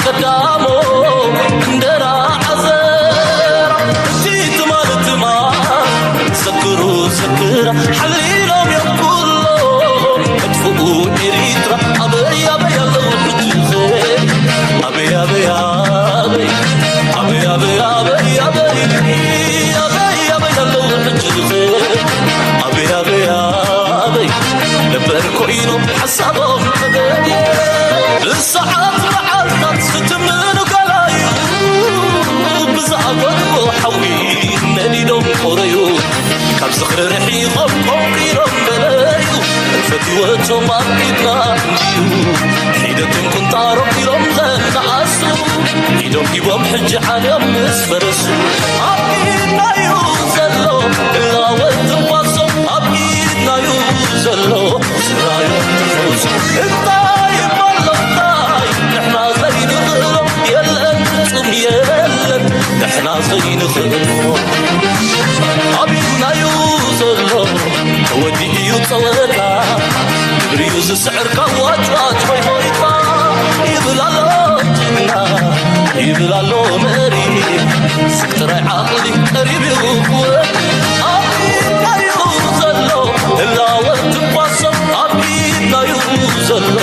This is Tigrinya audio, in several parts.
ቀዳሞ እንጀራ ዓዘራ፣ እቲ ትማል ትማል ዘክሩ ዘክራ፣ ሓሊሎም እዮም ኩሎም መጥፍኡ ኤሪትራ። ኣበይ ኣበይ ኣለዉ ሕጂ ኸ? ኣበይ ኣበይ ኣበይ፣ ኣበይ ኣበይ ኣበይ፣ ኣበይ ኣበይ ኣበይ፣ ኣበይ ኣለዉ ሕጂ ኸ? ኣበይ ኣበይ ኣበይ ነበር ኮይኖም ሓሳቦም ተገድየ። ብሰዓት መዓልታት ዝትምኑ ገላዩ፣ ብዝኣፈንዎ ሓዊ ነዲዶም ቆረዩ። ካብ ዝኽሪ ርሒቖም ቆንቂሮም በለዩ፣ ፈትወቶም ኣብ ኢድና እንድዩ። ሒደቶም ቁንጣሮ ኢሎም ዘነኣሱ፣ ኢዶም ሂቦም ሕጂ ዓልዮም ምስ ፈረሱ። ኣብ ኢድናዩ ዘሎ ህላወ ትንፋሶም፣ ኣብ ኢድናዩ ዘሎ ስራዮም ትንፋሶም። እንታይ እሞ ኣሎ እንታይ ንሕና ዘይንኽእሎ፣ የለን ፍጹም የለን ንሕና ዘይንኽእሎ። ኣብ ኢድናዩ ዘሎ ተወዲኡ እዩ ጸወታ፣ ግብሪዩ ዝስዕር ካብ ዋጭዋጭ ሆይ ሆይታ። ይብል ኣሎ ጅግና፣ ይብል ኣሎ መሪ፣ ስቕ ጥራይ ዓቕሊ ቀሪቡ ክወሪ። ኣብ ኢድናዩ ዘሎ ህላወ ትንፋሶም፣ ኣብ ኢድናዩ ዘሎ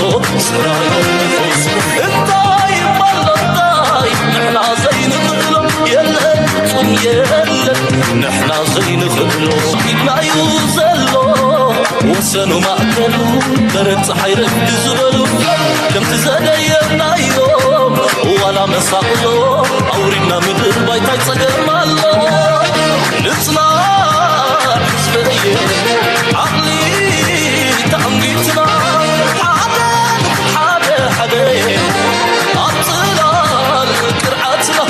ስራዮም ትንፋሶም። እንታይ እሞ ኣሎ እንታይ ንሕና ዘይንኽእሎ፣ የለን ፍጹም የለን ንሕና ዘይንኽእሎ። ኢድናዩ ዘሎ ወሰኑ ማእከሉ በረድ ጸሓይ ረፍዲ ዝበሉ፣ ከምቲ ዘደየብናዮ ዋላ መሳቕሎ ኣውሪድና ምድር ባይታይ ጸገም ኣሎ። ንጽናዕ ህዝበየ ዓቕሊ ተኣንጊትና፣ ሓደ ሓደ ሓደ ኣብ ጽላል ቅርዓትና።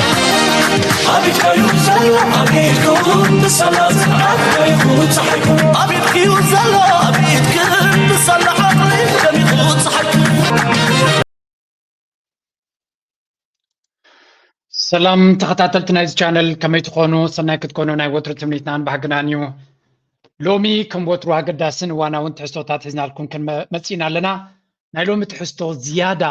ኣብ ኢድካዩ ዘሎ ኣብ ኢድኩም ብሳላ ጽንዓት ደይኹ ጸሓይኩም። ኣብ ኢድክዩ ዘሎ ኣብ ኢድክን ብሳላ ዓቕሊ ደሚኹ ጸሓይኩም። ሰላም ተኸታተልቲ ናይዚ ቻነል፣ ከመይ ትኾኑ? ሰናይ ክትኮኑ ናይ ወትሩ ትምኒትናን ባህግናን እዩ። ሎሚ ከም ወትሩ ኣገዳስን እዋናውን ትሕዝቶታት ሒዝናልኩም ክንመ-፣ መጺእና ኣለና። ናይ ሎሚ ትሕዝቶ ዝያዳ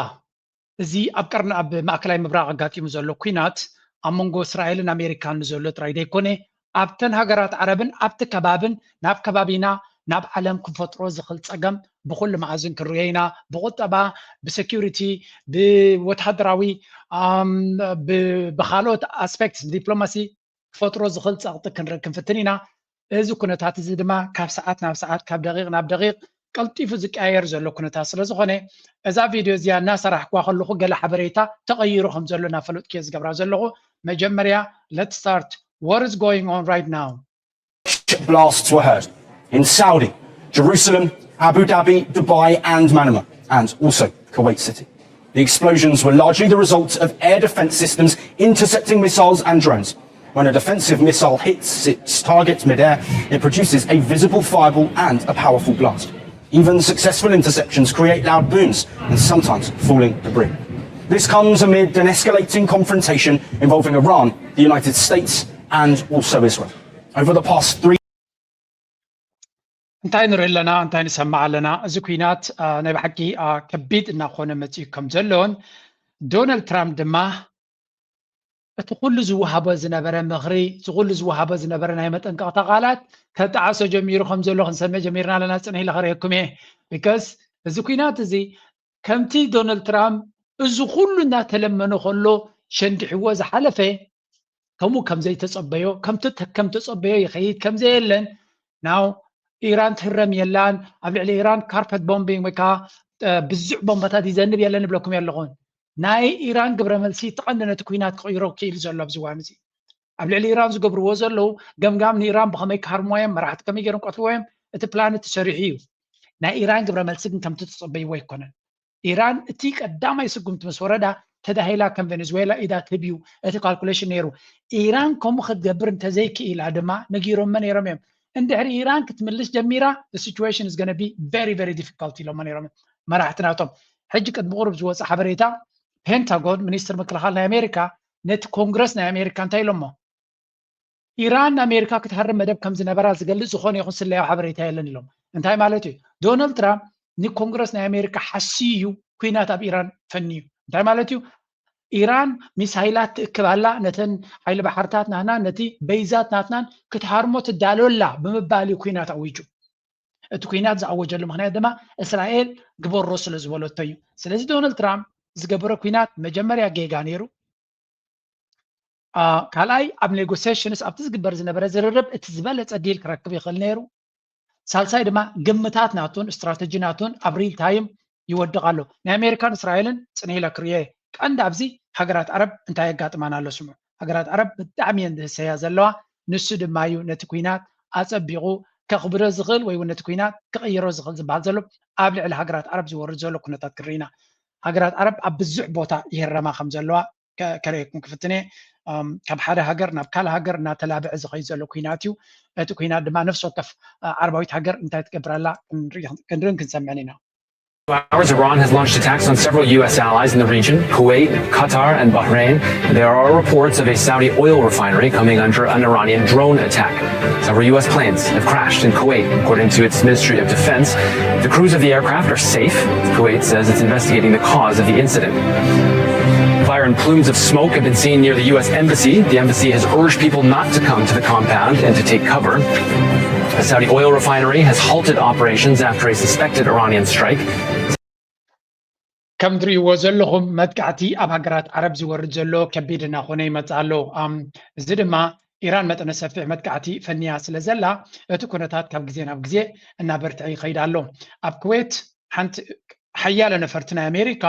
እዚ ኣብ ቀርኒ፣ ኣብ ማእከላይ ምብራቕ ኣጋጢሙ ዘሎ ኲናት ኣብ መንጎ እስራኤልን ኣሜሪካን ንዘሎ ጥራይ ዘይኮነ፣ ኣብተን ሃገራት ዓረብን ኣብቲ ከባብን ናብ ከባቢና፣ ናብ ዓለም ክፈጥሮ ዝኽእል ጸገም ብኹሉ መኣዝን ክንርእዮ ኢና። ብቁጠባ፣ ብሴኩሪቲ፣ ብወተሃደራዊ፣ ኣም፣ ብ-፣ ብኻልኦት ኣስፔክትስ፣ ብዲፕሎማሲ ክፈጥሮ ዝኽእል ጸቕጢ ክንርኢ ክንፍትን ኢና። እዚ ኩነታት እዚ ድማ ካብ ሰዓት ናብ ሰዓት፣ ካብ ደቂቕ ናብ ደቂቕ ቀልጢፉ ዝቀያየር ዘሎ ኩነታት ስለ ዝኾነ፣ እዛ ቪድዮ እዚኣ እናሰራሕኩዋ ከለኹ ገለ ሓበሬታ ተቐይሩ ከም ዘሎ እናፈለጥኩ እየ ዝገብራ ዘለኹ። መጀመርያ፣ let's start what is going on right now. Blasts were heard in Saudi, Jerusalem, Abu Dhabi, Dubai, and Manama, and also Kuwait City. The explosions were largely the result of air defense systems intercepting missiles and drones. When a defensive missile hits its target midair, it produces a visible fireball and a powerful blast. Even successful interceptions create loud booms and sometimes falling debris. This comes amid an escalating confrontation involving Iran, the United States, and also Israel. Over the past three እንታይ ንርኢ ኣለና? እንታይ ንሰምዕ ኣለና? እዚ ኲናት፣ አ፣ ናይ ብሓቂ፣ አ፣ ከቢድ እናኾነ መጺኡ ከም ዘሎን፣ ዶናልድ ትራምፕ ድማ እቲ ኩሉ ዝወሃቦ ዝነበረ ምኽሪ፣ እቲ ኩሉ ዝወሃቦ ዝነበረ ናይ መጠንቀቕታ ቃላት ከጠዓሶ ጀሚሩ ከም ዘሎ ክንሰምዕ ጀሚርና ኣለና። ጽንሕ ኢለ ከርእየኩም እየ። ቢካዝ እዚ ኲናት እዚ ከምቲ ዶናልድ ትራምፕ እዚ ኩሉ እናተለመነ ከሎ ሸንዲሕዎ ዝሓለፈ፣ ከምኡ ከም ዘይተጸበዮ፣ ከምቲ ከም ተጸበዮ ይኸይድ ከም ዘየለን፣ ናው ኢራን ትህረም የላን፣ ኣብ ልዕሊ ኢራን ካርፐት ቦምቢንግ ወይ ከዓ፣ እ፣ ብዙሕ ቦምባታት ይዘንብ የለን ይብለኩም ኣለኹን። ናይ ኢራን ግብረ መልሲ እቲ ቀንዲ ነቲ ኲናት ክቕይሮ ክኢሉ ዘሎ ኣብዚ እዋን እዚ። ኣብ ልዕሊ ኢራን ዝገብርዎ ዘለዉ ገምጋም ንኢራን ብኸመይ ክሃርምዋ እዮም፣ መራሕቲ ከመይ ገይሮም ክቐትልዎ እዮም፣ እቲ ፕላን ተሰሪሑ እዩ። ናይ ኢራን ግብረ መልሲ ግን ከምቲ ተጸበይዎ ኣይኮነን። ኢራን እቲ ቀዳማይ ስጉምቲ ምስ ወረዳ ተዳሂላ ከም ቬኔዙዌላ ኢዳ ትህብ እዩ እቲ ካልኩሌሽን ነይሩ። ኢራን ከምኡ ክትገብር እንተዘይክኢላ ድማ ነጊሮመ ነይሮም እዮም። እንድሕሪ ኢራን ክትምልስ ጀሚራ፣ the situation is gonna be very very difficult ኢሎሞ ነይሮም እዮም መራሕቲ ናቶም። ሕጂ ቅድሚ ቁሩብ ዝወፀ ሓበሬታ፣ ፔንታጎን፣ ሚኒስትር ምክልኻል ናይ ኣሜሪካ፣ ነቲ ኮንግረስ ናይ ኣሜሪካ እንታይ ኢሎሞ? ኢራን ንኣሜሪካ ክትሃርም መደብ ከም ዝነበራ ዝገልጽ ዝኾነ ይኹን ስለያዊ ሓበሬታ የለን ኢሎም። እንታይ ማለት እዩ? ዶናልድ ትራምፕ ንኮንግረስ ናይ ኣሜሪካ ሓስዩ እዩ ኲናት ኣብ ኢራን ፈንዩ። እንታይ ማለት እዩ? ኢራን ሚሳይላት ትእክብ ኣላ፣ ነተን ሓይሊ ባሕርታት ናትና፣ ነቲ በይዛት ናትናን ክትሃርሞ ትዳሎ ኣላ ብምባል እዩ ኩናት ኣዊጁ። እቲ ኩናት ዝኣወጀሉ ምኽንያት ድማ እስራኤል ግበሮ ስለ ዝበለቶ እዩ። ስለዚ ዶናልድ ትራምፕ ዝገበሮ ኩናት መጀመርያ ጌጋ ነይሩ። ካልኣይ ኣብ ኔጎሲሽንስ ኣብቲ ዝግበር ዝነበረ ዝርርብ እቲ ዝበለፀ ዲል ክረክብ ይኽእል ነይሩ። ሳልሳይ ድማ ግምታት ናቱን ስትራተጂ ናቱን ኣብ ሪል ታይም ይወድቕ ኣሎ። ናይ ኣሜሪካን እስራኤልን ፅንሕ ኢለ ክርእዮ ቀንዲ ኣብዚ ሃገራት ዓረብ እንታይ የጋጥማና ኣሎ ስሙ። ሃገራት ዓረብ ብጣዕሚ እየን ዝህሰያ ዘለዋ። ንሱ ድማ እዩ ነቲ ኩናት ኣፀቢቑ ከኽብዶ ዝኽእል ወይ እውን ነቲ ኩናት ክቕይሮ ዝኽእል ዝበሃል ዘሎ ኣብ ልዕሊ ሃገራት ዓረብ ዝወርድ ዘሎ ኩነታት ክርኢና። ሃገራት ዓረብ ኣብ ብዙሕ ቦታ ይህረማ ከም ዘለዋ ከርእየኩም ክፍትነ። ካብ ሓደ ሃገር ናብ ካልእ ሃገር እናተላብዐ ዝኸይድ ዘሎ ኩናት እዩ። እቲ ኩናት ድማ ነፍሲ ወከፍ ዓረባዊት ሃገር እንታይ ትገብር ኣላ ክንሪእን ክንሰምዕን ኢና። Hours, Iran has launched attacks on several U S allies in the region, Kuwait, Qatar, and Bahrain. There are reports of a Saudi oil refinery coming under an Iranian drone attack. Several U S planes have crashed in Kuwait, according to its Ministry of Defense. The crews of the aircraft are safe. Kuwait says it's investigating the cause of the incident. Fire and plumes of smoke have been seen near the U S embassy. The embassy has urged people not to come to the compound and to take cover. The Saudi oil refinery has halted operations after a suspected Iranian strike. ከም ትርእይዎ ዘለኹም መጥቃዕቲ ኣብ ሃገራት ዓረብ ዝወርድ ዘሎ ከቢድ እናኾነ ይመጽእ ኣሎ። እዚ ድማ ኢራን መጠነ ሰፊሕ መጥቃዕቲ ፈንያ ስለ ዘላ እቲ ኩነታት ካብ ግዜ ናብ ግዜ እናበርትዐ ይኸይድ ኣሎ። ኣብ ኩዌት ሓንቲ ሓያለ ነፈርቲ ናይ ኣሜሪካ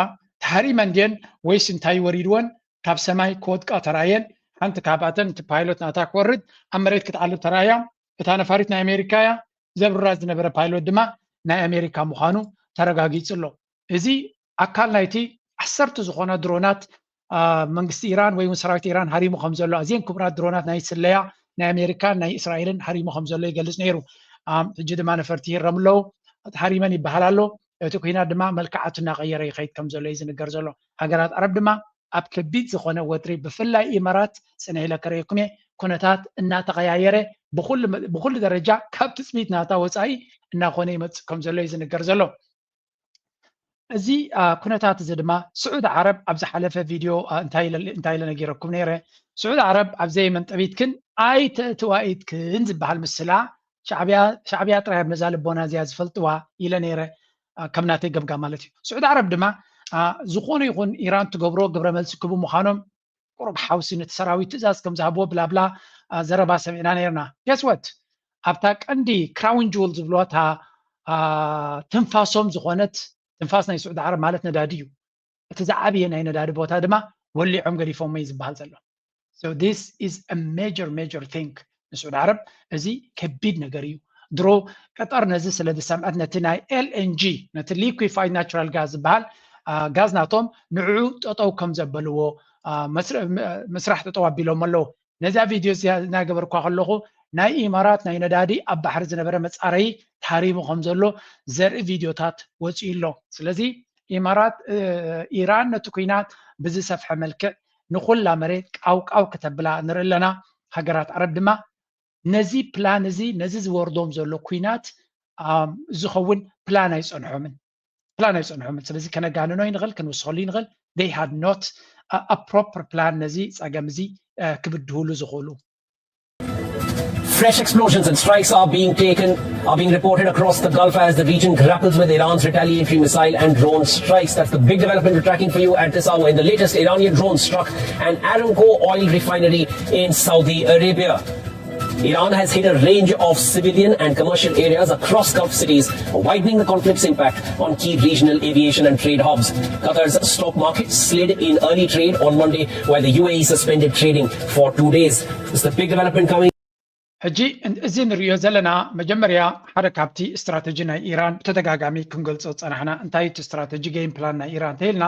ተሃሪመን ድየን ወይስ እንታይ ወሪድወን ካብ ሰማይ ክወድቃ ተራየን። ሓንቲ ካብኣተን እቲ ፓይሎት ናታ ክወርድ ኣብ መሬት ክትዓልብ ተራእያ። እታ ነፋሪት ናይ ኣሜሪካ እያ። ዘብርራ ዝነበረ ፓይሎት ድማ ናይ ኣሜሪካ ምዃኑ ተረጋጊጹ ኣሎ። እዚ ኣካል ናይቲ ዓሰርተ ዝኾና ድሮናት መንግስቲ ኢራን ወይ እውን ሰራዊት ኢራን ሃሪሙ ከም ዘሎ፣ ኣዝየን ክቡራት ድሮናት ናይ ስለያ ናይ ኣሜሪካን ናይ እስራኤልን ሃሪሙ ከም ዘሎ ይገልጽ ነይሩ። ሕጂ ድማ ነፈርቲ ይህረሙ ኣለዉ፣ ተሃሪመን ይበሃል ኣሎ። እቲ ኩናት ድማ መልክዓቱ እናቐየረ ይኸይድ ከም ዘሎ እዩ ዝንገር ዘሎ። ሃገራት ዓረብ ድማ ኣብ ከቢድ ዝኾነ ወጥሪ ብፍላይ ኢማራት ጽንሕ ኢለ ከርእየኩም እየ ኩነታት እናተቐያየረ ብኩሉ ደረጃ ካብ ትጽቢት ናታ ወጻኢ እናኾነ ይመጽእ ከም ዘሎ እዩ ዝንገር ዘሎ። እዚ ኩነታት እዚ ድማ ስዑድ ዓረብ ኣብ ዝሓለፈ ቪድዮ እንታይ ኢለ ነጊረኩም ነይረ። ስዑድ ዓረብ ኣብ ዘይመንጠቢትክን ኣይተእትዋ ኢድክን ዝበሃል ምስላ ሻዕብያ ጥራይ ኣብ ነዛ ልቦና እዚኣ ዝፈልጥዋ ኢለ ነይረ። ከም ናተይ ገምጋም ማለት እዩ። ስዑድ ዓረብ ድማ ዝኾነ ይኹን ኢራን ትገብሮ ግብረ መልሲ ክቡ ምዃኖም ቁሩብ ሓውሲ ነቲ ሰራዊት ትእዛዝ ከም ዝሃብዎ ብላብላ ዘረባ ሰሚዕና ነርና። ገስወት ኣብታ ቀንዲ ክራውን ጅውል ዝብልዋ እታ ትንፋሶም ዝኾነት ትንፋስ ናይ ስዑድ ዓረብ ማለት ነዳዲ እዩ። እቲ ዝዓብየ ናይ ነዳዲ ቦታ ድማ ወሊዖም ገዲፎም እዩ ዝበሃል ዘሎ። So this is a major major thing ንስዑድ ዓረብ እዚ ከቢድ ነገር እዩ። ድሮ ቀጠር ነዚ ስለ ዝሰምዐት ነቲ ናይ ኤልኤንጂ ነቲ ሊኩፋይድ ናቹራል ጋዝ ዝበሃል ጋዝ ናቶም ንዕኡ ጠጠው ከም ዘበልዎ ምስራሕ ጠጠው ኣቢሎም ኣለዉ። ነዛ ቪድዮ እዚኣ እናገበርኳ ከለኹ ናይ ኢማራት ናይ ነዳዲ ኣብ ባሕሪ ዝነበረ መፃረዪ ተሃሪሙ ከም ዘሎ ዘርኢ ቪድዮታት ወፂኡ ኣሎ። ስለዚ ኢማራት ኢራን ነቲ ኩናት ብዝሰፍሐ መልክዕ ንኹላ መሬት ቃውቃው ክተብላ ንርኢ ኣለና። ሃገራት ዓረብ ድማ ነዚ ፕላን እዚ ነዚ ዝወርዶም ዘሎ ኩናት ዝኸውን ፕላን ኣይፀንሖምን ፕላን ኣይፀንሖምን። ስለዚ ከነጋንኖ ይንኽእል ክንውስኸሉ ይንኽእል። They had not a proper plan ነዚ ፀገም እዚ ክብድህሉ ዝኽእሉ። Fresh explosions and strikes are being taken are being reported across the Gulf as the region grapples with Iran's retaliatory missile and drone strikes. That's the big development we're tracking for you at this hour in the latest Iranian drone struck an Aramco oil refinery in Saudi Arabia. Iran has hit a range of civilian and commercial areas across Gulf cities, widening the conflict's impact on key regional aviation and trade hubs. Qatar's stock market slid in early trade on Monday, while the U A E suspended trading for two days. It's the big development coming. ሕጂ እዚ ንሪኦ ዘለና መጀመርያ ሓደ ካብቲ ስትራተጂ ናይ ኢራን ብተደጋጋሚ ክንገልፆ ዝፀናሕና እንታይ እቲ ስትራተጂ ጌም ፕላን ናይ ኢራን እንተኢልና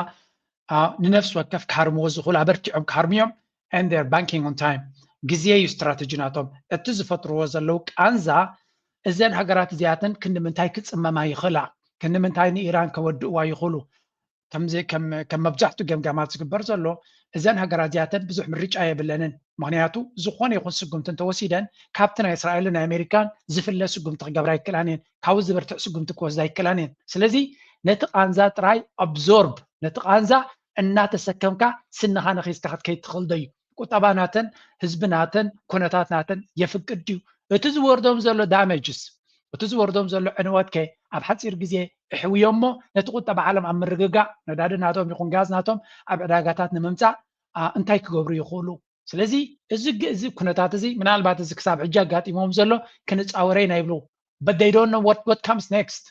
ንነፍሲ ወከፍ ክሃርምዎ ዝኽእሉ ኣበርቲዖም ክሃርምዮም and they're banking on time። ግዜ እዩ ስትራተጂ ናቶም። እቲ ዝፈጥርዎ ዘለዉ ቃንዛ እዘን ሃገራት እዚኣተን ክንዲ ምንታይ ክፅመማ ይኽእላ፣ ክንዲ ምንታይ ንኢራን ከወድእዋ ይኽእሉ። ከም መብዛሕትኡ ገምጋማት ዝግበር ዘሎ እዘን ሃገራት እዚኣተን ብዙሕ ምርጫ የብለንን። ምክንያቱ ዝኾነ ይኹን ስጉምቲ እንተወሲደን ካብቲ ናይ እስራኤልን ናይ ኣሜሪካን ዝፍለ ስጉምቲ ክገብራ ኣይክእላን እየን። ካብኡ ዝበርትዕ ስጉምቲ ክወስዳ ኣይክእላን እየን። ስለዚ ነቲ ቃንዛ ጥራይ ኣብዞርብ ነቲ ቃንዛ እናተሰከምካ ስንኻ ነኺስካ ክትከይድ ትኽእል ዶ እዩ? ቁጠባ ናተን፣ ህዝቢ ናተን፣ ኩነታት ናተን የፍቅድ ድዩ? እቲ ዝወርዶም ዘሎ damages፣ እቲ ዝወርዶም ዘሎ ዕንወት ከ ኣብ ሓፂር ግዜ እሕውዮ እሞ ነቲ ቁጠባ ዓለም ኣብ ምርግጋእ ነዳዲ ናቶም ይኹን ጋዝ ናቶም ኣብ ዕዳጋታት ንምምፃእ እንታይ ክገብሩ ይኽእሉ? ስለዚ እዚ እዚ ኩነታት እዚ ምናልባት እዚ ክሳብ ሕጂ ኣጋጢሞም ዘሎ ክንፃወረ ኢና ይብሉ። But they don't know what what comes next.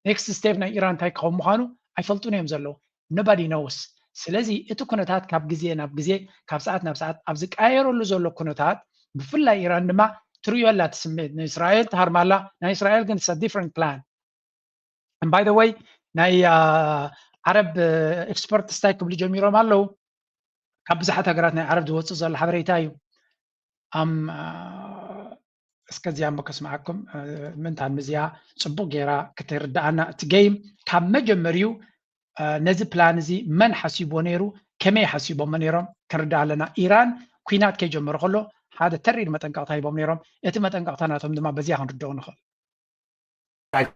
Next step ናይ ኢራን እንታይ ክኸውን ምዃኑ ኣይፈልጡን እዮም ዘለዉ። Nobody knows። ስለዚ እቲ ኩነታት ካብ ግዜ ናብ ግዜ ካብ ሰዓት ናብ ሰዓት ኣብ ዝቀያየረሉ ዘሎ ኩነታት ብፍላይ ኢራን ድማ ትርእዮ ኣላ እቲ ስምዒት ንእስራኤል ትሃርማ ኣላ። ናይ እስራኤል ግን different plan። And by the way ናይ ዓረብ ኤክስፐርትስ እንታይ ክብሉ ጀሚሮም ኣለዉ? ካብ ብዙሓት ሃገራት ናይ ዓረብ ዝወፅእ ዘሎ ሓበሬታ እዩ። ኣም እስከዚኣ እሞ ከስምዓኩም ምንታን ምዚኣ ፅቡቅ ገይራ ክትርዳኣና እቲ game ካብ መጀመሪኡ ነዚ ፕላን እዚ መን ሓሲብዎ ነይሩ ከመይ ሓሲቦሞ ነይሮም ክንርዳእ ኣለና። ኢራን ኩናት ከይጀመረ ከሎ ሓደ ተሪር መጠንቀቕታ ሂቦም ነይሮም። እቲ መጠንቀቕታ ናቶም ድማ በዚኣ ክንርድኦ ንኽእል።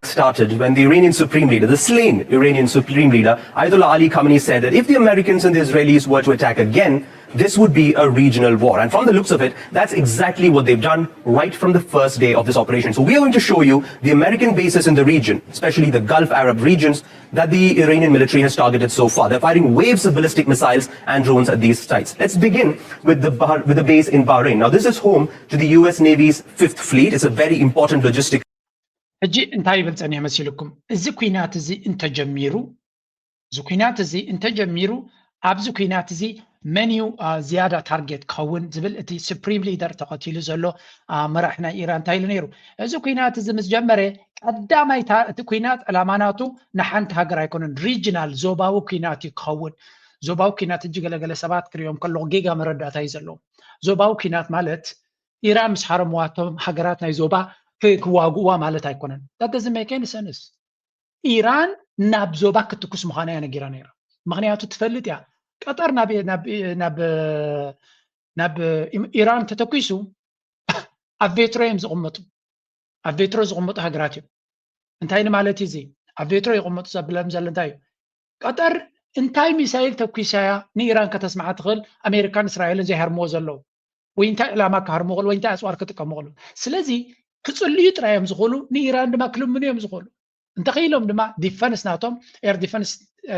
Started when the Iranian Supreme Leader, the slain Iranian Supreme Leader Ayatollah Ali Khamenei, said that if the Americans and the Israelis were to attack again, this would be a regional war. And from the looks of it, that's exactly what they've done right from the first day of this operation. So we are going to show you the American bases in the region, especially the Gulf Arab regions that the Iranian military has targeted so far. They're firing waves of ballistic missiles and drones at these sites. Let's begin with the, Bah- with the base in Bahrain. Now, this is home to the U S Navy's Fifth Fleet. It's a very important logistic ሕጂ እንታይ ይብል ጸኒሐ መሲልኩም? እዚ ኩናት እዚ እንተጀሚሩ እዚ ኩናት እዚ እንተጀሚሩ ኣብዚ ኩናት እዚ መን እዩ ዝያዳ ታርጌት ክኸውን ዝብል እቲ ሱፕሪም ሊደር ተኸቲሉ ዘሎ መራሕ ናይ ኢራን እንታይ ኢሉ ነይሩ? እዚ ኩናት እዚ ምስ ጀመረ ቀዳማይ እቲ ኩናት ዕላማ ናቱ ንሓንቲ ሃገር ኣይኮነን፣ ሪጅናል ዞባዊ ኩናት እዩ ክኸውን። ዞባዊ ኩናት እጂ ገለገለ ሰባት ክሪኦም ከለኹ ጌጋ መረዳእታ እዩ ዘለዎም። ዞባዊ ኩናት ማለት ኢራን ምስ ሓረምዋ እቶም ሃገራት ናይ ዞባ ክዋግእዋ ማለት ኣይኮነን። That doesn't make any sense። ኢራን ናብ ዞባ ክትኩስ ምዃና እያ ነጊራ ነይራ። ምኽንያቱ ትፈልጥ እያ ቀጠር ናብ ናብ ናብ ናብ ኢራን ተተኩሱ ኣብ ቬትሮ እዮም ዝቕመጡ። ኣብ ቬትሮ ዝቕመጡ ሃገራት እዮም። እንታይ ንማለት እዩ እዚ? ኣብ ቬትሮ ይቕመጡ ዘብለም ዘሎ እንታይ እዩ? ቀጠር እንታይ ሚሳይል ተኩሳ እያ ንኢራን ከተስምዓ ትኽእል ኣሜሪካን እስራኤልን ዘይሃርምዎ ዘለዉ? ወይ እንታይ ዕላማ ክሃርሙ ይኽእሉ ወይ እንታይ ኣፅዋር ክጥቀሙ ይኽእሉ? ስለዚ ክፅልዩ ጥራይ እዮም ዝኽእሉ፣ ንኢራን ድማ ክልምኑ እዮም ዝኽእሉ። እንተኽኢሎም ድማ ዲፈንስ ናቶም ኤር ዲፈንስ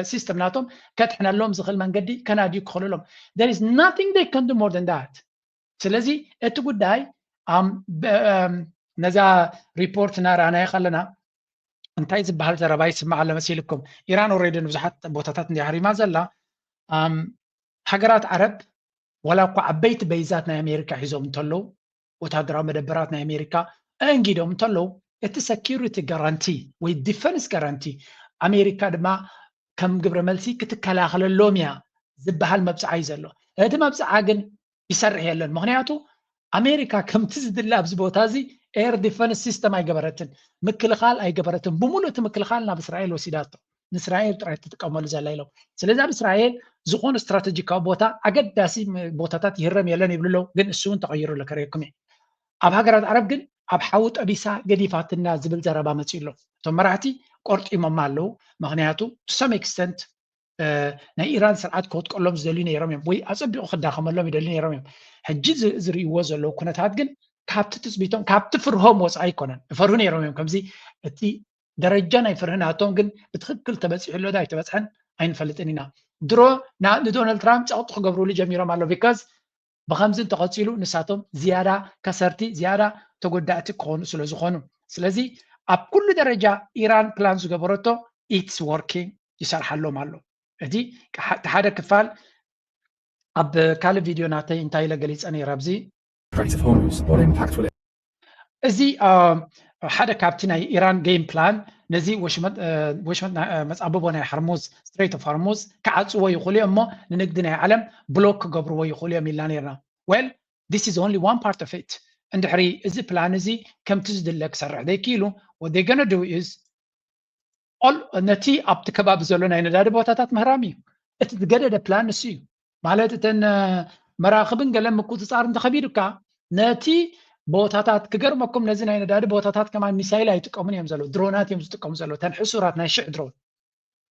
ሲስተም ናቶም ከድሕነሎም ዝኽእል መንገዲ ከናድዩ ክኽእሉ ኣለዎም። There is nothing they can do more than that። ስለዚ እቲ ጉዳይ ነዛ ሪፖርት እናረኣናዮ ከለና እንታይ ዝበሃል ዘረባ ይስማዕ ኣሎ መሲልኩም? ኢራን ኦሬዲ ንብዙሓት ቦታታት እንዲያ ሃሪማ ዘላ። ሃገራት ዓረብ ዋላ እኳ ዓበይቲ በይዛት ናይ ኣሜሪካ ሒዞም እንተለዉ፣ ወታደራዊ መደበራት ናይ ኣሜሪካ ኣእንጊዶም እንተለዉ፣ እቲ ሰኪሪቲ ጋራንቲ ወይ ዲፈንስ ጋራንቲ ኣሜሪካ ድማ ከም ግብረ መልሲ ክትከላኸለሎም እያ ዝበሃል መብፅዓ እዩ ዘሎ። እቲ መብፅዓ ግን ይሰርሕ የለን። ምኽንያቱ ኣሜሪካ ከምቲ ዝድለ ኣብዚ ቦታ እዚ ኤር ዲፈንስ ሲስተም ኣይገበረትን፣ ምክልኻል ኣይገበረትን። ብምሉእ እቲ ምክልኻል ናብ እስራኤል ወሲዳቶ። ንእስራኤል ጥራይ ትጥቀመሉ ዘላ ኢሎም። ስለዚ ኣብ እስራኤል ዝኾነ ስትራተጂካዊ ቦታ ኣገዳሲ ቦታታት ይህረም የለን ይብሉ ኣለዉ። ግን እሱ እውን ተቐይሩ ኣሎ ከርእየኩም እየ። ኣብ ሃገራት ዓረብ ግን ኣብ ሓዊ ጠቢሳ ገዲፋትና ዝብል ዘረባ መፅኡ ኣሎ። እቶም መራሕቲ ቆርጢሞማ ኣለዉ። ምክንያቱ to some extent ናይ ኢራን ስርዓት ክወድቀሎም ዝደልዩ ነይሮም እዮም ወይ ኣፀቢቑ ክዳኸመሎም ይደልዩ ነይሮም እዮም። ሕጂ ዝርእይዎ ዘለዉ ኩነታት ግን ካብቲ ትፅቢቶም ካብቲ ፍርሆም ወፃኢ ኣይኮነን። ይፈርሁ ነይሮም እዮም። ከምዚ እቲ ደረጃ ናይ ፍርሂ ናቶም ግን ብትኽክል ተበፂሑ ኣሎ ዶ ኣይተበፅሐን ኣይንፈልጥን ኢና። ድሮ ንዶናልድ ትራምፕ ፀቕጢ ክገብርሉ ጀሚሮም ኣሎ። ቢካዝ ብኸምዚ እንተቐፂሉ ንሳቶም ዝያዳ ከሰርቲ ዝያዳ ተጎዳእቲ ክኾኑ ስለ ዝኾኑ፣ ስለዚ ኣብ ኩሉ ደረጃ ኢራን ፕላን ዝገበረቶ ኢትስ ወርኪንግ ይሰርሓሎም ኣሎ። እቲ ሓደ ክፋል ኣብ ካልእ ቪድዮ ናተይ እንታይ ኢለ ገሊፀ ነይረ ኣብዚ እዚ ሓደ ካብቲ ናይ ኢራን ጌም ፕላን ነዚ ወሽመጥ መፃብቦ ናይ ሓርሙዝ ስትሬት ኦፍ ሃርሙዝ ክዓፅዎ ይኽእሉ እዮም እሞ ንንግዲ ናይ ዓለም ብሎክ ክገብርዎ ይኽእሉ እዮም ኢልና ነርና። Well, this is only one part of it። እንድሕሪ እዚ ፕላን እዚ ከምቲ ዝድለ ክሰርሕ ዘይክኢሉ what they gonna do is ነቲ ኣብቲ ከባቢ ዘሎ ናይ ነዳዲ ቦታታት ምህራም እዩ። እቲ ዝገደደ ፕላን ንሱ እዩ። ማለት እተን መራኽብን ገለን ምቁፅፃር እንተኸቢዱካ ነቲ ቦታታት ክገርመኩም ነዚ ናይ ነዳዲ ቦታታት ከማን ሚሳይል ኣይጥቀሙን እዮም ዘለዉ፣ ድሮናት እዮም ዝጥቀሙ ዘለዉ፣ ተን ሕሱራት ናይ ሽዕ ድሮን።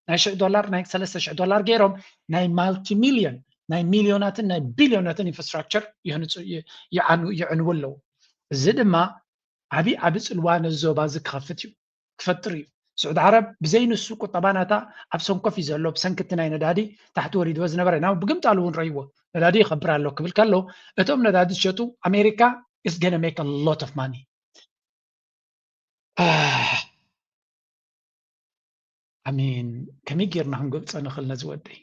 ናይ ሽሕ ዶላር ናይ ሰለስተ ሽሕ ዶላር ገይሮም ናይ ማልቲ ሚልዮን ናይ ሚልዮናትን ናይ ቢልዮናትን ኢንፍራስትራክቸር ይዕንዉ ኣለዉ። እዚ ድማ ዓብዪ ዓብዪ ፅልዋ ነዚ ዞባ እዚ ክኸፍት እዩ ክፈጥር እዩ። ስዑድ ዓረብ ብዘይ ንሱ ቁጠባ ናታ ኣብ ሰንኮፍ እዩ ዘሎ። ብሰንኪ እቲ ናይ ነዳዲ ታሕቲ ወሪድዎ ዝነበረ ናብ ብግምጣሉ እውን ረይዎ ነዳዲ ይኸብር ኣሎ ክብል ከሎ እቶም ነዳዲ ዝሸጡ ኣሜሪካ is gonna make a lot of money። ኣሜን። ከመይ ጌርና ክንገልፆ ንኽእል ነዚ ወደይ?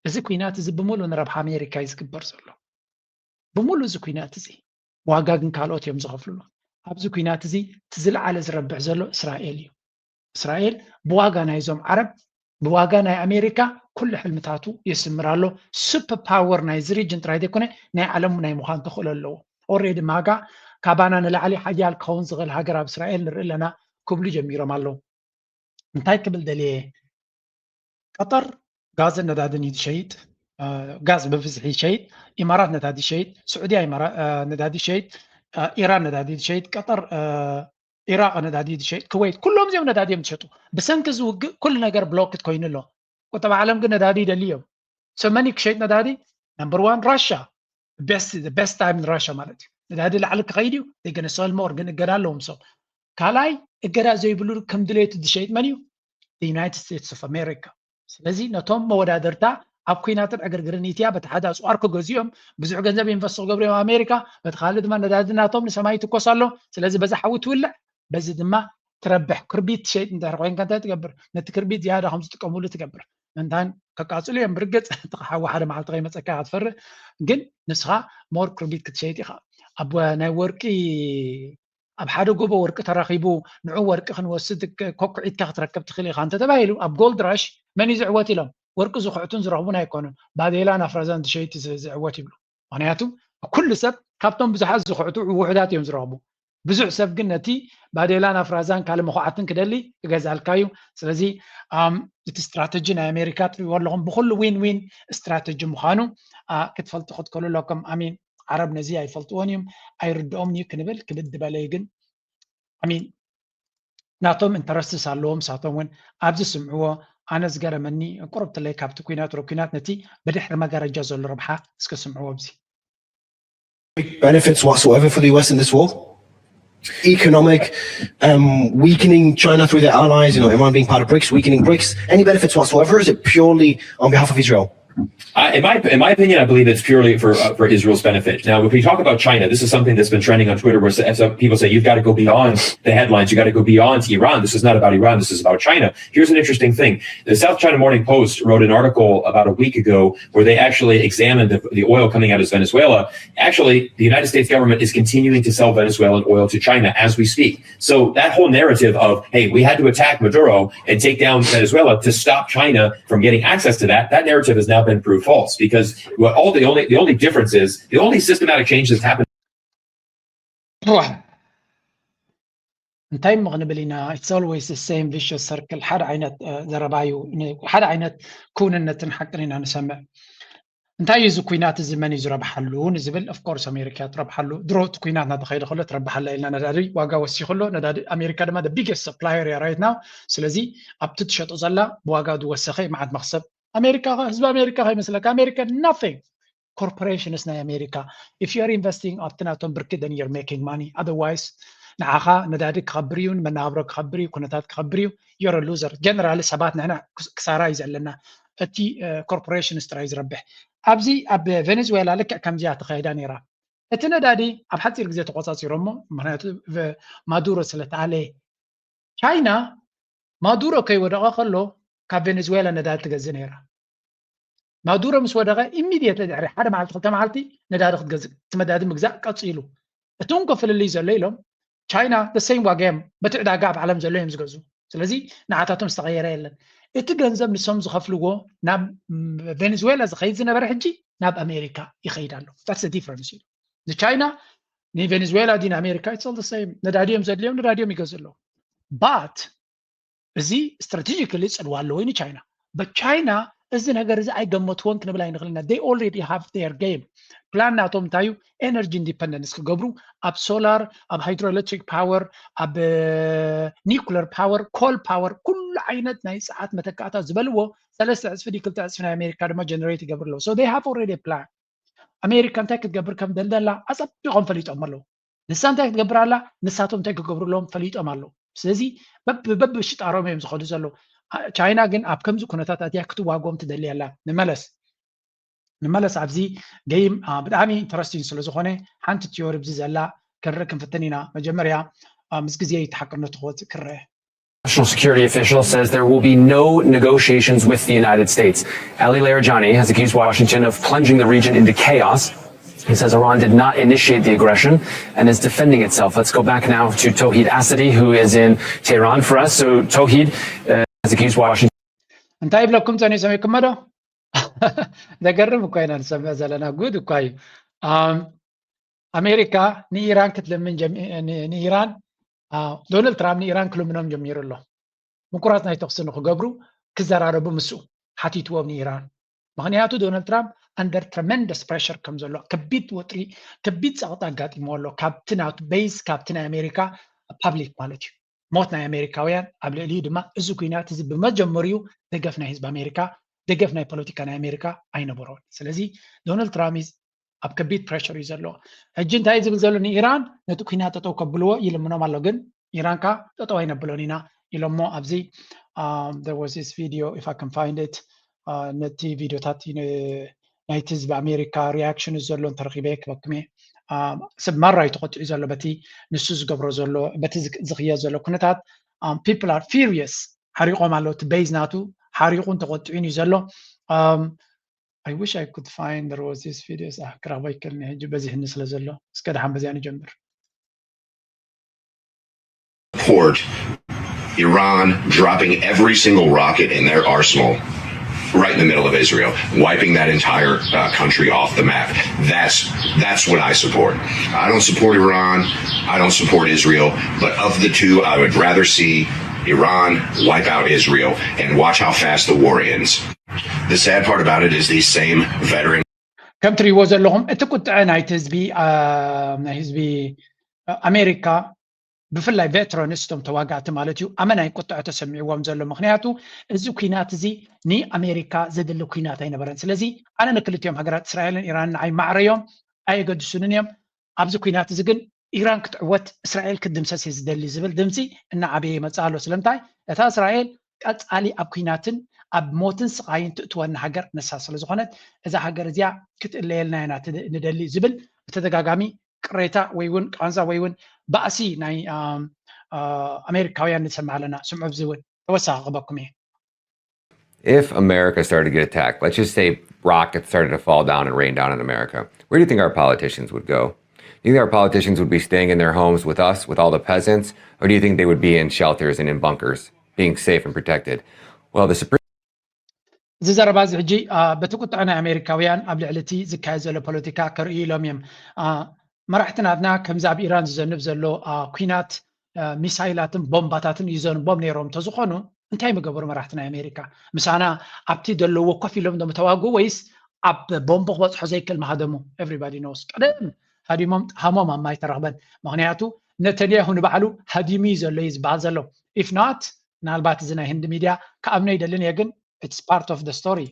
እዚ ኩናት እዚ ብምሉእ ንረብሓ ኣሜሪካ እዩ ዝግበር ዘሎ። ብምሉእ እዚ ኩናት እዚ ዋጋ ግን ካልኦት እዮም ዝኸፍልሉ። ኣብዚ ኩናት እዚ እቲ ዝለዓለ ዝረብሕ ዘሎ እስራኤል እዩ። እስራኤል ብዋጋ ናይዞም ዓረብ ብዋጋ ናይ ኣሜሪካ ኩሉ ሕልምታቱ የስምር ኣሎ። ሱፐር ፓወር ናይዚ ሪጅን ጥራይ ዘይኮነ ናይ ዓለም ናይ ምዃን ተኽእሎ ኣለዎ። ኦሬዲ ማጋ ካባና ንላዕሊ ሓያል ክኸውን ዝኽእል ሃገር ኣብ እስራኤል ንርኢ ኣለና ክብሉ ጀሚሮም ኣለዉ። እንታይ ክብል ደልየ? ቀጠር ጋዝን ነዳድን እዩ ዝሸይጥ። ጋዝ ብብዝሒ ይሸይጥ። ኢማራት ነዳዲ ይሸይጥ። ስዑድያ ነዳዲ ይሸይጥ። ኢራን ነዳዲ ትሸይጥ። ቀጠር ኢራቅ ነዳዲ ትሸይጥ። ኩወይት ኩሎም እዚኦም ነዳዲ እዮም ዝሸጡ። ብሰንኪ እዚ ውግእ ኩሉ ነገር ብሎክድ ኮይኑ ኣሎ። ቁጠባ ዓለም ግን ነዳዲ ይደሊ እዮም። ሰመኒ ክሸይጥ ነዳዲ ናምበር ዋን ራሻ ቤስት ታይም ንራሻ ማለት እዩ። ነዳዲ ላዕሊ ክኸይድ እዩ። ገነሰል ሞር ግን እገዳ ኣለዎም። ሰው ካልኣይ እገዳ ዘይብሉ ከም ድሌቱ ዝሸይጥ መን እዩ? ዩናይትድ ስቴትስ ኦፍ ኣሜሪካ። ስለዚ ነቶም መወዳደርታ ኣብ ኩናትን ዕግርግርን ኢትያ በቲ ሓደ ኣፅዋር ክገዝኡ እዮም። ብዙሕ ገንዘብ ኢንቨስት ክገብሩ እዮም ኣሜሪካ። በቲ ካልእ ድማ ነዳዲ ናቶም ንሰማይ ይትኮስ ኣሎ። ስለዚ በዛ ሓዊ ትውልዕ፣ በዚ ድማ ትረብሕ። ክርቢት ትሸይጥ እንድሕር ኮይንካ እንታይ ትገብር? ነቲ ክርቢት ዝያዳ ከም ዝጥቀምሉ ትገብር። ምእንታን ከቃፅሉ እዮም። ብርግፅ እቲ ሓዊ ሓደ መዓልቲ ከይመፀካ ክትፈርህ። ግን ንስኻ ሞር ክርቢት ክትሸይጥ ኢኻ። ኣብ ናይ ወርቂ ኣብ ሓደ ጎቦ ወርቂ ተራኺቡ ንዑ ወርቂ ክንወስድ ኮኩዒትካ ክትረከብ ትኽእል ኢኻ እንተተባሂሉ ኣብ ጎልድ ራሽ መን እዩ ዝዕወት ኢሎም ወርቂ ዝኹዕቱን ዝረኽቡን ኣይኮኑን። ባዴላን ኣፍራዛን ዝሸይጥ ዝዕወት ይብሉ። ምክንያቱ ኩሉ ሰብ ካብቶም ብዙሓት ዝኹዕቱ ውሑዳት እዮም ዝረኽቡ። ብዙሕ ሰብ ግን ነቲ ባዴላን ኣፍራዛን ካልእ መኹዓትን ክደሊ ክገዛልካ እዩ። ስለዚ እቲ ስትራተጂ ናይ ኣሜሪካ ትሪእዎ ኣለኹም ብኩሉ ዊን ዊን ስትራተጂ ምዃኑ ክትፈልጡ ክትክእሉ ኣለኩም። ኣሚን ዓረብ ነዚ ኣይፈልጥዎን እዮም ኣይርድኦምን እዩ ክንብል ክብድ በለ እዩ። ግን ኣሚን ናቶም ኢንተረስትስ ኣለዎም። ሳቶም እውን ኣብዚ ስምዕዎ። ኣነ ዝገረመኒ ቁርብትለይ ካብቲ ኩናት ሮ ኩናት ነቲ ብድሕሪ መጋረጃ ዘሎ ረብሓ እስከ ስምዕዎ ኣብዚ benefits whatsoever for the U S in this war. Economic, um, weakening China through their allies, you know, Iran being part of brics, weakening brics. Any benefits whatsoever? Is it purely on behalf of Israel? I, in my in my opinion, I believe it's purely for uh, for Israel's benefit. Now, if we talk about China, this is something that's been trending on Twitter, where some people say you've got to go beyond the headlines, you got to go beyond Iran. This is not about Iran. This is about China. Here's an interesting thing: the South China Morning Post wrote an article about a week ago where they actually examined the, the oil coming out of Venezuela. Actually, the United States government is continuing to sell Venezuelan oil to China as we speak. So that whole narrative of, hey, we had to attack Maduro and take down Venezuela to stop China from getting access to that, that narrative has now been proved false because what all the only the only difference is the only systematic change that's happened. እንታይ እሞ ክንብል ኢና? It's always the same vicious circle። ሓደ ዓይነት ዘረባ እዩ። ሓደ ዓይነት ክውንነትን ሓቅን ኢና ንሰምዕ። እንታይ እዩ እዚ ኩናት እዚ መን እዩ ዝረብሓሉ ንዝብል of course ኣሜሪካ ትረብሓሉ። ድሮ እቲ ኩናት እናተኸይደ ከሎ ትረብሓላ ኢልና ነዳዲ ዋጋ ወሲኹ ኣሎ። ነዳዲ ኣሜሪካ ድማ the biggest supplier እያ right now። ስለዚ ኣብቲ ትሸጦ ዘላ ብዋጋ ዝወሰኸ መዓት መኽሰብ ኣሜሪካ ህዝቢ ኣሜሪካ ከይመስለካ ኣሜሪካ nothing። ኮርፖሬሽንስ ናይ ኣሜሪካ if you are investing ኣብቲ ናቶም ብርኪ then you're making money otherwise ንዓኻ ነዳዲ ክኸብር እዩ ንመናብሮ ክኸብር እዩ ኩነታት ክኸብር እዩ you're a loser። ጀነራሊ ሰባት ንሕና ክሳራ እዩ ዘለና። እቲ ኮርፖሬሽንስ ጥራይ ዝረብሕ። ኣብዚ ኣብ ቬኔዙዌላ ልክዕ ከምዚያ ተኻይዳ ነይራ። እቲ ነዳዲ ኣብ ሓፂር ግዜ ተቆፃፂሮሞ ምክንያቱ ማዱሮ ስለተኣለ። ቻይና ማዱሮ ከይወደቐ ከሎ ካብ ቬኔዙዌላ ነዳዲ ትገዝእ ነይራ። ማዱሮ ምስ ወደቐ ኢሚድየትሊ ድሕሪ ሓደ መዓልቲ ክልተ መዓልቲ ነዳዲ ክትገዝእ እቲ ነዳዲ ምግዛእ ቀፂሉ። እቲ እንኮ ፍልልይ ዘሎ ኢሎም ቻይና the same ዋጋ እዮም በቲ ዕዳጋ ኣብ ዓለም ዘሎ እዮም ዝገዝኡ። ስለዚ ንዓታቶም ዝተቐየረ የለን። እቲ ገንዘብ ንሶም ዝኸፍልዎ ናብ ቬኔዙዌላ ዝኸይድ ዝነበረ ሕጂ ናብ ኣሜሪካ ይኸይድ ኣሎ። That's the difference እዩ። ንቻይና ንቬኔዙዌላ ድዩ ንኣሜሪካ it's all the same። ነዳዲ እዮም ዘድልዮም ነዳዲ እዮም ይገዝእ ኣለዉ። But እዚ strategically ፅልዋ ኣለዎ ንቻይና። But ቻይና እዚ ነገር እዚ ኣይገመትዎን ክንብል ኣይንኽእል ኢና። They already have their game። ፕላን ናቶም እንታይ እዩ? ኤነርጂ ኢንዲፐንደንስ ክገብሩ፣ ኣብ ሶላር፣ ኣብ ሃይድሮኤሌክትሪክ ፓወር፣ ኣብ ኒኩለር ፓወር፣ ኮል ፓወር፣ ኩሉ ዓይነት ናይ ጸዓት መተካእታ ዝበልዎ ሰለስተ ዕጽፊ ድዩ ክልተ ዕጽፊ ናይ ኣሜሪካ ድማ ጀነሬት ይገብሩ ኣለዉ። So they have already plan። ኣሜሪካ እንታይ ክትገብር ከም ደልደላ ኣጸቢቖም ፈሊጦም ኣለዉ። ንሳ እንታይ ክትገብር ኣላ፣ ንሳቶም እንታይ ክገብሩ ኣለዎም ፈሊጦም ኣለዉ። ስለዚ በብ በብ ሽጣሮም እዮም ዝኸዱ ዘለዉ። ቻይና ግን ኣብ ከምዚ ኩነታት ኣትያ ክትዋጎም ትደሊ ኣላ። ንመለስ ንመለስ ኣብዚ ገይም ብጣዕሚ ኢንተረስቲንግ ስለ ዝኾነ ሓንቲ ቲዮሪ ብዚ ዘላ ክንርኢ ክንፍትን ኢና። መጀመርያ ምስ ግዜ ተሓቅነቱ ክወፅእ ክረአ። National security official says there will be no negotiations with the United States. Ali Larijani has accused Washington of plunging the region into chaos. He says Iran did not initiate the aggression and is defending itself. Let's go back now to Tohid Asadi, who is in Tehran for us. So Tohid uh, has accused Washington. እንታይ ይብለኩም ጸኒሑ ሰሚዕኩሞ ዶ? ዘገርም እኮ ኢና ንሰምዕ ዘለና። ጉድ እኳ እዩ። ኣሜሪካ ንኢራን ክትልምን ንኢራን ዶናልድ ትራምፕ ንኢራን ክልምኖም ጀሚሩ ኣሎ። ምቁራጽ ናይ ተኹሲ ንክገብሩ ክዘራረቡ ምስኡ ሓቲትዎም ንኢራን። ምክንያቱ ዶናልድ ትራምፕ under tremendous pressure ከም ዘሎ፣ ከቢድ ወጥሪ፣ ከቢድ ጸቕጢ ኣጋጢምዎ ኣሎ ካብቲ ናቱ ቤዝ፣ ካብቲ ናይ ኣሜሪካ ፓብሊክ ማለት እዩ። ሞት ናይ ኣሜሪካውያን ኣብ ልዕሊኡ ድማ እዚ ኩናት እዚ ብመጀመሪኡ ደገፍ ናይ ህዝቢ ኣሜሪካ፣ ደገፍ ናይ ፖለቲካ ናይ ኣሜሪካ ኣይነበሮን። ስለዚ ዶናልድ ትራምፕ ኣብ ከቢድ ፕሬሽር እዩ ዘሎ። ሕጂ እንታይ ዝብል ዘሎ ንኢራን ነቲ ኩናት ጠጠው ከብልዎ ይልምኖም ኣሎ፣ ግን ኢራን ካ ጠጠው ኣይነብሎን ኢና ኢሎሞ ኣብዚ there was this video if I can find it ነቲ ቪዲዮታት ናይቲ ህዝቢ ኣሜሪካ ሪያክሽን ዘሎ እንተረኺበ ክበኩም እየ። ሰብ ማራ እዩ ተቆጢዑ ዘሎ በቲ ንሱ ዝገብሮ ዘሎ በቲ ዝኽየ ዘሎ ኩነታት። People are furious፣ ሓሪቆም ኣለዉ። እቲ ቤዝ ናቱ ሓሪቁን ተቆጢዑን እዩ ዘሎ። I wish I could find there was this video ክረኽቦ ይክእልኒ ሕጂ በዚህኒ ስለ ዘሎ። እስከ ደሓን በዚኣ ንጀምር። Support Iran dropping every single rocket in their arsenal right in the middle of Israel, wiping that entire uh, country off the map. That's that's what I support. I don't support Iran. I don't support Israel. But of the two, I would rather see Iran wipe out Israel and watch how fast the war ends. The sad part about it is these same veteran ከም ትሪእዎ ዘለኹም እቲ ቁጥዐ ናይቲ ህዝቢ ናይ ህዝቢ ኣሜሪካ ብፍላይ ቬትራንስ እቶም ተዋጋእቲ ማለት እዩ ኣመናይ ቁጥዐ ተሰሚዕዎም ዘሎ። ምክንያቱ እዚ ኩናት እዚ ንኣሜሪካ ዘድሊ ኩናት ኣይነበረን። ስለዚ ኣነ ንክልቲኦም ሃገራት እስራኤልን ኢራንን ንዓይ ማዕረዮም ኣየገድሱንን እዮም። ኣብዚ ኩናት እዚ ግን ኢራን ክትዕወት እስራኤል ክትድምሰስ እየ ዝደሊ ዝብል ድምፂ እናዓበየ ይመፅእ ኣሎ። ስለምንታይ እታ እስራኤል ቀፃሊ ኣብ ኩናትን ኣብ ሞትን ስቃይን ትእትወና ሃገር ንሳ ስለዝኾነት እዛ ሃገር እዚኣ ክትእለየልና ኢና ንደሊ ዝብል ብተደጋጋሚ ቅሬታ ወይ እውን ቃንዛ ወይ እውን ባእሲ ናይ ኣሜሪካውያን ንሰምዕ ኣለና። ስምዑ ኣብዚ እውን ተወሳኺ ክበኩም እየ። If America started to get attacked, let's just say rockets started to fall down and rain down on America, where do you think our politicians would go? Do you think our politicians would be staying in their homes with us, with all the peasants, or do you think they would be in shelters and in bunkers, being safe and protected? Well, the Supreme እዚ ዘረባ እዚ ሕጂ በቲ ቁጥዐ ናይ ኣሜሪካውያን ኣብ ልዕሊ እቲ ዝካየድ ዘሎ ፖለቲካ ከርእዩ ኢሎም እዮም። መራሕቲ ናትና ከምዚ ኣብ ኢራን ዝዘንብ ዘሎ ኩናት ሚሳይላትን ቦምባታትን ይዘንቦም ነይሮም እንተዝኾኑ እንታይ ምገበሩ መራሕቲ ናይ ኣሜሪካ? ምሳና ኣብቲ ዘለዎ ኮፍ ኢሎም ዶ ምተዋግኡ ወይስ ኣብ ቦምብ ክበፅሖ ዘይክእል ምሃደሙ? Everybody knows። ቀደም ሃዲሞም ሃሞም ኣብ ማይ ተረኽበን። ምክንያቱ ነተንያሁ ንባዕሉ ሃዲሙ እዩ ዘሎ እዩ ዝበሃል ዘሎ። If not ምናልባት እዚ ናይ ህንዲ ሚድያ ክኣምኖ ይደልን እየ ግን it's part of the story።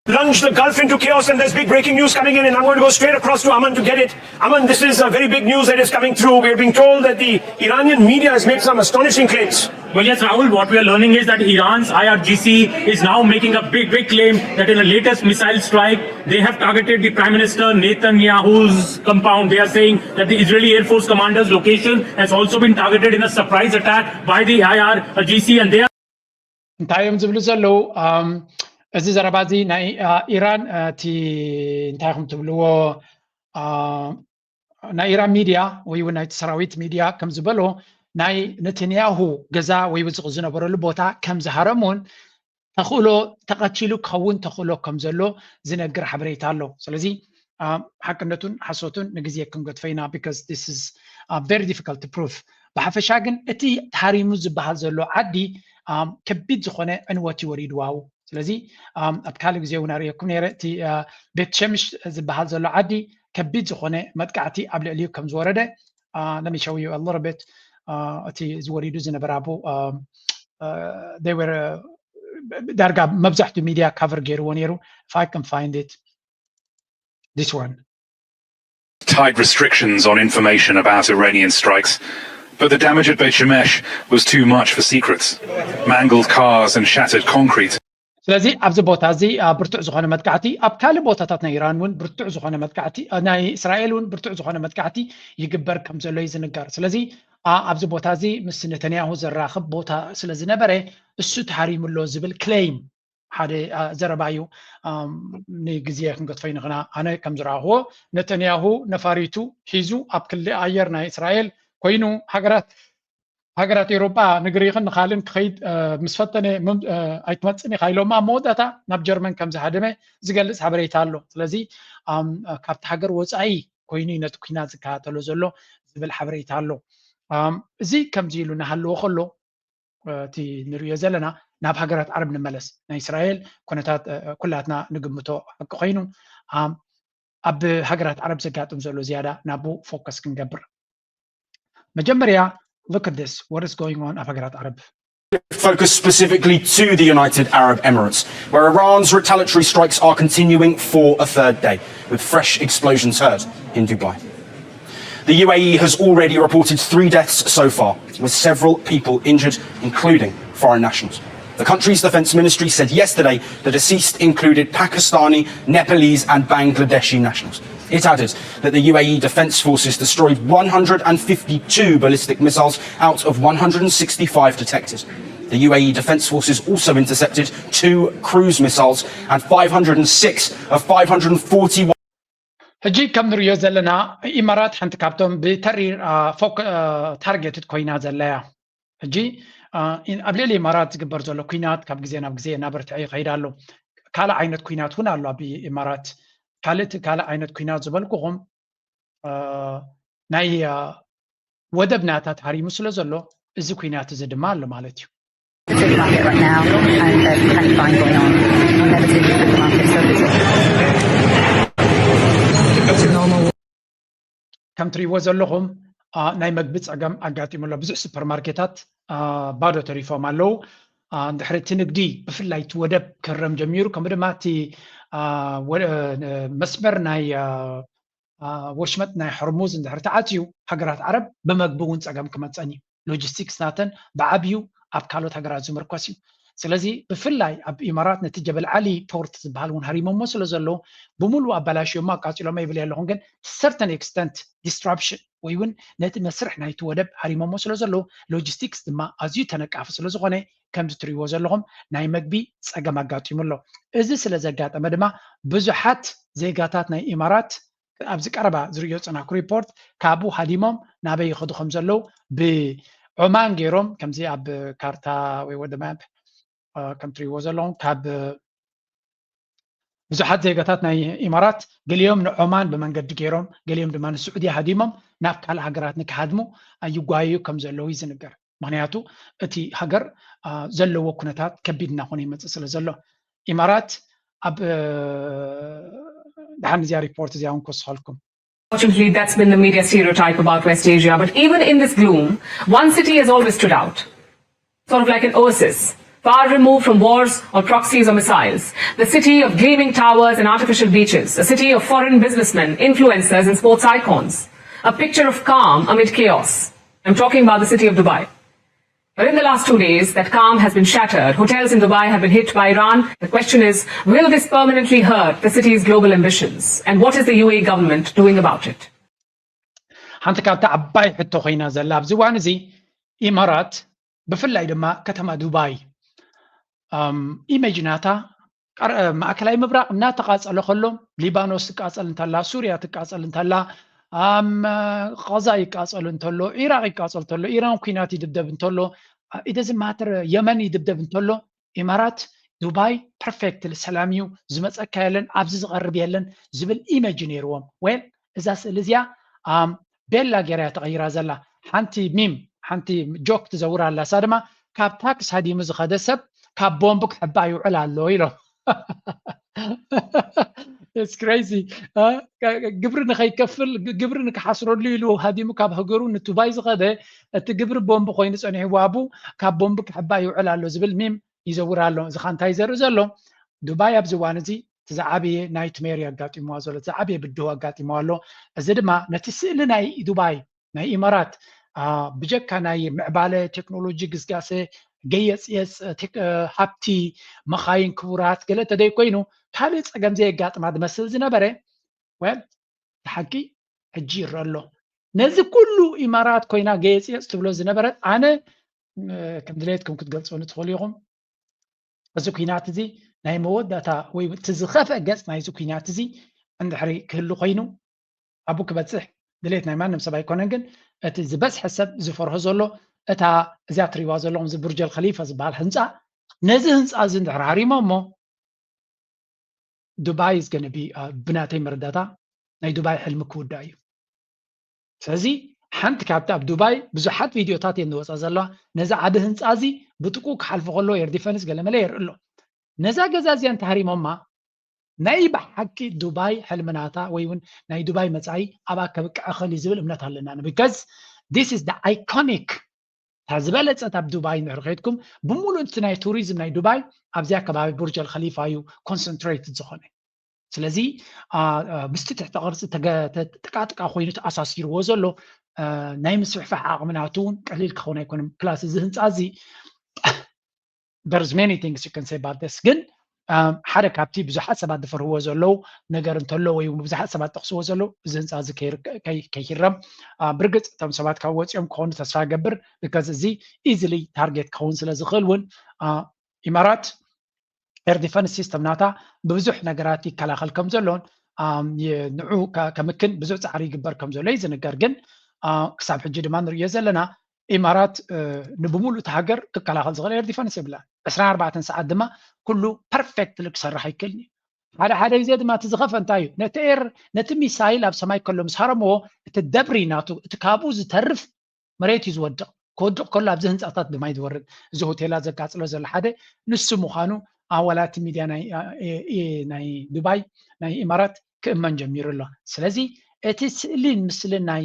plunge the Gulf into chaos, and there's big breaking news coming in, and I'm going to go straight across to Aman to get it. Aman, this is a very big news that is coming through. We're being told that the Iranian media has made some astonishing claims. Well, yes, Rahul, what we are learning is that Iran's I R G C is now making a big, big claim that in the latest missile strike, they have targeted the Prime Minister Netanyahu's compound. They are saying that the Israeli Air Force commander's location has also been targeted in a surprise attack by the I R G C, and they are እንታይ እዮም ዝብሉ ዘለዉ? እዚ ዘረባ እዚ ናይ ኢራን እቲ እንታይ ኢኹም ትብልዎ ናይ ኢራን ሚድያ ወይ እውን ናይቲ ሰራዊት ሚድያ ከም ዝበሎ ናይ ነተንያሁ ገዛ ወይ ዝነበረሉ ቦታ ከም ዝሃረሙን ተኽእሎ ተቐቲሉ ክኸውን ተኽእሎ ከም ዘሎ ዝነግር ሓበሬታ ኣሎ። ስለዚ ሓቅነቱን ሓሶቱን ንግዜ ክንገድፎ ኢና because this is very difficult to prove። ብሓፈሻ ግን እቲ ተሃሪሙ ዝበሃል ዘሎ ዓዲ ከቢድ ዝኾነ ዕንወት እዩ ወሪድዋው። ስለዚ ኣብ ካልእ ግዜ እውን ኣርእየኩም ነይረ። እቲ ቤት ሸምሽ ዝበሃል ዘሎ ዓዲ ከቢድ ዝኾነ መጥቃዕቲ ኣብ ልዕሊኡ ከም ዝወረደ፣ let me show you a little bit፣ እቲ ዝወሪዱ ዝነበረ ኣቦ፣ they were፣ ዳርጋ መብዛሕትኡ ሚድያ ካቨር ገይርዎ ነይሩ። If I can find it, this one. Tight restrictions on information about Iranian strikes, but the damage at Beit Shemesh was too much for secrets. Mangled cars and shattered concrete. ስለዚ ኣብዚ ቦታ እዚ ብርቱዕ ዝኾነ መጥቃዕቲ፣ ኣብ ካልእ ቦታታት ናይ ኢራን እውን ብርቱዕ ዝኾነ መጥቃዕቲ፣ ናይ እስራኤል እውን ብርቱዕ ዝኾነ መጥቃዕቲ ይግበር ከም ዘሎ እዩ ዝንገር። ስለዚ ኣብዚ ቦታ እዚ ምስ ነተንያሁ ዘራኽብ ቦታ ስለ ዝነበረ እሱ ተሃሪሙ ኣሎ ዝብል ክሌም ሓደ ዘረባ እዩ። ንግዜ ክንገድፎ ይንኽና። ኣነ ከም ዝረኣኽዎ ነተንያሁ ነፋሪቱ ሒዙ ኣብ ክሊ ኣየር ናይ እስራኤል ኮይኑ ሃገራት ሃገራት ኤውሮጳ ንግሪኽን ንኻልን ክኸይድ ምስ ፈተነ ኣይትመጽን ኢኻ ኢሎማ ኣብ መወዳእታ ናብ ጀርመን ከም ዝሃደመ ዝገልጽ ሓበሬታ ኣሎ። ስለዚ ካብቲ ሃገር ወጻኢ ኮይኑ እዩ ነቲ ኲናት ዝከታተሎ ዘሎ ዝብል ሓበሬታ ኣሎ። እዚ ከምዚ ኢሉ እናሃለወ ከሎ እቲ ንሪኦ ዘለና ናብ ሃገራት ዓረብ ንመለስ። ናይ እስራኤል ኩነታት ኩላትና ንግምቶ ሓቂ ኮይኑ ኣብ ሃገራት ዓረብ ዘጋጥም ዘሎ ዝያዳ ናብኡ ፎከስ ክንገብር መጀመርያ look at this, what is going on ኣብ ሃገራት ዓረብ። Focus specifically to the United Arab Emirates, where Iran's retaliatory strikes are continuing for a third day, with fresh explosions heard in Dubai. The U A E has already reported three deaths so far, with several people injured, including foreign nationals. The country's defense ministry said yesterday the deceased included Pakistani, Nepalese, and Bangladeshi nationals. It added that the U A E Defense Forces destroyed one hundred and fifty-two ballistic missiles out of one hundred and sixty-five detected. The U A E Defense Forces also intercepted two cruise missiles and five hundred and six of five hundred and forty-one. ሕጂ ከም ንሪኦ ዘለና ኢማራት ሓንቲ ካብቶም ብተሪር ታርጌትድ ኮይና ዘለያ። ሕጂ ኣብ ልዕሊ ኢማራት ዝግበር ዘሎ ኩናት ካብ ግዜ ናብ ግዜ እናበርትዐ ይኸይድ ኣሎ። ካልእ ዓይነት ኩናት እውን ኣሎ ኣብ ኢማራት። ካልእ እቲ ካልእ ዓይነት ኩናት ዝበልኩኹም ናይ ወደብ ናታ ተሃሪሙ ስለ ዘሎ እዚ ኩናት እዚ ድማ ኣሎ ማለት እዩ። It's a market right now, and there's panic buying going on. I've never seen this kind of market so busy. ከም ትሪእዎ ዘለኹም ናይ መግቢ ፀገም ኣጋጢሙ ኣሎ። ብዙሕ ሱፐርማርኬታት ባዶ ተሪፎም ኣለዉ። እንድሕሪ እቲ ንግዲ ብፍላይ እቲ ወደብ ክህረም ጀሚሩ ከምኡ ድማ እቲ መስመር ናይ ወሽመጥ ናይ ሕርሙዝ እንድሕር ተዓፅዩ ሃገራት ዓረብ ብመግቢ እውን ፀገም ክመፀን እዩ። ሎጂስቲክስ ናተን ብዓብዩ ኣብ ካልኦት ሃገራት ዝምርኮስ እዩ። ስለዚ ብፍላይ ኣብ ኢማራት ነቲ ጀበል ዓሊ ፖርት ዝበሃል እውን ሃሪሞሞ ስለ ዘለዉ ብምሉእ ኣባላሽዮሞ ኣቃፂሎሞ ይብል ኣለኹን ግን to certain extent disruption ወይ እውን ነቲ መስርሕ ናይቲ ወደብ ሃሪሞሞ ስለ ዘለዉ ሎጂስቲክስ ድማ ኣዝዩ ተነቃፊ ስለ ዝኾነ ከምዚ ትሪእዎ ዘለኹም ናይ መግቢ ፀገም ኣጋጢሙ ኣሎ። እዚ ስለ ዘጋጠመ ድማ ብዙሓት ዜጋታት ናይ ኢማራት ኣብዚ ቀረባ ዝርእዮ ዝጸናሕኩ ሪፖርት ካብኡ ሃዲሞም ናበይ ይኸዱ ከም ዘለዉ ብዖማን ገይሮም ከምዚ ኣብ ካርታ ወይ ወደ ማፕ ከም ትሪእዎ ዘለኹም ካብ ብዙሓት ዜጋታት ናይ ኢማራት ገሊኦም ንዖማን ብመንገዲ ገይሮም ገሊኦም ድማ ንስዑድያ ሃዲሞም ናብ ካልእ ሃገራት ንክሃድሙ ይጓየዩ ከም ዘለዉ እዩ ዝንገር። ምክንያቱ እቲ ሃገር ዘለዎ ኩነታት ከቢድ እናኾነ ይመፅእ ስለ ዘሎ ኢማራት ኣብ ደሓን እዚኣ ሪፖርት እዚኣ እውን ክወስኸልኩም። Unfortunately, that's been the media stereotype about West Asia. But even in this gloom, one city has always stood out, sort of like an oasis, far removed from wars or proxies or missiles. The city of gleaming towers and artificial beaches, a city of foreign businessmen, influencers, and sports icons. A picture of calm amid chaos. I'm talking about the city of Dubai. But in the last two days, that calm has been shattered. Hotels in Dubai have been hit by Iran. The question is, will this permanently hurt the city's global ambitions? And what is the U A E government doing about it? ሓንቲ ካብቲ ዓባይ ሕቶ ኮይና ዘላ ኣብዚ እዋን እዚ ኢማራት ብፍላይ ድማ ከተማ ዱባይ ኢሜጅ ናታ ማእከላይ ምብራቕ እናተቃጸለ ከሎ ሊባኖስ ትቃጸል እንተላ፣ ሱርያ ትቃጸል እንተላ፣ ቐዛ ይቃጸል እንተሎ፣ ኢራቕ ይቃጸል እንተሎ፣ ኢራን ኩናት ይድብደብ እንተሎ፣ ኢደዚ ማተር የመን ይድብደብ እንተሎ ኢማራት ዱባይ ፐርፌክትሊ ሰላም እዩ ዝመፀካ የለን ኣብዚ ዝቐርብ የለን ዝብል ኢመጅ ነይርዎም። ዌል እዛ ስእሊ እዚኣ ቤላ ገይራ እያ ተቐይራ ዘላ። ሓንቲ ሚም ሓንቲ ጆክ ትዘውር ኣላ። እሳ ድማ ካብ ታክስ ሃዲሙ ዝኸደ ሰብ ካብ ቦምብ ክሕባእ ይውዕል ኣሎ ኢሎም። It's crazy። ግብሪ ንኸይከፍል፣ ግብሪ ንክሓስረሉ ኢሉ ሃዲሙ ካብ ሃገሩ ንዱባይ ዝኸደ፣ እቲ ግብሪ ቦምብ ኮይኑ ጸኒሕዎ ኣብኡ፣ ካብ ቦምብ ክሕባእ ይውዕል ኣሎ ዝብል ሚም ይዘውር ኣሎ። እዚ ኸ እንታይ ዘርኢ ዘሎ? ዱባይ ኣብዚ እዋን እዚ እቲ ዝዓበየ ናይትሜር ኣጋጢምዋ ዘሎ፣ ዝዓበየ ብድሆ ኣጋጢምዋ ኣሎ። እዚ ድማ ነቲ ስእሊ ናይ ዱባይ፣ ናይ ኢማራት፣ ብጀካ ናይ ምዕባለ ቴክኖሎጂ፣ ግስጋሰ፣ ገየጽየጽ፣ ሃብቲ፣ መኻይን ክቡራት ገለ ተደይ ኮይኑ ካልእ ጸገም ዘየጋጥማ ዝመስል ዝነበረ፣ ወል፣ እቲ ሓቂ ሕጂ ይረአ ኣሎ። ነዚ ኩሉ ኢማራት ኮይና ገየጽየጽ ትብሎ ዝነበረት፣ ኣነ ከም ድሌትኩም ክትገልጽኒ ትኽእሉ ኢኹም። እዚ ኩናት እዚ ናይ መወዳእታ ወይ እቲ ዝኸፍአ ገጽ ናይዚ ኩናት እዚ እንድሕሪ ክህሉ ኮይኑ ኣብኡ ክበጽሕ ድሌት ናይ ማንም ሰብ ኣይኮነን። ግን እቲ ዝበዝሐ ሰብ ዝፈርሆ ዘሎ እታ እዚኣ ትሪእዋ ዘለኹም እዚ ቡርጀል ኸሊፋ ዝበሃል ህንፃ፣ ነዚ ህንፃ እዚ እንድሕር ሃሪሞ እሞ ዱባይ is gonna be ብናተይ መረዳእታ ናይ ዱባይ ሕልሚ ክውዳእ እዩ። ስለዚ ሓንቲ ካብቲ ኣብ ዱባይ ብዙሓት ቪድዮታት እየን ዝወፃ ዘለዋ፣ ነዚ ዓቢ ህንፃ እዚ ብጥቁ ክሓልፎ ከሎ ኤር ዲፈንስ ገለመለ የርኢ ኣሎ። ነዛ ገዛ እዚኣ እንተሃሪሞማ ናይ ብሓቂ ዱባይ ሕልምናታ ወይ እውን ናይ ዱባይ መፃኢ ኣብኣ ከብቅዕ ኸእል እዩ ዝብል እምነት ኣለና። Because this is the iconic፣ እታ ዝበለፀት ኣብ ዱባይ እንድሕር ከይድኩም ብምሉእ እቲ ናይ ቱሪዝም ናይ ዱባይ ኣብዚኣ ከባቢ ቡርጀል ኸሊፋ እዩ ኮንሰንትሬት ዝኾነ። ስለዚ ምስቲ ትሕተ ቅርፂ ጥቃጥቃ ኮይኑ ተኣሳሲርዎ ዘሎ ናይ ምስፍሕፋሕ ዓቕሚ ናቱ እውን ቀሊል ክኸውን ኣይኮነን። ፕላስ እዚ ህንፃ እዚ there's many things you can say about this፣ ግን ሓደ ካብቲ ብዙሓት ሰባት ዝፈርህዎ ዘለዉ ነገር እንተሎ ወይ እውን ብዙሓት ሰባት ጠቕስዎ ዘለዉ እዚ ህንፃ እዚ ከይሂረም ብርግፅ እቶም ሰባት ካብ ወፂኦም ክኾኑ ተስፋ ገብር። Because እዚ ኢዝሊ ታርጌት ክኸውን ስለ ዝኽእል እውን ኢማራት ኤር ዲፈንስ ሲስተም ናታ ብብዙሕ ነገራት ይከላኸል ከም ዘሎን ንዑ ከምክን ብዙሕ ፃዕሪ ይግበር ከም ዘሎ እዩ ዝንገር። ግን ክሳብ ሕጂ ድማ ንሪኦ ዘለና ኢማራት ንብሙሉእ እቲ ሃገር ክከላኸል ዝኽእል ኤር ዲፈንስ የብላን። ዕስራን ኣርባዕተን ሰዓት ድማ ኩሉ ፐርፌክትሊ ክሰርሕ ኣይክእልን እዩ። ሓደ ሓደ ግዜ ድማ እቲ ዝኸፈ እንታይ እዩ? ነቲ ኤር ነቲ ሚሳይል ኣብ ሰማይ ከሎ ምስ ሃረምዎ እቲ ደብሪ ናቱ እቲ ካብኡ ዝተርፍ መሬት እዩ ዝወድቕ። ክወድቕ ከሎ ኣብዚ ህንፃታት ድማ እዩ ዝወርድ። እዚ ሆቴላት ዘቃፅሎ ዘሎ ሓደ ንሱ ምዃኑ ኣዋላቲ ሚድያ ናይ ዱባይ ናይ ኢማራት ክእመን ጀሚሩ ኣሎ። ስለዚ እቲ ስእሊን ምስልን ናይ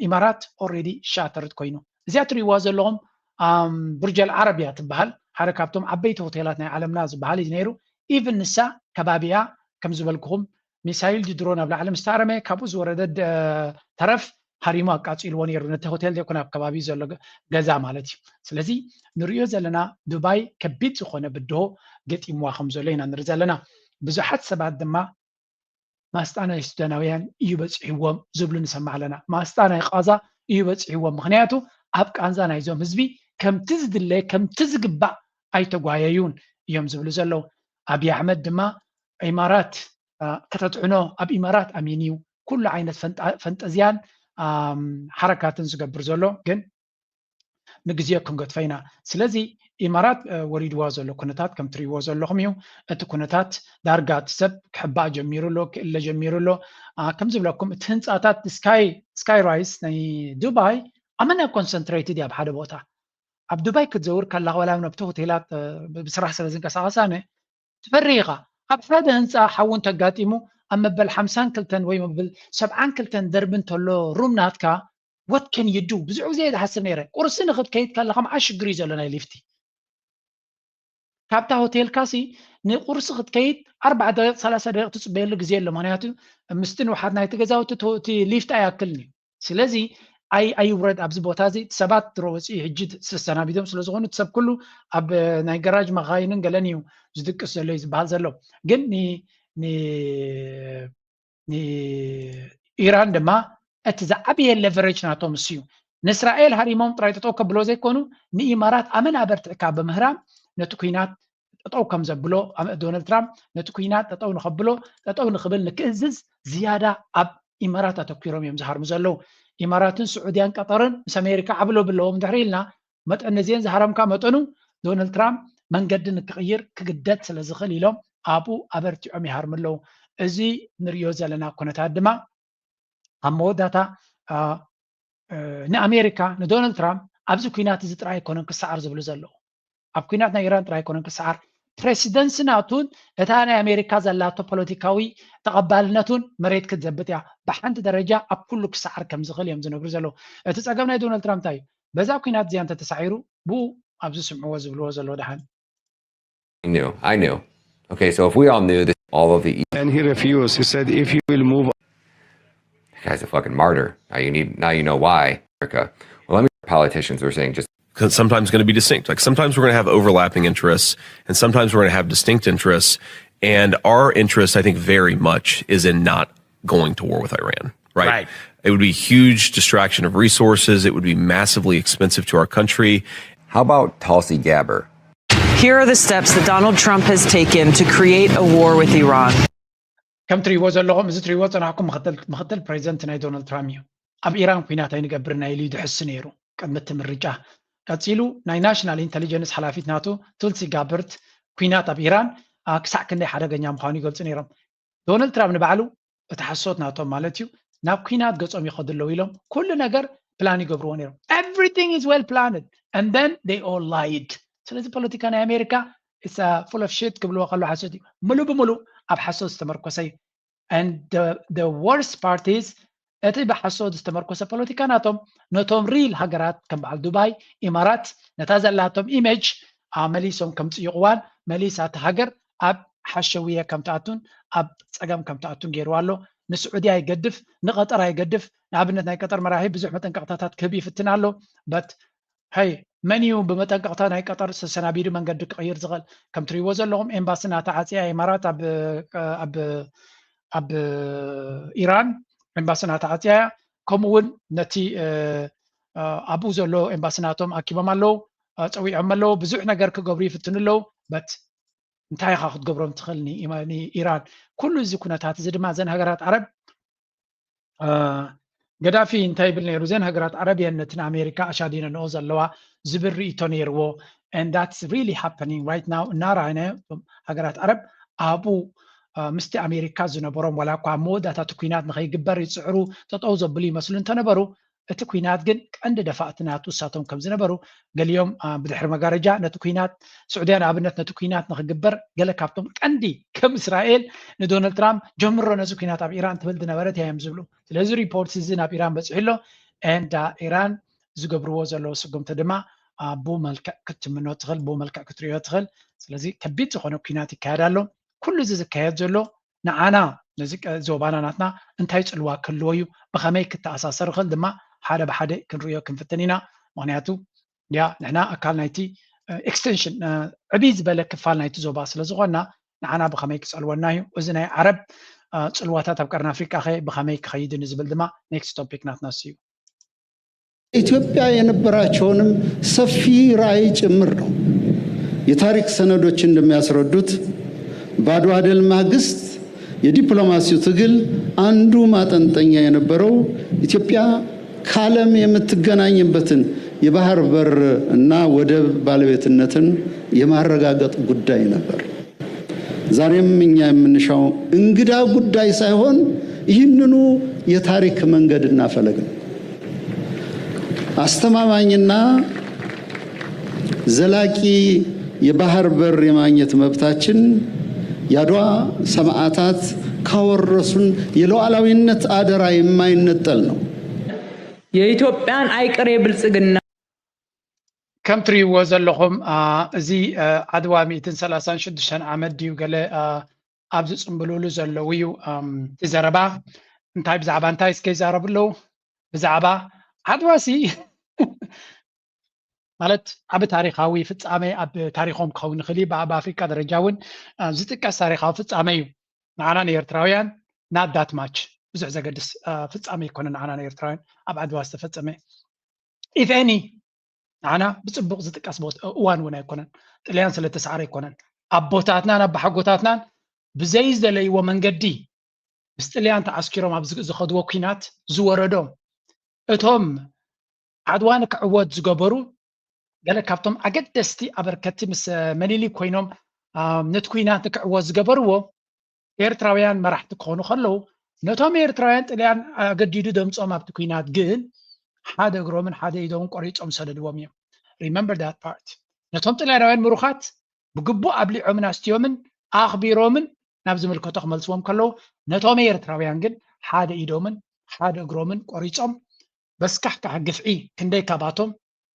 ኢማራት ኦልሬዲ ሻተርድ ኮይኑ እዚኣ ትሪእዋ ዘለኹም ቡርጀል ዓረብያ ትበሃል ሓደ ካብቶም ዓበይቲ ሆቴላት ናይ ዓለምና ዝበሃል እዩ ነይሩ። ኢቭን ንሳ ከባቢያ ከም ዝበልኩኹም ሚሳይል ድድሮ ናብ ላዕሊ ምስ ተሃረመ ካብኡ ዝወረደ ተረፍ ሃሪሙ ኣቃፂልዎ ነይሩ። ነቲ ሆቴል ዘይኮነ ኣብ ከባቢ ዘሎ ገዛ ማለት እዩ። ስለዚ ንሪኦ ዘለና ዱባይ ከቢድ ዝኾነ ብድሆ ገጢምዋ ከም ዘሎ ኢና ንርኢ ዘለና። ብዙሓት ሰባት ድማ ማስጣ ናይ ሱዳናውያን እዩ በፂሕዎም ዝብሉ ንሰማዕ ኣለና። ማስጣ ናይ ቃዛ እዩ በፂሕዎም። ምክንያቱ ኣብ ቃንዛ ናይዞም ህዝቢ ከምቲ ዝድለ ከምቲ ዝግባእ ኣይተጓየዩን እዮም ዝብሉ ዘለዉ። ኣብይ ኣሕመድ ድማ ኢማራት ከተጥዕኖ ኣብ ኢማራት ኣሚን እዩ ኩሉ ዓይነት ፈንጠዝያን ሓረካትን ዝገብር ዘሎ። ግን ንግዜኡ ክንገድፎ ኢና። ስለዚ ኢማራት ወሪድዋ ዘሎ ኩነታት ከም ትሪእዎ ዘለኹም እዩ። እቲ ኩነታት ዳርጋ እቲ ሰብ ክሕባእ ጀሚሩ ኣሎ፣ ክእለ ጀሚሩ ኣሎ። ከም ዝብለኩም እቲ ህንፃታት ስካይ ራይስ ናይ ዱባይ ኣመና ኮንሰንትሬትድ እዩ ኣብ ሓደ ቦታ። ኣብ ዱባይ ክትዘውር ከላኻ ዋላ ኣብቲ ሆቴላት ብስራሕ ስለ ዝንቀሳቐስ ኣነ ትፈርህ ኢኻ። ኣብ ሓደ ህንፃ ሓዊ እንተጋጢሙ ኣብ መበል ሓምሳን ክልተን ወይ መበል ሰብዓን ክልተን ደርቢ እንተሎ ሩም ናትካ what can you do? ብዙሕ ግዜ እየ ዝሓስብ ነይረ። ቁርሲ ንክትከይድ ከለኻ መዓት ሽግር እዩ ዘሎ ናይ ሊፍቲ። ካብታ ሆቴልካ ሲ ንቁርሲ ክትከይድ ኣርባዓ ደቂቕ ሰላሳ ደቂቕ ትፅበየሉ ግዜ ኣሎ። ምክንያቱ ምስቲ ንውሓት ናይቲ ገዛውቲ እቲ ሊፍት ኣይኣክልን እዩ። ስለዚ ኣይ ኣይውረድ ኣብዚ ቦታ እዚ ሰባት ድሮ ወፂኡ ሕጂ ተሰናቢዶም ስለ ዝኾኑ እቲ ሰብ ኩሉ ኣብ ናይ ገራጅ መኻይንን ገለን እዩ ዝድቅስ ዘሎ እዩ ዝበሃል ዘሎ። ግን ንኢራን ድማ እቲ ዝዓበየ ሌቨሬጅ ናቶም እሱ እዩ። ንእስራኤል ሃሪሞም ጥራይ ጠጠው ከብሎ ዘይኮኑ ንኢማራት ኣመና ኣበርቲዕካ ብምህራም ነቲ ኩናት ጠጠው ከም ዘብሎ ዶናልድ ትራምፕ ነቲ ኩናት ጠጠው ንኸብሎ ጠጠው ንኽብል ንክእዝዝ ዝያዳ ኣብ ኢማራት ኣተኪሮም እዮም ዝሃርሙ ዘለዉ። ኢማራትን ስዑድያን ቀጠርን ምስ ኣሜሪካ ዓብሎ ብለዎም ድሕሪ ኢልና መጠን ነዚአን ዝሃረምካ መጠኑ ዶናልድ ትራምፕ መንገዲ ንክቕይር ክግደድ ስለ ዝኽእል ኢሎም ኣብኡ ኣበርቲዖም ይሃርሙ ኣለዉ። እዚ ንሪኦ ዘለና ኩነታት ድማ ኣብ መወዳእታ ንኣሜሪካ ንዶናልድ ትራምፕ ኣብዚ ኩናት እዚ ጥራይ ኣይኮነን ክሰዓር ዝብሉ ዘለዉ። ኣብ ኩናት ናይ ኢራን ጥራይ ኣይኮነን ክሰዓር፣ ፕሬሲደንሲ ናቱን እታ ናይ ኣሜሪካ ዘላቶ ፖለቲካዊ ተቐባልነቱን መሬት ክትዘብጥ እያ። ብሓንቲ ደረጃ ኣብ ኩሉ ክሰዓር ከም ዝኽእል እዮም ዝነግሩ ዘለዉ። እቲ ጸገም ናይ ዶናልድ ትራምፕ እንታይ እዩ? በዛ ኩናት እዚኣ እንተተሳዒሩ ብኡ ኣብዚ ስምዕዎ ዝብልዎ ዘለዉ ደሓን I knew. I knew. Okay, so if we all knew that all of the And he refused. He said, if you will move That guy's a fucking martyr. Now you need. Now you know why. America. Well, let me. Politicians were saying just Sometimes going to be distinct. Like sometimes we're going to have overlapping interests, and sometimes we're going to have distinct interests. And our interest, I think, very much is in not going to war with Iran. Right. Right. It would be huge distraction of resources. It would be massively expensive to our country. How about Tulsi Gabbard? Here are the steps that Donald Trump has taken to create a war with Iran. ከም ትሪእዎ ዘለኹም፣ እዚ ትሪእዎ ጸናሕኩም ምክትል ፕሬዚደንት ናይ ዶናልድ ትራምፕ እዩ። ኣብ ኢራን ኩናት ኣይንገብር ናይ ኢሉ ድሕሱ ነይሩ ቅድሚ እቲ ምርጫ። ቀጺሉ ናይ ናሽናል ኢንተሊጀንስ ሓላፊት ናቱ ቱልሲ ጋበርት ኩናት ኣብ ኢራን ክሳዕ ክንደይ ሓደገኛ ምዃኑ ይገልጹ ነይሮም። ዶናልድ ትራምፕ ንባዕሉ እቲ ሓሶት ናቶም ማለት እዩ ናብ ኩናት ገጾም ይኸዱ ኣለዉ ኢሎም ኩሉ ነገር ፕላን ይገብርዎ ነይሮም። Everything is well planned and then they all lied። ስለዚ ፖለቲካ ናይ ኣሜሪካ it's full of shit ክብልዎ ከሎ ሓሶት እዩ። ምሉእ ብምሉእ ኣብ ሓሶት ዝተመርኮሰ እዩ። And the, the worst part is እቲ ብሓሶት ዝተመርኮሰ ፖለቲካ ናቶም ነቶም ሪል ሃገራት ከም በዓል ዱባይ፣ ኢማራት ነታ ዘላቶም ኢሜጅ መሊሶም ከም ጽይቕዋን መሊሳ እቲ ሃገር ኣብ ሓሸውየ ከም ትኣቱን ኣብ ጸገም ከም ትኣቱን ገይርዋ ኣሎ። ንስዑድያ ይገድፍ፣ ንቐጠር ኣይገድፍ። ንኣብነት ናይ ቀጠር መራሒ ብዙሕ መጠንቀቕታታት ክህብ ይፍትን ኣሎ። But ሀይ መን እዩ ብመጠንቀቕታ ናይ ቀጠር ተሰናቢዱ መንገዲ ክቕይር ዝኽእል? ከም ትሪእዎ ዘለኹም ኤምባሲ ናተዓጽያ ኢማራት ኣብ ኣብ ኣብ ኢራን ኤምባሲ ናተዓጽያ እያ። ከምኡ እውን ነቲ ኣብኡ ዘሎ ኤምባሲ ናቶም ኣኪቦም ኣለዉ፣ ጸዊዖም ኣለዉ። ብዙሕ ነገር ክገብሩ ይፍትኑ ኣለዉ። But እንታይ ኢኻ ክትገብሮም ትኽእል ንኢራን? ኩሉ እዚ ኩነታት እዚ ድማ እዘን ሃገራት ዓረብ ገዳፊ እንታይ ይብል ነይሩ? እዘን ሃገራት ዓረብ እየን ነቲ ንኣሜሪካ ኣሻዲነንኦ ዘለዋ ዝብል ርእይቶ ነይርዎ። And that's really happening right now። እናረኣይናዮ እቶም ሃገራት ዓረብ ኣብኡ ምስቲ ኣሜሪካ ዝነበሮም ዋላ እኳ ኣብ መወዳእታ እቲ ኩናት ንኸይግበር ይፅዕሩ፣ ጠጠው ዘብሉ ይመስሉ እንተነበሩ፣ እቲ ኩናት ግን ቀንዲ ደፋእቲ ናቱ እሳቶም ከም ዝነበሩ ገሊኦም ብድሕሪ መጋረጃ ነቲ ኩናት ስዑድያ ንኣብነት ነቲ ኩናት ንክግበር ገለ ካብቶም ቀንዲ ከም እስራኤል ንዶናልድ ትራምፕ ጀምሮ ነዚ ኩናት ኣብ ኢራን ትብል ዝነበረት እያ እዮም ዝብሉ። ስለዚ ሪፖርት እዚ ናብ ኢራን በፂሑ ኣሎ። And ኢራን ዝገብርዎ ዘለዉ ስጉምቲ ድማ ብኡ መልክዕ ክትትምኖ ትኽእል፣ ብኡ መልክዕ ክትሪኦ ትኽእል። ስለዚ ከቢድ ዝኾነ ኩናት ይካየድ ኣሎ። ኩሉ እዚ ዝካየድ ዘሎ ንዓና ነዚ ዞባና ናትና እንታይ ፅልዋ ክህልዎ እዩ፣ ብኸመይ ክተኣሳሰር ይኽእል ድማ ሓደ ብሓደ ክንሪኦ ክንፍትን ኢና። ምክንያቱ ያ ንሕና ኣካል ናይቲ ኤክስቴንሽን ዕብይ ዝበለ ክፋል ናይቲ ዞባ ስለ ዝኾንና ንዓና ብኸመይ ክፀልወና እዩ፣ እዚ ናይ ዓረብ ፅልዋታት ኣብ ቀርኒ ኣፍሪቃ ኸ ብኸመይ ክኸይድ ንዝብል ድማ ኔክስት ቶፒክ ናትና እዩ። ኢትዮጵያ የነበራቸውንም ሰፊ ራዕይ ጭምር ነው። የታሪክ ሰነዶች እንደሚያስረዱት በአድዋ ድል ማግስት የዲፕሎማሲው ትግል አንዱ ማጠንጠኛ የነበረው ኢትዮጵያ ከዓለም የምትገናኝበትን የባህር በር እና ወደብ ባለቤትነትን የማረጋገጥ ጉዳይ ነበር። ዛሬም እኛ የምንሻው እንግዳ ጉዳይ ሳይሆን ይህንኑ የታሪክ መንገድና ፈለግ ነው። አስተማማኝና ዘላቂ የባህር በር የማግኘት መብታችን የአድዋ ሰማዕታት ካወረሱን የሉዓላዊነት አደራ የማይነጠል ነው። የኢትዮጵያን አይቀሬ ብልጽግና ከም ትሪእዎ ዘለኹም እዚ ዓድዋ ሚእትን ሰላሳን ሽዱሽተን ዓመት ድዩ ገለ ኣብ ዝፅምብልሉ ዘለዉ እዩ። እቲ ዘረባ እንታይ ብዛዕባ እንታይ እስከ ይዛረቡ ኣለዉ? ብዛዕባ ዓድዋ ሲ ማለት ዓቢ ታሪኻዊ ፍጻሜ ኣብ ታሪኾም ክኸውን ይኽእል እዩ። ኣብ ኣፍሪቃ ደረጃ እውን ዝጥቀስ ታሪኻዊ ፍጻሜ እዩ። ንዓና ንኤርትራውያን not that much ብዙሕ ዘገድስ ፍጻሜ ኣይኮነ ንዓና ንኤርትራውያን ኣብ ዓድዋ ዝተፈጸመ። If any ንዓና ብጽቡቕ ዝጥቀስ እዋን እውን ኣይኮነን። ጥልያን ስለ ተሰዓረ ኣይኮነን። ኣቦታትናን ኣባሓጎታትናን ብዘይ ዝደለይዎ መንገዲ ምስ ጥልያን ተዓስኪሮም ኣብ ዝኸድዎ ኲናት ዝወረዶም እቶም ዓድዋ ንክዕወት ዝገበሩ ገለ ካብቶም ኣገደስቲ ኣበርከቲ ምስ መኒሊክ ኮይኖም ነቲ ኲናት ንክዕወት ዝገበርዎ ኤርትራውያን መራሕቲ ክኾኑ ከለዉ ነቶም ኤርትራውያን ጥልያን ኣገዲዱ ደምጾም ኣብቲ ኲናት ግን ሓደ እግሮምን ሓደ ኢዶምን ቆሪጾም ሰደድዎም እዮም። Remember that part። ነቶም ጥልያናውያን ምሩኻት ብግቡእ ኣብሊዖምን ኣስትዮምን ኣኽቢሮምን ናብ ዝምልከቶ ክመልስዎም ከለዉ፣ ነቶም ኤርትራውያን ግን ሓደ ኢዶምን ሓደ እግሮምን ቆሪጾም፣ በስካሕካሕ ግፍዒ ክንደይ ካባቶም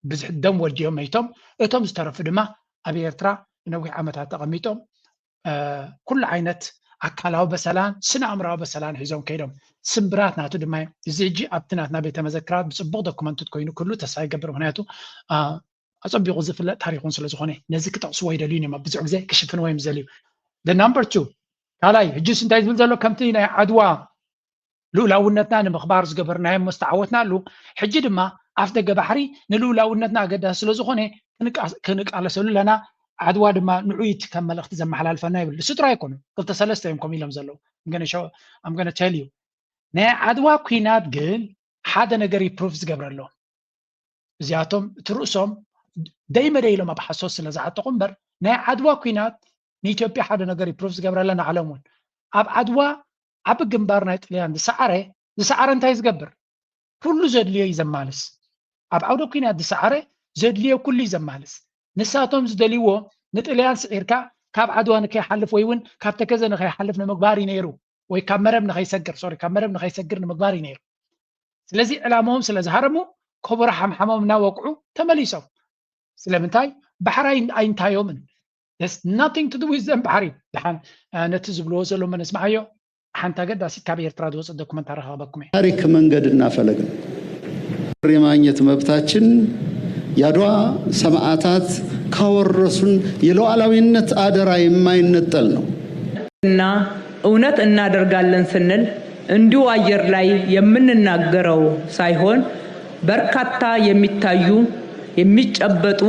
ብዙሕ ደም ወዲዮም መይቶም፣ እቶም ዝተረፉ ድማ ኣብ ኤርትራ ንነዊሕ ዓመታት ተቐሚጦም፣ እ፣ ኩሉ ዓይነት ኣካላዊ በሰላን ስነ ኣእምራዊ በሰላን ሒዞም ከይዶም። ስምብራት ናቱ ድማ እዩ። እዚ ሕጂ ኣብቲ ናትና ቤተ መዘክራት ብጽቡቕ ዶክመንትድ ኮይኑ ክህሉ ተስፋ ይገብር። ምኽንያቱ፣ እ፣ ኣጸቢቑ ዝፍለጥ ታሪኽ እውን ስለ ዝኾነ፣ ነዚ ክጠቕስዎ ኣይደልዩን እዮም። ኣብ ብዙሕ ግዜ ክሽፍንዎ እዮም ዝደልዩ። The number two፣ ካልኣይ፣ ሕጂስ እንታይ ዝብል ዘሎ? ከምቲ ናይ ዓድዋ ልኡላውነትና ንምኽባር ዝገበርናዮ እሞ ዝተዓወትናሉ፣ ሕጂ ድማ ኣፍ ደገ ባሕሪ ንልኡላውነትና ኣገዳሲ ስለ ዝኾነ ክንቃ-፣ ክንቃለሰሉ ኣለና። ዓድዋ ድማ ንዑይ እቲ ከም መልእኽቲ ዘመሓላልፈና ይብል። ንሱ ጥራይ ኣይኮኑን፣ ክልተ ሰለስተ እዮም ከምኡ ኢሎም ዘለዉ። I'm gonna show-፣ I'm gonna tell you። ናይ ዓድዋ ኲናት ግን ሓደ ነገር እዩ ፕሩፍ ዝገብረሎም። እዚኣቶም እቲ ርእሶም ደይ መደይ ኢሎም ኣብ ሓሶት ስለ ዝዓጠቑ እምበር፣ ናይ ዓድዋ ኲናት ንኢትዮጵያ ሓደ ነገር እዩ ፕሩፍ ዝገብረላ፣ ንዓለም እውን። ኣብ ዓድዋ ዓቢ ግንባር ናይ ጥልያን ዝሰዓረ፣ ዝሰዓረ እንታይ ዝገብር? ኩሉ ዘድልዮ እዩ ዘማልስ። ኣብ ዓውደ ኲናት ዝሰዓረ ዘድልዮ ኩሉ እዩ ዘማልስ። ንሳቶም ዝደልይዎ ንጥልያን ስዒርካ ካብ ዓድዋ ንከይሓልፍ ወይ እውን ካብ ተከዘ ንከይሓልፍ ንምግባር እዩ ነይሩ፣ ወይ ካብ መረብ ንኸይሰግር፣ ሶሪ፣ ካብ መረብ ንኸይሰግር ንምግባር እዩ ነይሩ። ስለዚ ዕላማኦም ስለ ዝሃረሙ ከበሮ ሓምሓሞም እናወቅዑ ተመሊሶም። ስለምንታይ? ባሕሪ ኣይ-፣ ኣይንታዮምን። There's nothing to do with them ባሕሪ። ደሓን፣ እ፣ ነቲ ዝብልዎ ዘሎ መነስማዓዮ። ሓንቲ ኣገዳሲት ካብ ኤርትራ ዝወፀት ዶኩመንት ኣረኻኽበኩም እየ። ታሪክ መንገድና ፈለግን የማግኘት መብታችን የአድዋ ሰማዕታት ካወረሱን የሉዓላዊነት አደራ የማይነጠል ነው። እና እውነት እናደርጋለን ስንል እንዲሁ አየር ላይ የምንናገረው ሳይሆን በርካታ የሚታዩ የሚጨበጡ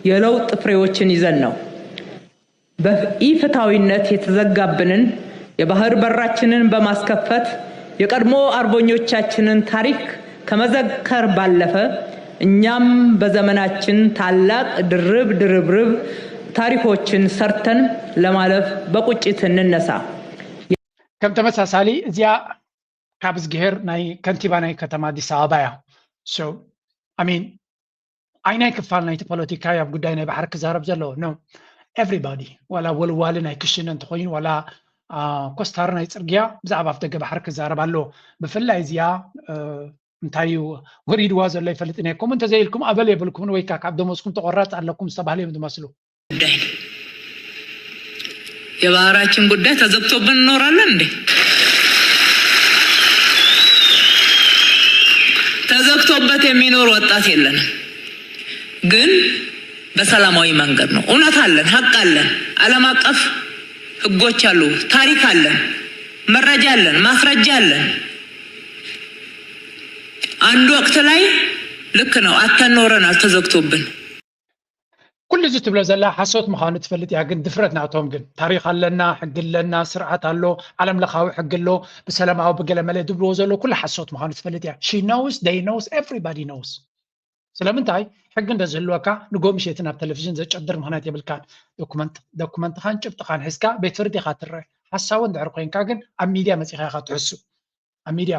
የለውጥ ፍሬዎችን ይዘን ነው። በኢፍትሐዊነት የተዘጋብንን የባህር በራችንን በማስከፈት የቀድሞ አርበኞቻችንን ታሪክ ከመዘከር ባለፈ እኛም በዘመናችን ታላቅ ድርብ ድርብርብ ታሪኮችን ሰርተን ለማለፍ በቁጭት እንነሳ። ከም ተመሳሳሊ እዚኣ ካብ እዝግሄር ናይ ከንቲባ ናይ ከተማ ኣዲስ ኣበባ እያ። So I mean ኣይናይ ክፋል ናይቲ ፖለቲካ ኣብ ጉዳይ ናይ ባሕሪ ክዛረብ ዘለዎ no, everybody፣ ዋላ ወልዋሊ ናይ ክሽነ እንተኮይኑ ዋላ ኮስታሪ ናይ ፅርግያ ብዛዕባ ኣፍደገ ባሕሪ ክዛረብ ኣለዎ። ብፍላይ እዚኣ እንታይ እዩ ወሪድዋ ዘሎ ይፈልጥን እየ። ከምኡ እንተዘይልኩም ኣበል የብልኩምን ወይ ከዓ ካብ ደሞዝኩም ተቆራፅ ኣለኩም ዝተባህለ እዮም ዝመስሉ። ጉዳይ ነው። የባህራችን ጉዳይ ተዘግቶብን እንኖራለን እንዴ? ተዘግቶበት የሚኖር ወጣት የለንም። ግን በሰላማዊ መንገድ ነው። እውነት አለን፣ ሀቅ አለን። ዓለም አቀፍ ህጎች አሉ፣ ታሪክ አለን፣ መረጃ አለን፣ ማስረጃ አለን። አንድ ወቅት ላይ ልክ ነው አተን ኖረናል ተዘግቶብን። ኩሉ እዚ ትብሎ ዘላ ሓሶት ምዃኑ ትፈልጥ እያ፣ ግን ድፍረት ናቶም ግን ታሪኽ ኣለና፣ ሕጊ ኣለና፣ ስርዓት ኣሎ፣ ዓለም ለኻዊ ሕጊ ኣሎ፣ ብሰላማዊ ብገለ መለ ዝብልዎ ዘሎ ኩሉ ሓሶት ምዃኑ ትፈልጥ እያ። She knows, they knows, everybody knows። ስለምንታይ ሕጊ እንተዝህልወካ ንጎ ምሸትን ኣብ ቴሌቪዥን ዘጨድር ምኽንያት የብልካን። ዶኩመንት ዶኩመንትኻን ጭብጥኻን ሒዝካ ቤት ፍርዲ ኢኻ ትረአ። ሓሳዊ እንድሕር ኮይንካ ግን ኣብ ሚድያ መፂኻ ኢኻ ትሕሱ። ኣብ ሚድያ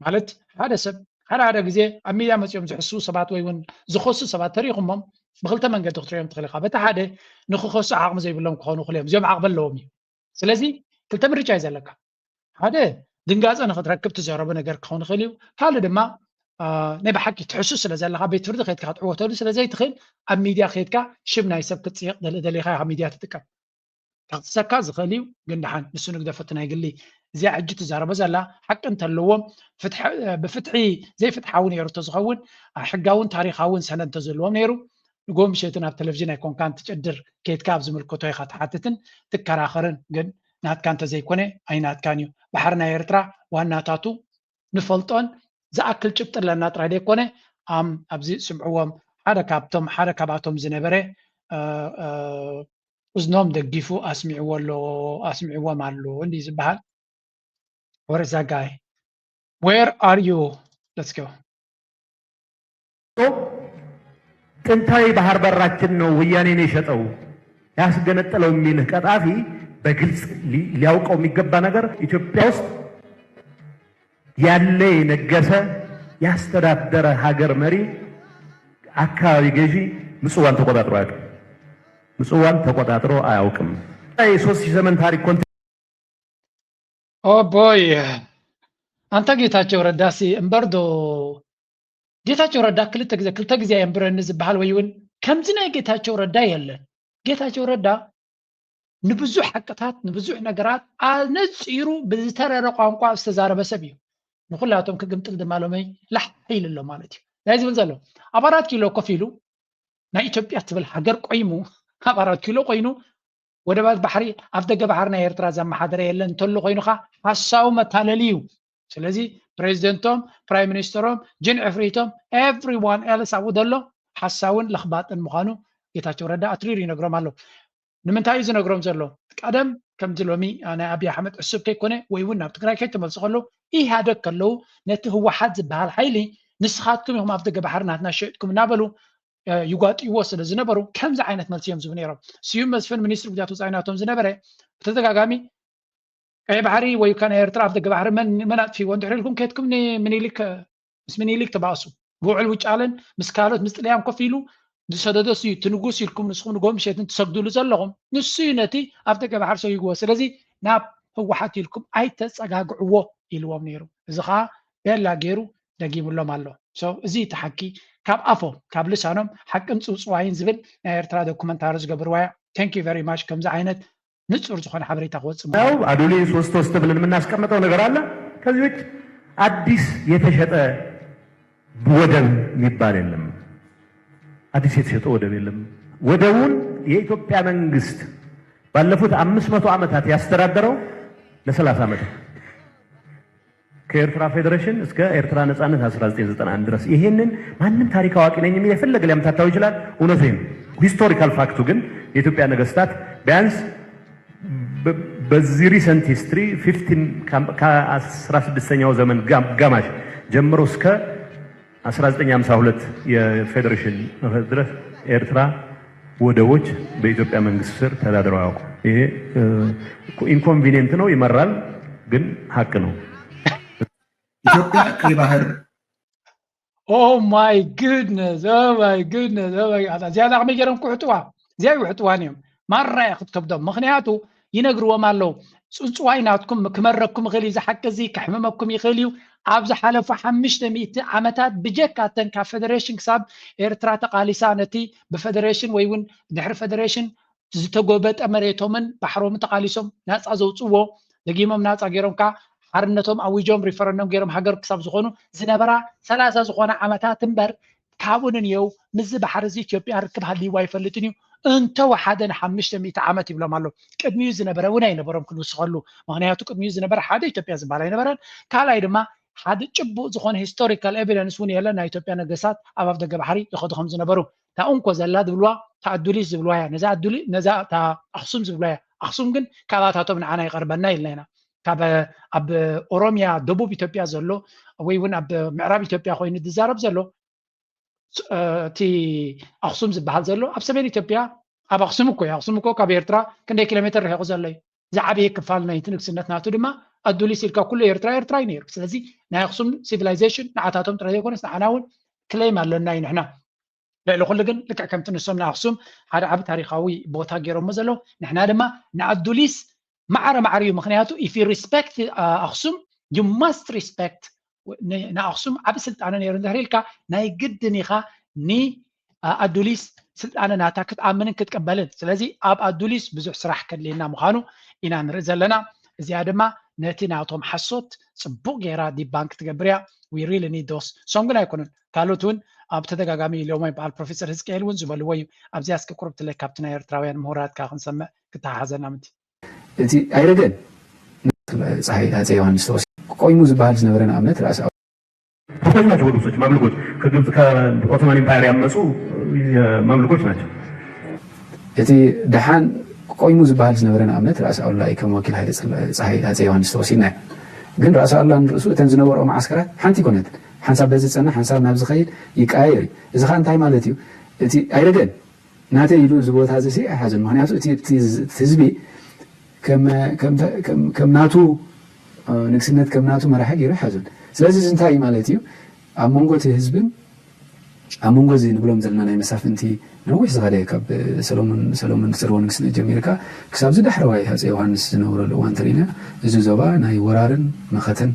ማለት ሓደ ሰብ ሓደ ሓደ ግዜ ኣብ ሚድያ መፂኦም ዝሕስዉ ሰባት ወይ እውን ዝኸሱ ሰባት ተሪኹሞም ብክልተ መንገዲ ክትሪኦም ትኽእል ኢኻ። በቲ ሓደ ንክኸሱ ዓቕሚ ዘይብሎም ክኾኑ ይኽእሉ እዮም። እዚኦም ዓቕሚ ኣለዎም እዩ። ስለዚ ክልተ ምርጫ እዩ ዘለካ። ሓደ ድንጋፀ ንክትረክብ ትዘረቦ ነገር ክኸውን ይኽእል እዩ። ካልእ ድማ ናይ ብሓቂ ትሕሱ ስለ ዘለካ ቤት ፍርዲ ከይድካ ክትዕወተሉ ስለ ዘይትኽእል ኣብ ሚድያ ከይድካ ሽም ናይ ሰብ ክትፅይቕ ደሊኻ ኢኻ ሚድያ ትጥቀም። ከኽስሰካ ዝኽእል እዩ፣ ግን ደሓን ንሱ ንግደፎ፣ እቲ ናይ ግሊ። እዚኣ ሕጂ ትዛረቦ ዘላ ሓቂ እንተለዎም ብፍትሒ ዘይፍትሓዊ ነይሩ እንተዝኸውን ሕጋውን ታሪኻውን ሰነድ እንተዝህልዎም ነይሩ ንጎ ምሸትን ኣብ ቴሌቪዥን ኣይኮንካን ትጭድር፣ ከይድካ ኣብ ዝምልከቶ ኢኻ ትሓትትን ትከራኸርን። ግን ናትካ እንተዘይኮነ ኣይናትካን እዩ። ባሕሪ ናይ ኤርትራ ዋናታቱ ንፈልጦን ዝኣክል ጭብጢ ኣለና ጥራይ ዘይኮነ ኣም ኣብዚ ስምዕዎም ሓደ ካብቶም ሓደ ካባቶም ዝነበረ እዝኖም ደጊፉ ኣስሚዕዎ ኣሎ ኣስሚዕዎም ኣሎ እንዲ ዝበሃል። Where is that guy? Where are you? Let's go. ጥንታዊ ባህር በራችን ነው ወያኔን የሸጠው ያስገነጠለው የሚልህ ቀጣፊ በግልጽ ሊያውቀው የሚገባ ነገር ኢትዮጵያ ውስጥ ያለ የነገሰ ያስተዳደረ ሀገር መሪ አካባቢ ገዢ ምጽዋን ተቆጣጥሮ አያውቅም። ምጽዋን ተቆጣጥሮ አያውቅም። የሶስት ሺህ ዘመን ታሪክ ኮንቴ ኦ ቦይ፣ አንተ ጌታቸው ረዳሲ እምበር ዶ? ጌታቸው ረዳ ክልተ ግዜ ክልተ ግዜ የንብረኒ ዝበሃል ወይ እውን ከምዚ ናይ ጌታቸው ረዳ የለን። ጌታቸው ረዳ ንብዙሕ ሓቅታት ንብዙሕ ነገራት ኣነፂሩ ብዝተረረ ቋንቋ ዝተዛረበ ሰብ እዩ። ንኩላቶም ክግምጥል ድማ ሎሚ ላሕ ኢሉ ኣሎ ማለት እዩ። ናይ ዝብል ዘሎ ኣብ ኣራት ኪሎ ኮፍ ኢሉ ናይ ኢትዮጵያ ትብል ሃገር ቆይሙ ኣብ ኣራት ኪሎ ኮይኑ ወደባት ባሕሪ ኣፍ ደገ ባሕሪ ናይ ኤርትራ ዘመሓደረ የለን እንተሎ ኮይኑኻ ሓሳዊ መታለሊ እዩ። ስለዚ ፕሬዚደንቶም ፕራይም ሚኒስተሮም ጅን ዕፍሪቶም everyone else ኣብኡ ዘሎ ሓሳውን ለኽባጥን ምዃኑ ጌታቸው ረዳ ኣትሪሩ ይነግሮም ኣሎ። ንምንታይ እዩ ዝነግሮም ዘሎ? ቀደም ከምዚ ሎሚ ናይ ኣብይ ኣሕመድ ዕሱብ ከይኮነ ወይ እውን ናብ ትግራይ ከይተመልሱ ከለዉ ኢህኣደግ ከለዉ ነቲ ህወሓት ዝበሃል ሓይሊ ንስኻትኩም ኢኹም ኣፍ ደገ ባሕሪ ናትና ሸጥኩም እናበሉ ይጓጥይዎ ስለ ዝነበሩ ከምዚ ዓይነት መልሲ እዮም ዝህቡ ነይሮም። ስዩም መስፍን ሚኒስትሪ ጉዳያት ወፃኢ ናቶም ዝነበረ ብተደጋጋሚ ቀይ ባሕሪ ወይ ከዓ ናይ ኤርትራ ኣፍ ደገ ባሕሪ መን ኣጥፊዎ እንድሕር ኢልኩም ከድኩም ንምኒልክ ምስ ምኒልክ ተባእሱ። ብውዕል ውጫለን ምስ ካልኦት ምስ ጥልያን ኮፍ ኢሉ ዝሰደዶ እሱ እዩ። እቲ ንጉስ ኢልኩም ንስኹም ንጎ ምሸትን ትሰግዱሉ ዘለኹም ንሱ እዩ ነቲ ኣፍ ደገ ባሕሪ ሰጊግዎ። ስለዚ ናብ ህወሓት ኢልኩም ኣይተፀጋግዕዎ ኢልዎም ነይሩ። እዚ ከዓ ቤላ ገይሩ ደጊሙሎም ኣሎ። እዚ እቲ ሓቂ ካብ ኣፎም ካብ ልሳኖም ሓቅን ፅውፅዋይን ዝብል ናይ ኤርትራ ዶኩመንታሪ ዝገብርዋ እያ። Thank you very much ከምዚ ዓይነት ንጹር ዝኾነ ሓበሬታ ክወጽእ ያው አዱሊስ ወስቶ ስተብለን የምናስቀምጠው ነገር አለ። ከዚህ ውጭ አዲስ የተሸጠ ወደብ የሚባል የለም። አዲስ የተሸጠ ወደብ የለም። ወደቡን የኢትዮጵያ መንግስት ባለፉት አምስት መቶ ዓመታት ያስተዳደረው ለሰላሳ ዓመት ከኤርትራ ፌዴሬሽን እስከ ኤርትራ ነጻነት አስራ ዘጠኝ ዘጠና አንድ ድረስ። ይሄንን ማንም ታሪክ አዋቂ ነኝ የሚል የፈለገ ሊያምታታው ይችላል። እውነቱ ይሄ ነው። ሂስቶሪካል ፋክቱ ግን የኢትዮጵያ ነገስታት ቢያንስ በ- በዚህ recent history fifteen ከአስራ ስድስተኛው ዘመን ጋም- ጋማሽ ጀምሮ እስከ አስራ ዘጠኝ ሃምሳ ሁለት የፌዴሬሽን ድረስ ኤርትራ ወደቦች በኢትዮጵያ መንግስት ስር ተዳድረው አያውቁም። ይሄ ኢንኮንቪኒየንት ነው፣ ይመራል፣ ግን ሀቅ ነው። ኢትዮጵያ ቀይ ባህር Oh my goodness, oh my goodness, oh my God. እዚኣ ከመይ ገይሮም ክውሕጥዋ? እዚኣ ይውሕጥዋን እዮም። ማራ እያ ክትከብዶም። ምክንያቱ ይነግርዎም ኣለዉ። ፅውፅዋይ ናትኩም ክመረኩም ይኽእል እዩ፣ እዚ ሓቂ እዚ ከሕምመኩም ይኽእል እዩ። ኣብ ዝሓለፉ ሓሙሽተ ሚእቲ ዓመታት ብጀካ እተን ካብ ፌደሬሽን ክሳብ ኤርትራ ተቃሊሳ ነቲ ብፌደሬሽን ወይ እውን ድሕሪ ፌደሬሽን ዝተጎበጠ መሬቶምን ባሕሮምን ተቃሊሶም ናፃ ዘውፅዎ ደጊሞም ናፃ ገይሮም ከዓ ሓርነቶም ኣዊጆም ሪፈረንደም ገይሮም ሃገር ክሳብ ዝኾኑ ዝነበራ ሰላሳ ዝኾነ ዓመታት እምበር ካብኡ ንንየው ምስዚ ባሕሪ እዚ ኢትዮጵያ ርክብ ሃልይዋ ኣይፈልጥን እዩ። እንተወሓደ ንሓሙሽተ ሚእቲ ዓመት ይብሎም ኣሎ። ቅድሚኡ ዝነበረ እውን ኣይነበሮም ክንውስኸሉ። ምክንያቱ ቅድሚኡ ዝነበረ ሓደ ኢትዮጵያ ዝበሃል ኣይነበረን። ካልኣይ ድማ ሓደ ጭቡጥ ዝኾነ ሂስቶሪካል ኤቪደንስ እውን የለን ናይ ኢትዮጵያ ነገስታት ኣብ ኣፍ ደገ ባሕሪ ይኸዱ ከም ዝነበሩ። እታ እንኮ ዘላ ዝብልዋ እታ ኣዱሊስ ዝብልዋ እያ። ነዛ ኣዱሊ ነዛ እታ ኣክሱም ዝብልዋ እያ። ኣክሱም ግን ካባታቶም ንዓና ይቐርበና ኢልና ኢና። ካብ ኣብ ኦሮሚያ ደቡብ ኢትዮጵያ ዘሎ ወይ እውን ኣብ ምዕራብ ኢትዮጵያ ኮይኑ ዝዛረብ ዘሎ እቲ ኣክሱም ዝበሃል ዘሎ ኣብ ሰሜን ኢትዮጵያ ኣብ ኣክሱም እኮ እዩ። ኣክሱም እኮ ካብ ኤርትራ ክንደይ ኪሎ ሜትር ርሒቑ ዘሎ እዩ። ዝዓበየ ክፋል ናይቲ ንግስነት ናቱ ድማ ኣዱሊስ ኢልካ ኩሉ ኤርትራ ኤርትራ እዩ ነይሩ። ስለዚ ናይ ኣክሱም ሲቪላይዜሽን ንዓታቶም ጥራይ ዘይኮነስ ንዓና እውን ክሌም ኣለና እዩ። ንሕና ልዕሊ ኩሉ ግን ልክዕ ከምቲ ንሶም ንኣክሱም ሓደ ዓቢ ታሪኻዊ ቦታ ገይሮሞ ዘለዉ ንሕና ድማ ንኣዱሊስ ማዕረ ማዕረ እዩ። ምክንያቱ if you respect ኣክሱም you must respect ንኣክሱም ዓቢ ስልጣነ ነይሩ እንድሕር ኢልካ ናይ ግድን ኢኻ ንኣዱሊስ ስልጣነ ናታ ክትኣምንን ክትቅበልን። ስለዚ ኣብ ኣዱሊስ ብዙሕ ስራሕ ከድልየና ምዃኑ ኢና ንርኢ ዘለና። እዚኣ ድማ ነቲ ናቶም ሓሶት ጽቡቕ ገይራ ዲባንክ ትገብር እያ። We really need those ሶም ግን ኣይኮኑን ካልኦት እውን ኣብ ተደጋጋሚ ኢሎሞ በዓል ፕሮፌሰር ህዝቅኤል እውን ዝበልዎ እዩ። ኣብዚኣ እስኪ ቁርብ ትለ ካብቲ ናይ ኤርትራውያን ምሁራት ከዓ ክንሰምዕ ክተሓሓዘና ምንቲ እቲ ኣይረገን ፀሃይ ኣፀ ዮሃንስ ተወሲ ቆይሙ ዝበሃል ዝነበረ ንኣብነት ራእሲ ግብጾች ናቸው። ግብጾች ማምልኮች ከግብጽ ከኦቶማን ኢምፓየር ያመጹ ማምልኮች ናቸው። እቲ ደሓን ቆይሙ ዝበሃል ዝነበረ ንኣብነት ራእሲ ኣሉላ ከም ወኪል ሃይለ ፀሃይ ኣፀ ዮሃንስ ተወሲድና ግን ራእሲ ኣሉላ ንርእሱ እተን ዝነበርኦ መዓስከራት ሓንቲ ይኮነት ሓንሳብ በዚ ዝፀንሕ ሓንሳብ ናብ ዝኸይድ ይቀያየር እዩ። እዚ ከዓ እንታይ ማለት እዩ? እቲ ኣይረገን ናተይ ኢሉ እዚ ቦታ እዚ ሲ ኣይሓዘን። ምክንያቱ እቲ ህዝቢ ከም ናቱ ንግስነት ከም ናቱ መራሒ ገይሩ ኣይሓዞን። ስለዚ እዚ እንታይ እዩ ማለት እዩ? ኣብ መንጎ እቲ ህዝብን ኣብ መንጎ እዚ ንብሎም ዘለና ናይ መሳፍንቲ ነዊሕ ዝኸደ ካብ ሰሎሞን ሰሎሞን ስርወ ንግስነት ጀሚርካ ክሳብ ዝዳሕረዋይ ሃፀይ ዮሃንስ ዝነበረሉ እዋን እንተሪእና፣ እዚ ዞባ ናይ ወራርን መኸተን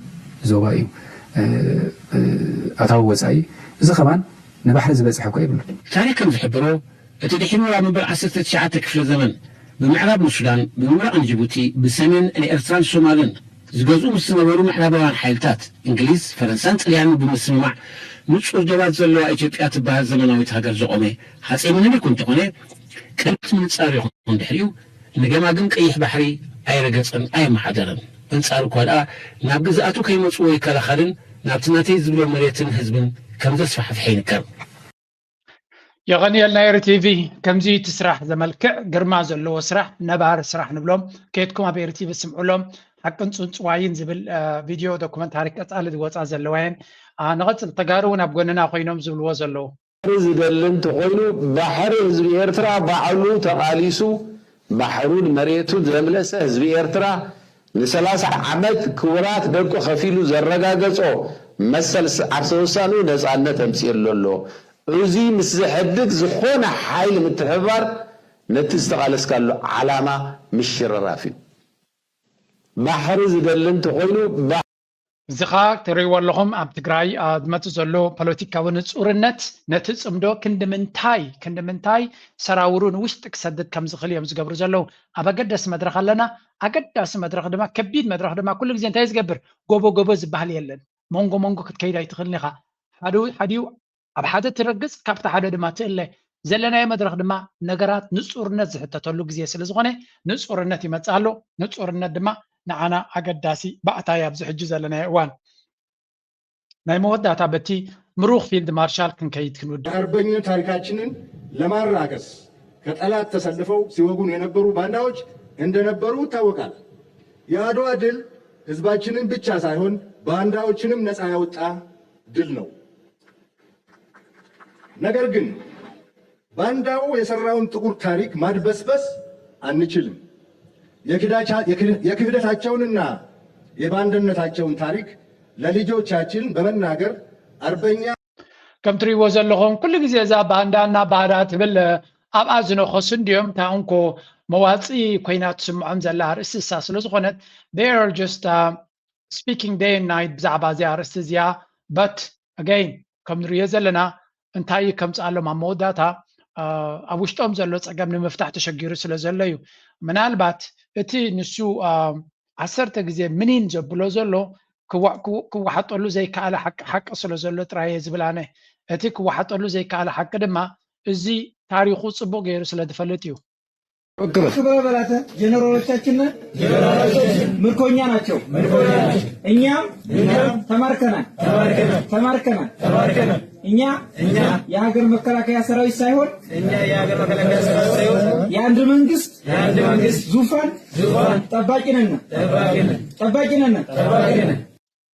ዞባ እዩ። ኣታዊ ወፃኢ እዚ ከማን ንባሕሪ ዝበፅሐ እኳ ይብሉ። ታሪክ ከም ዝሕብሮ፣ እቲ ድሒሩ ኣብ መበል ዓሰርተ ትሽዓተ ክፍለ ዘመን ብምዕራብ ንሱዳን፣ ብምብራቕ ንጅቡቲ፣ ብሰሜን ንኤርትራን ሶማልን ዝገዝኡ ምስ ዝነበሩ ምዕራባውያን ሓይልታት፣ እንግሊዝ፣ ፈረንሳን ጥልያንን ብምስምማዕ፣ ንጹር ዶባት ዘለዋ ኢትዮጵያ ትበሃል ዘመናዊት ሃገር ዘቖመ ሃጸይ ምኒልክ እንተኾነ፣ ቅድሚ ምንጻሩ ይኹን ድሕሪኡ ንገማግም ቀይሕ ባሕሪ ኣይረገጸን፣ ኣየመሓደረን። በንጻሩ እኳ ደኣ ናብ ግዝኣቱ ከይመጽዎ ይከላኸልን ናብቲ ናተይ ዝብሎ መሬትን ህዝብን ከም ዘስፋሕፍሐ ይንገር። የቐንየልና ኤሪ ቲቪ። ከምዚ እቲ ስራሕ ዘመልክዕ ግርማ ዘለዎ ስራሕ ነባሪ ስራሕ ንብሎም። ከይድኩም ኣብ ኤሪ ቲቪ ስምዑሎም። ሓቅን ጽንጽዋይን ዝብል ቪድዮ ዶኩመንታሪ ቀጻሊ ዝወጻ ዘለዋ እየን። ንቐጽል፣ ተጋሩ እውን ኣብ ጎንና ኮይኖም ዝብልዎ ዘለዉ። ዝደሊ እንተኾይኑ ባሕሪ ህዝቢ ኤርትራ ባዕሉ ተቓሊሱ ባሕሩን መሬቱን ዘምለሰ ህዝቢ ኤርትራ ንሰላሳ ዓመት ክቡራት ደቁ ከፊሉ ዘረጋገጾ መሰል ዓርሰ ውሳንኡ ነጻነት ኣምጺእሉ ኣሎ። እዚ ምስ ዘሕድግ ዝኾነ ሓይሊ ምትሕብባር ነቲ ዝተቓለስካሉ ዓላማ ምሽርራፍ እዩ። ባሕሪ ዝደሊ እንተኾይኑ እዚ ኸኣ ትርእይዎ ኣለኹም ኣብ ትግራይ ዝመጽእ ዘሎ ፖለቲካዊ ንጹርነት ነቲ ጽምዶ ክንዲ ምንታይ ክንዲ ምንታይ ሰራውሩ ንውሽጢ ክሰድድ ከም ዝኽእል እዮም ዝገብሩ ዘለዉ። ኣብ ኣገዳሲ መድረኽ ኣለና። ኣገዳሲ መድረኽ ድማ ከቢድ መድረኽ ድማ ኩሉ ግዜ እንታይ ዝገብር ጎቦ ጎቦ ዝበሃል የለን። መንጎ መንጎ ክትከይድ ኣይትኽእልን ኢኻ። ሓዲኡ ኣብ ሓደ ትረግጽ ካብቲ ሓደ ድማ ትእለ። ዘለናዮ መድረኽ ድማ ነገራት ንጹርነት ዝሕተተሉ ግዜ ስለ ዝኾነ ንጹርነት ይመጽእ ኣሎ። ንጹርነት ድማ ንዓና ኣገዳሲ ባእታ እያ ኣብዚ ሕጂ ዘለናዮ እዋን። ናይ መወዳእታ በቲ ምሩኽ ፊልድ ማርሻል ክንከይድ ክንውድእ። የአርበኝነት ታሪካችንን ለማራከስ ከጠላት ተሰልፈው ሲወጉን የነበሩ ባንዳዎች እንደነበሩ ይታወቃል። የአድዋ ድል ህዝባችንን ብቻ ሳይሆን ባንዳዎችንም ነፃ ያወጣ ድል ነው። ነገር ግን ባንዳው የሰራውን ጥቁር ታሪክ ማድበስበስ አንችልም። የክህደታቸውንና የባንዳነታቸውን ታሪክ ለልጆቻችን በመናገር አርበኛ ከም ትሪእዎ ዘለኹም ኩሉ ግዜ እዛ ባንዳና ባዳ ትብል ኣብኣ ዝነኸሱ እንድዮም። እታ እንኮ መዋፅኢ ኮይና ትስምዖም ዘላ ኣርእስቲ እሳ ስለ ዝኾነት they are just speaking day and night ብዛዕባ እዚኣ ኣርእስቲ እዚኣ። But again ከም ንሪኦ ዘለና እንታይ እዩ ከምፅኣሎም ኣብ መወዳእታ ኣብ ውሽጦም ዘሎ ፀገም ንምፍታሕ ተሸጊሩ ስለ ዘሎ እዩ። ምናልባት እቲ ንሱ ዓሰርተ ግዜ ምኒን ዘብሎ ዘሎ ክወሓጠሉ ዘይከኣለ ሓቂ ስለ ዘሎ ጥራይ እየ ዝብል ኣነ። እቲ ክወሓጠሉ ዘይከኣለ ሓቂ ድማ እዚ ታሪኹ ፅቡቅ ገይሩ ስለ ዝፈልጥ እዩ። ክብረ በላተ ጀነራሎቻችን ምርኮኛ ናቸው። እኛም ተማርከናል ተማርከናል። እኛ የሀገር መከላከያ ሰራዊት ሳይሆን የአንድ መንግስት ዙፋን ጠባቂ ነን። ጠባቂ ነን።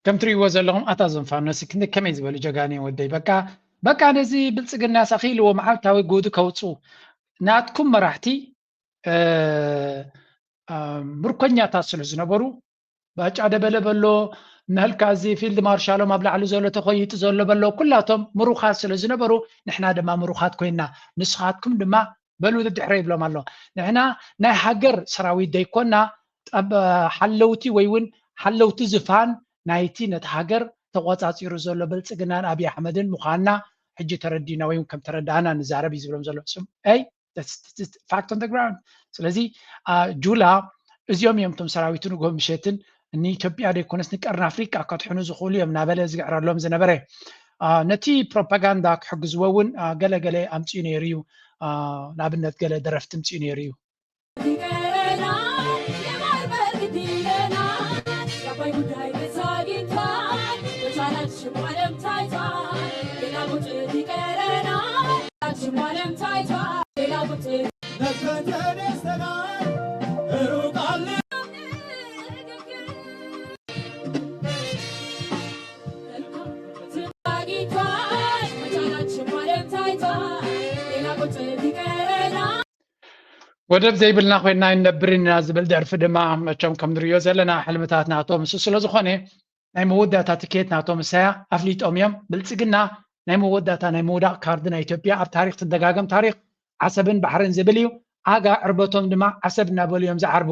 ከም ትሪእዎ ዘለኹም ኣታ ዘንፋኖስ ክንዲ ከመይ ዝበሉ ጀጋኑ እዮም ወደይ። በቃ በቃ ነዚ ብልፅግናስ ኣኺልዎ መዓልታዊ ጉድ ከውፅኡ ናትኩም መራሕቲ ምርኮኛታት ስለ ዝነበሩ ባጫ ደበለ በሎ ንህልካ እዚ ፊልድ ማርሻሎም ኣብ ላዕሊ ዘሎ ተኾይጡ ዘሎ በሎ ኩላቶም ምሩኻት ስለ ዝነበሩ ንሕና ድማ ምሩኻት ኮይና ንስኻትኩም ድማ በሉ ድድሕረ ይብሎም ኣሎ። ንሕና ናይ ሃገር ሰራዊት ደይኮና ሓለውቲ ወይ እውን ሓለውቲ ዝፋን ናይቲ ነቲ ሃገር ተቆፃፂሩ ዘሎ ብልፅግናን ኣብይ ኣሕመድን ምዃንና ሕጂ ተረዲና ወይ ከም ተረዳእና ንዛረብ እዩ ዝብሎም ዘሎ። ስም ይ fact on the ground። ስለዚ ጁላ እዚኦም እዮም እቶም ሰራዊቱ ንግሆ ምሸትን ንኢትዮጵያ ደይኮነስ ንቀርኒ ኣፍሪቃ ከድሕኑ ዝኽእሉ እዮም እናበለ ዝግዕረሎም ዝነበረ። ነቲ ፕሮፓጋንዳ ክሕግዝዎ እውን ገለገለ ኣምፅኡ ነይሩ እዩ። ንኣብነት ገለ ደረፍቲ ምፅኡ ነይሩ እዩ። ወደብ ዘይብልና ኮይንና ኣይንነብርን ኢና ዝብል ደርፊ ድማ መቸም ከም ንሪኦ ዘለና ሕልምታት ናቶም እሱ ስለ ዝኾነ ናይ መወዳእታ ትኬት ናቶም እሳያ ኣፍሊጦም እዮም። ብልፅግና ናይ መወዳእታ ናይ ምውዳቕ ካርዲ ናይ ኢትዮጵያ ኣብ ታሪኽ ትደጋገም ታሪኽ ዓሰብን ባሕርን ዝብል እዩ። ኣጋ ዕርበቶም ድማ ዓሰብ እናበሉ እዮም ዝዓርቡ።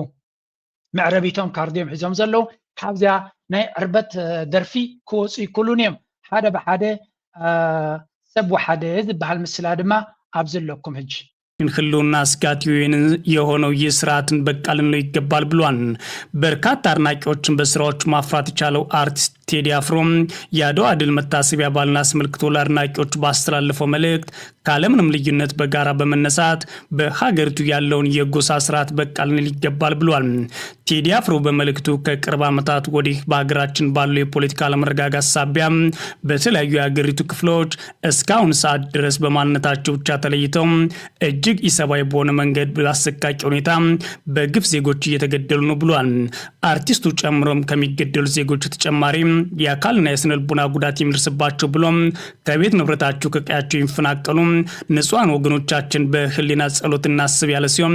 መዕረቢቶም ካርዲ እዮም ሒዞም ዘለዉ። ካብዚኣ ናይ ዕርበት ደርፊ ክወፁ ይክሉን እዮም። ሓደ ብሓደ ሰብ ወሓደ ዝበሃል ምስላ ድማ ኣብዚ ኣለኩም ሕጂ። ህልውና ስጋት የሆነው ይህ ስርዓትን በቃ ልንለው ይገባል ብሏል። በርካታ አድናቂዎችን በስራዎቹ ማፍራት የቻለው አርቲስት ቴዲ አፍሮ የአድዋ ድል መታሰቢያ በዓልን አስመልክቶ ለአድናቂዎቹ ባስተላለፈው መልእክት ካለምንም ልዩነት በጋራ በመነሳት በሀገሪቱ ያለውን የጎሳ ስርዓት በቃ ልንል ይገባል ብሏል። ቴዲ አፍሮ በመልእክቱ ከቅርብ ዓመታት ወዲህ በሀገራችን ባለው የፖለቲካ አለመረጋጋት ሳቢያ በተለያዩ የሀገሪቱ ክፍሎች እስካሁን ሰዓት ድረስ በማንነታቸው ብቻ ተለይተው እጅግ ኢሰብአዊ በሆነ መንገድ በአሰቃቂ ሁኔታ በግፍ ዜጎች እየተገደሉ ነው ብሏል። አርቲስቱ ጨምሮም ከሚገደሉ ዜጎች ተጨማሪ የአካልና የስነ ልቦና ጉዳት የሚደርስባቸው ብሎም ከቤት ንብረታቸው ከቀያቸው የሚፈናቀሉ ንጹሐን ወገኖቻችን በህሊና ጸሎት እናስብ ያለ ሲሆን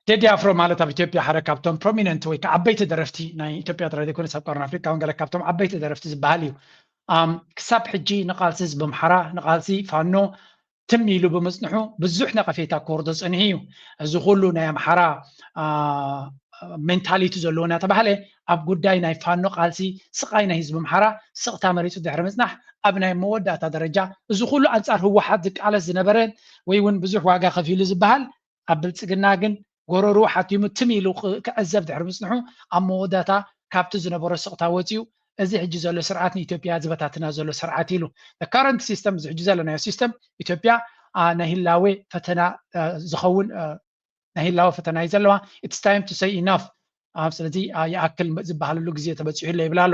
ቴዲ አፍሮ ማለት ኣብ ኢትዮጵያ ሓደ ካብቶም ፕሮሚነንት ወይ ከዓ ዓበይቲ ደረፍቲ ናይ ኢትዮጵያ ጥራይ ዘይኮነስ ኣብ ቀርኒ ኣፍሪካ እውን ገለ ካብቶም ዓበይቲ ደረፍቲ ዝበሃል እዩ። ክሳብ ሕጂ ንቃልሲ ህዝቢ ኣምሓራ ንቃልሲ ፋኖ ትም ኢሉ ብምፅንሑ ብዙሕ ነቐፌታ ክወርዶ ፀኒሑ እዩ። እዚ ኩሉ ናይ ኣምሓራ ሜንታሊቲ ዘለዎ እናተባህለ ኣብ ጉዳይ ናይ ፋኖ ቃልሲ ስቃይ ናይ ህዝቢ ኣምሓራ ስቕታ መሪፁ ድሕሪ ምፅናሕ ኣብ ናይ መወዳእታ ደረጃ እዚ ኩሉ ኣንፃር ህወሓት ዝቃለስ ዝነበረ ወይ እውን ብዙሕ ዋጋ ከፊሉ ዝበሃል ኣብ ብልፅግና ግን ጎረርኡ ሓቲሙ ትም ኢሉ ክዕዘብ ድሕሪ ምፅንሑ ኣብ መወዳእታ ካብቲ ዝነበሮ ስቕታ ወፂኡ እዚ ሕጂ ዘሎ ስርዓት ንኢትዮጵያ ዝበታትና ዘሎ ስርዓት ኢሉ ካረንት ሲስተም እዚ ሕጂ ዘለናዮ ሲስተም ኢትዮጵያ ናይ ህላዌ ፈተና ዝኸውን ናይ ህላወ ፈተና እዩ ዘለዋ it's time to say enough ስለዚ ይኣክል ዝበሃለሉ ግዜ ተበፂሑ ኣሎ ይብል ኣሎ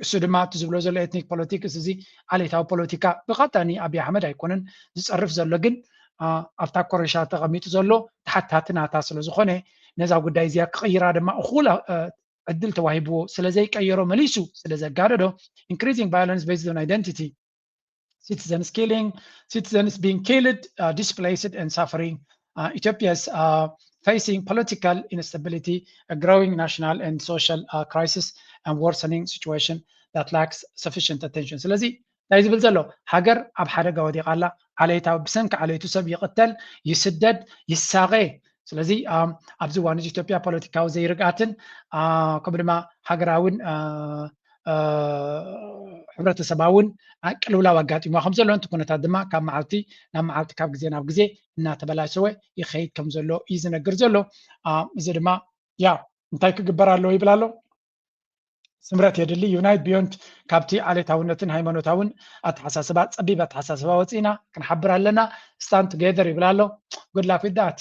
እሱ ድማ እቲ ዝብሎ ዘሎ ኤትኒክ ፖለቲክስ እዚ ዓሌታዊ ፖለቲካ ብቐጥታ ንኣብይ ኣሕመድ ኣይኮነን ዝፀርፍ ዘሎ ግን ኣብታ ኮረሻ ተቐሚጡ ዘሎ ተሓታቲ ናታ ስለዝኾነ ነዛ ጉዳይ እዚኣ ክቕይራ ድማ እኹል ዕድል ተዋሂብዎ ስለዘይቀየሮ መሊሱ ስለዘጋደዶ increasing violence based on identity citizens killing, citizens being killed, uh, displaced and suffering. Uh, Ethiopia's uh, facing political instability, a growing national and social uh, crisis, and worsening situation that lacks sufficient attention. ስለዚ እንታይ ዝብል ዘሎ ሃገር ኣብ ሓደጋ ወዲቓ ኣላ። ዓሌታዊ ብሰንኪ ዓሌቱ ሰብ ይቕተል፣ ይስደድ፣ ይሳቐ። ስለዚ ኣብዚ እዋን እዚ ኢትዮጵያ ፖለቲካዊ ዘይርግኣትን ከምኡ ድማ ሃገራውን ሕብረተሰባውን ቅልውላው ኣጋጢሞ ከም ዘሎ እቲ ኩነታት ድማ ካብ መዓልቲ ናብ መዓልቲ ካብ ግዜ ናብ ግዜ እናተበላሸወ ይኸይድ ከም ዘሎ እዩ ዝነግር ዘሎ። እዚ ድማ ያ እንታይ ክግበር ኣለዎ ይብል ኣሎ። ስምረት የድሊ unite beyond ካብቲ ዓሌታውነትን ሃይማኖታውን ኣተሓሳስባ ፀቢብ ኣተሓሳስባ ወፂእና ክንሓብር ኣለና stand together ይብል ኣሎ። Good luck with that.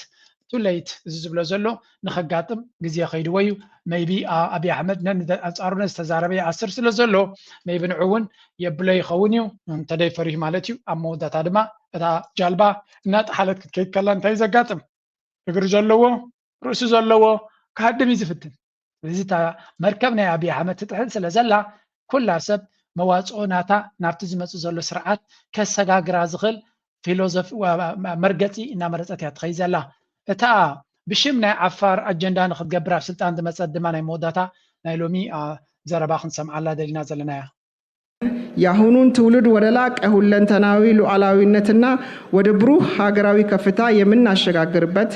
Too late እዚ ዝብሎ ዘሎ ንኸጋጥም ግዜ ከይድዎ እዩ። Maybe ኣብይ ኣሕመድ ነንኣንፃሩ ነዝተዛረበ ይኣስር ስለ ዘሎ maybe ንዑ እውን የብሎ ይኸውን እዩ እንተደይ ፈሪሁ ማለት እዩ። ኣብ መወዳእታ ድማ እታ ጃልባ እናጠሓለት ክትከይድ ከላ እንታይ እዩ ዘጋጥም? እግሪ ዘለዎ ርእሲ ዘለዎ ክሃድም እዩ ዝፍትን። ስለዚ እታ መርከብ ናይ ኣብይ ኣሕመድ ትጥሕል ስለ ዘላ ኩላ ሰብ መዋፅኦ ናታ ናብቲ ዝመፅእ ዘሎ ስርዓት ከሰጋግራ ዝኽእል ፊሎዞፊ መርገፂ እናመረፀት እያ ትኸይድ ዘላ። እታ ብሽም ናይ ዓፋር ኣጀንዳ ንክትገብር ኣብ ስልጣን ዝመፀት ድማ ናይ መወዳእታ ናይ ሎሚ ዘረባ ክንሰምዓላ ደሊና ዘለና እያ። የአሁኑን ትውልድ ወደ ላቀ ሁለንተናዊ ሉዓላዊነትና ወደ ብሩህ ሀገራዊ ከፍታ የምናሸጋግርበት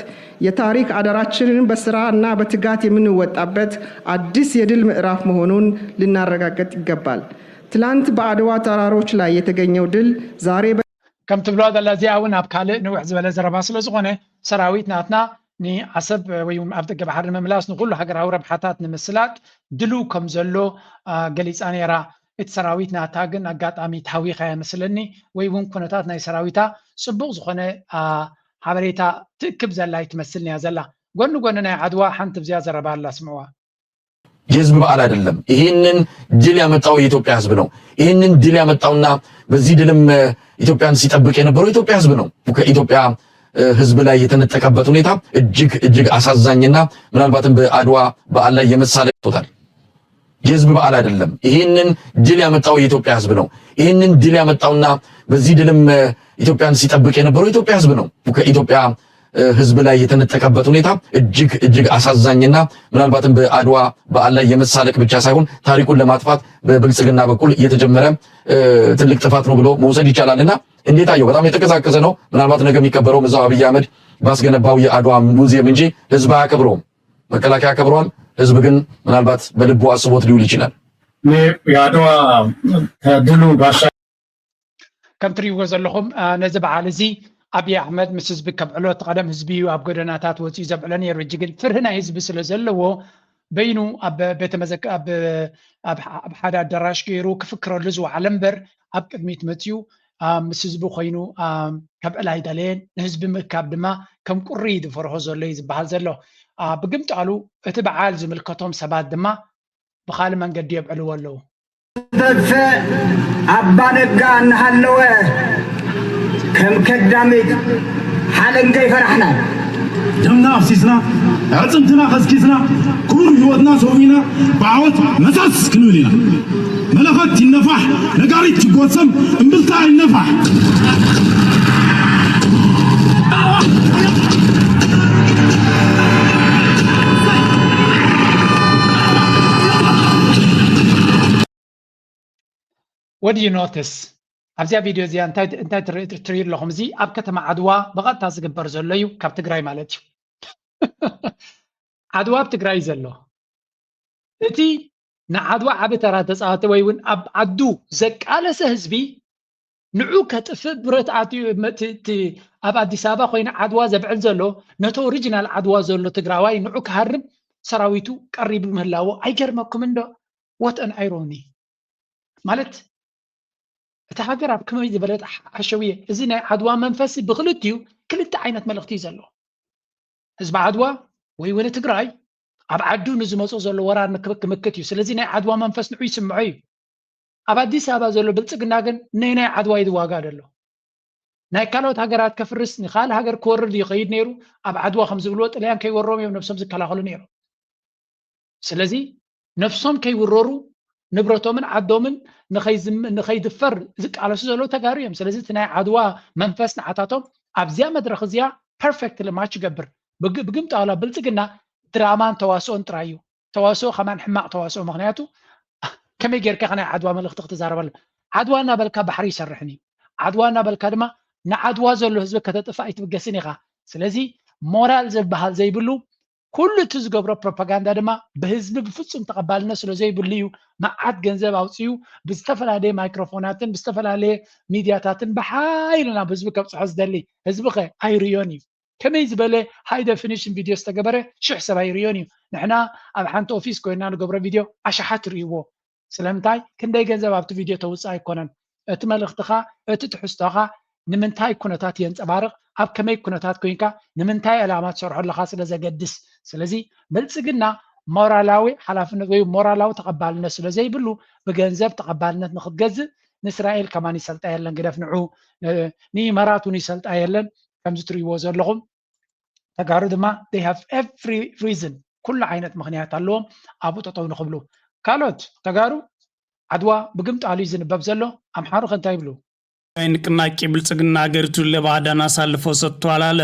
የታሪክ አደራችንን በስራ እና በትጋት የምንወጣበት አዲስ የድል ምዕራፍ መሆኑን ልናረጋግጥ ይገባል። ትላንት በአድዋ ተራሮች ላይ የተገኘው ድል ዛሬ በ- ከም ትብሎ ዘላ እዚኣ እውን ኣብ ካልእ ንውሕ ዝበለ ዘረባ ስለ ዝኾነ ሰራዊት ናትና ንዓሰብ ወይ እውን ኣብ ደገ ባሕሪ ንምምላስ ንኩሉ ሃገራዊ ረብሓታት ንምስላጥ ድልው ከም ዘሎ ገሊፃ ነይራ። እቲ ሰራዊት ናታ ግን ኣጋጣሚ ተሃዊኻ እያ መስለኒ ወይ እውን ኩነታት ናይ ሰራዊታ ፅቡቕ ዝኾነ ሓበሬታ ትእክብ ዘላ ኣይትመስልን እያ ዘላ። ጎኒ ጎኒ ናይ ዓድዋ ሓንቲ ብዚኣ ዘረባ ኣላ ስምዕዋ። የህዝብ በዓል አይደለም። ይህንን ድል ያመጣው የኢትዮጵያ ህዝብ ነው። ይህንን ድል ያመጣውና በዚህ ድልም ኢትዮጵያን ሲጠብቅ የነበረው የኢትዮጵያ ህዝብ ነው። ከኢትዮጵያ ህዝብ ላይ የተነጠቀበት ሁኔታ እጅግ እጅግ አሳዛኝና ምናልባትም በአድዋ በዓል ላይ የመሳለ ቶታል የህዝብ በዓል አይደለም። ይህንን ድል ያመጣው የኢትዮጵያ ህዝብ ነው። ይህንን ድል ያመጣውና በዚህ ድልም ኢትዮጵያን ሲጠብቅ የነበረው የኢትዮጵያ ህዝብ ነው። ከኢትዮጵያ ህዝብ ላይ የተነጠቀበት ሁኔታ እጅግ እጅግ አሳዛኝና ምናልባትም በአድዋ በዓል ላይ የመሳለቅ ብቻ ሳይሆን ታሪኩን ለማጥፋት በብልጽግና በኩል የተጀመረ ትልቅ ጥፋት ነው ብሎ መውሰድ ይቻላል። እና እንዴት አየው? በጣም የተቀዛቀዘ ነው። ምናልባት ነገ የሚከበረውም እዛው አብይ አህመድ ባስገነባው የአድዋ ሙዚየም እንጂ ህዝብ አያከብረውም። መከላከያ ያከብረዋል፣ ህዝብ ግን ምናልባት በልቡ አስቦት ሊውል ይችላል። የአድዋ ከድሉ ባሻ ከም ትሪእዎ ዘለኹም ነዚ በዓል እዚ ኣብዪ ኣሕመድ ምስ ህዝቢ ከብዕሎ እቲ ቀደም ህዝቢ እዩ ኣብ ጎደናታት ወፂኡ ዘብዕሎ ነይሩ። ሕጂ ግን ፍርሂ ናይ ህዝቢ ስለ ዘለዎ በይኑ ኣብ ቤተ መዘክ ኣብ ኣብ ሓደ ኣዳራሽ ገይሩ ክፍክረሉ ዝወዓለ እምበር ኣብ ቅድሚት መፂኡ ምስ ህዝቢ ኮይኑ ከብዕል ኣይደለየን። ንህዝቢ ምእካብ ድማ ከም ቁሪ እዩ ዝፈርሆ ዘሎ እዩ ዝበሃል ዘሎ። ብግምጣሉ እቲ በዓል ዝምልከቶም ሰባት ድማ ብኻልእ መንገዲ የብዕልዎ ኣለዉ። ተፈ ኣባ ነጋ እናሃለወ ከም ከዳሚት ሓለንገ ይፈራሕና። ደምና ኣፍሲስና ኣዕፅምትና ከስኪስና ክቡር ህይወትና ሰዊእና ብዓወት መሰስ ክንብል ኢና። መለኸት ይነፋሕ፣ ነጋሪት ይጎሰም፣ እምብልታ ይነፋሕ። What do you notice? ኣብዚኣ ቪድዮ እዚኣ እንታይ እንታይ ትርኢ ኣለኹም? እዚ ኣብ ከተማ ዓድዋ ብቐጥታ ዝግበር ዘሎ እዩ፣ ካብ ትግራይ ማለት እዩ። ዓድዋ ኣብ ትግራይ ዘሎ እቲ ንዓድዋ ዓቢ ተራ ተፃወተ ወይ እውን ኣብ ዓዱ ዘቃለሰ ህዝቢ ንዑ ከጥፍእ ብረት ኣትዩ እቲ ኣብ ኣዲስ ኣበባ ኮይኑ ዓድዋ ዘብዕል ዘሎ ነቲ ኦሪጂናል ዓድዋ ዘሎ ትግራዋይ ንዑ ክሃርም ሰራዊቱ ቀሪቡ ምህላዎ ኣይገርመኩምን ዶ? What an irony! ማለት እታ ሃገር ኣብ ከመይ ዝበለት ሓሸውየ እዚ ናይ ዓድዋ መንፈስ ብክልቲኡ ክልተ ዓይነት መልእክቲ እዩ ዘለዎ። ህዝቢ ዓድዋ ወይ እውን ትግራይ ኣብ ዓዱ ንዝመፁ ዘሎ ወራር ክምክት እዩ። ስለዚ ናይ ዓድዋ መንፈስ ንዑ ይስምዖ እዩ። ኣብ ኣዲስ ኣበባ ዘሎ ብልፅግና ግን ነናይ ዓድዋ እዩ ዝዋጋእ ዘሎ። ናይ ካልኦት ሃገራት ከፍርስ ንካልእ ሃገር ክወርር ይኸይድ ነይሩ። ኣብ ዓድዋ ከም ዝብልዎ ጥልያን ከይወሮም እዮም ነብሶም ዝከላኸሉ ነይሮም። ስለዚ ነብሶም ከይውረሩ ንብረቶምን ዓዶምን ንኸይድፈር ዝቃለሱ ዘለዉ ተጋሩ እዮም። ስለዚ እቲ ናይ ዓድዋ መንፈስ ንዓታቶም ኣብዚኣ መድረኽ እዚኣ perfectly match ይገብር። ብግምጣላ ብልፅግና ድራማን ተዋስኦን ጥራይ እዩ። ተዋስኦ ከማን ሕማቕ ተዋስኦ፣ ምኽንያቱ ከመይ ጌርካ ናይ ዓድዋ መልእኽቲ ክትዛረበሉ? ዓድዋ እናበልካ ባሕሪ ይሰርሕን እዩ። ዓድዋ እናበልካ ድማ ንዓድዋ ዘሎ ህዝቢ ከተጥፍእ ኣይትብገስን ኢኻ። ስለዚ ሞራል ዝበሃል ዘይብሉ ኩሉ እቲ ዝገብሮ ፕሮፓጋንዳ ድማ ብህዝቢ ብፍፁም ተቐባልነት ስለ ዘይብሉ እዩ። መዓት ገንዘብ ኣውፅኡ ብዝተፈላለየ ማይክሮፎናትን ብዝተፈላለየ ሚድያታትን ብሓይሊ ናብ ህዝቢ ከብፅሖ ዝደሊ። ህዝቢ ኸ ኣይርእዮን እዩ። ከመይ ዝበለ ሃይ ደፊኒሽን ቪድዮ ዝተገበረ ሽሕ ሰብ ኣይርእዮን እዩ። ንሕና ኣብ ሓንቲ ኦፊስ ኮይና ንገብሮ ቪድዮ ኣሽሓት ርእይዎ። ስለምንታይ? ክንደይ ገንዘብ ኣብቲ ቪድዮ ተውፅእ ኣይኮነን። እቲ መልእኽትኻ፣ እቲ ትሕዝቶኻ ንምንታይ ኩነታት የንፀባርቕ፣ ኣብ ከመይ ኩነታት ኮይንካ ንምንታይ ዕላማ ትሰርሖ ኣለኻ ስለ ዘገድስ። ስለዚ ብልፅግና ሞራላዊ ሓላፍነት ወይ ሞራላዊ ተቐባልነት ስለ ዘይብሉ ብገንዘብ ተቐባልነት ንክትገዝእ ንእስራኤል ከማን ይሰልጣ የለን፣ ግደፍ ንዑ፣ ንኢማራት እውን ይሰልጣ የለን። ከምዚ ትርእይዎ ዘለኹም ተጋሩ ድማ they have every reason፣ ኩሉ ዓይነት ምኽንያት ኣለዎም ኣብኡ ጠጠው ንኽብሉ። ካልኦት ተጋሩ ዓድዋ ብግምጣሉ እዩ ዝንበብ ዘሎ። ኣምሓሩ ከ እንታይ ይብሉ? ንቅናቄ ብልጽግና ሀገሪቱን ለባዕዳን አሳልፎ ሰጥቷል አለ።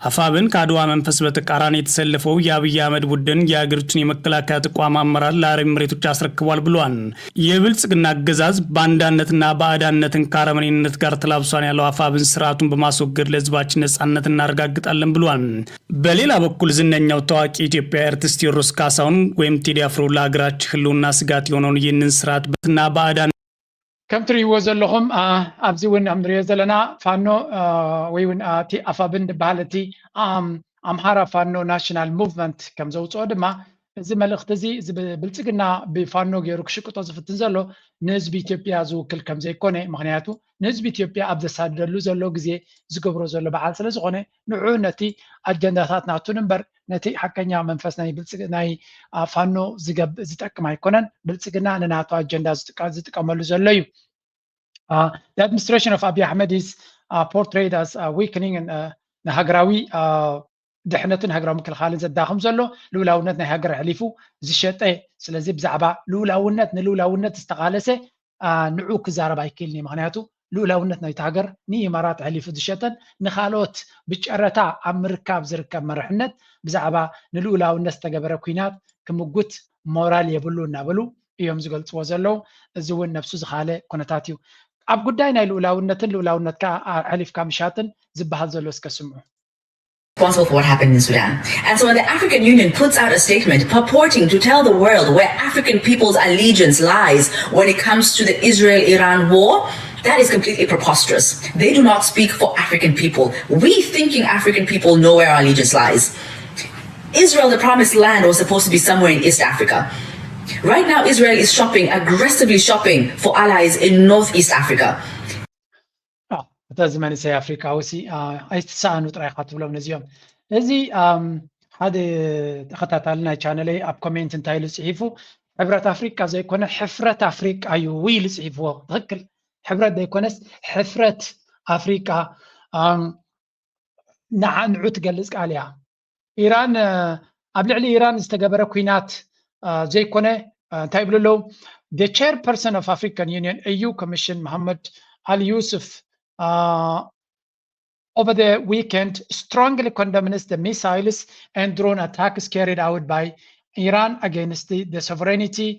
አፋብን ከአድዋ መንፈስ በተቃራኒ የተሰለፈው የአብይ አህመድ ቡድን የሀገሪቱን የመከላከያ ተቋም አመራር ለአረብ ኤምሬቶች አስረክቧል ብሏል። የብልጽግና አገዛዝ ባንዳነትና ባዕዳነትን ከአረመኔነት ጋር ተላብሷን ያለው አፋብን ስርዓቱን በማስወገድ ለህዝባችን ነጻነት እናረጋግጣለን ብሏል። በሌላ በኩል ዝነኛው ታዋቂ ኢትዮጵያ አርቲስት ቴዎድሮስ ካሳሁን ወይም ቴዲ አፍሮ ለሀገራችን ህልውና ስጋት የሆነውን ይህንን ስርዓት በትና ባዕዳን ከም ትርእይዎ ዘለኹም ኣብዚ እውን ንሪኦ ዘለና ፋኖ ወይ እውን እቲ ኣፋብን ዝበሃል እቲ ኣምሃራ ፋኖ ናሽናል ሙቭመንት ከም ዘውፅኦ ድማ እዚ መልእኽቲ እዚ እዚ ብልፅግና ብፋኖ ገይሩ ክሽቅጦ ዝፍትን ዘሎ ንህዝቢ ኢትዮጵያ ዝውክል ከም ዘይኮነ፣ ምክንያቱ ንህዝቢ ኢትዮጵያ ኣብ ዘሳድደሉ ዘሎ ግዜ ዝገብሮ ዘሎ በዓል ስለ ዝኾነ ንዑ ነቲ ኣጀንዳታት ናቱን እምበር ነቲ ሓቀኛ መንፈስ ናይ ብልፅግ ናይ ፋኖ ዝጠቅም ኣይኮነን። ብልፅግና ንናቱ ኣጀንዳ ዝጥቀመሉ ዘሎ እዩ። The administration of Abiy Ahmed is portrayed as weakening ንሃገራዊ ድሕነትን ሃገራዊ ምክልኻልን ዘዳኽም ዘሎ ልኡላውነት ናይ ሃገር ኣሕሊፉ ዝሸጠ። ስለዚ ብዛዕባ ልኡላውነት ንልኡላውነት ዝተቓለሰ ንዑ ክዛረብ ኣይክእልን እዩ። ምክንያቱ ልኡላውነት ናይቲ ሃገር ንኢማራት ኣሕሊፉ ዝሸጠን ንካልኦት ብጨረታ ኣብ ምርካብ ዝርከብ መርሕነት ብዛዕባ ንልኡላውነት ዝተገበረ ኲናት ክምጉት ሞራል የብሉ እናበሉ እዮም ዝገልፅዎ ዘለዉ። እዚ እውን ነብሱ ዝኻለ ኩነታት እዩ። ኣብ ጉዳይ ናይ ልኡላውነትን ልኡላውነትካ ኣሕሊፍካ ምሻጥን ዝበሃል ዘሎ እስከ ስምዑ። Responsible for what happened in Sudan. And so when the African Union puts out a statement purporting to tell the world where African people's allegiance lies when it comes to the Israel-Iran war, that is completely preposterous. They do not speak for African people. We thinking African people know where our allegiance lies. Israel, the promised land, was supposed to be somewhere in East Africa. Right now, Israel is shopping, aggressively shopping for allies in Northeast Africa. እታ እዚ መንእሰይ ኣፍሪቃዊ ሲ ኣይትሰኣኑ ጥራይ ኢኻ ትብሎም ነዚኦም። እዚ ሓደ ተኸታታሊ ናይ ቻነለይ ኣብ ኮሜንት እንታይ ኢሉ ጽሒፉ፣ ሕብረት ኣፍሪቃ ዘይኮነ ሕፍረት ኣፍሪቃ እዩ ኢሉ ጽሒፍዎ። ትኽክል፣ ሕብረት ዘይኮነስ ሕፍረት ኣፍሪቃ። ንዓ ንዑ ትገልጽ ቃል እያ። ኢራን ኣብ ልዕሊ ኢራን ዝተገበረ ኲናት ዘይኮነ እንታይ ይብሉ ኣለዉ? The chairperson of African Union A U Commission, Mohammed Ali Yusuf, uh, over the weekend strongly condemns the missiles and drone attacks carried out by Iran against the, the sovereignty,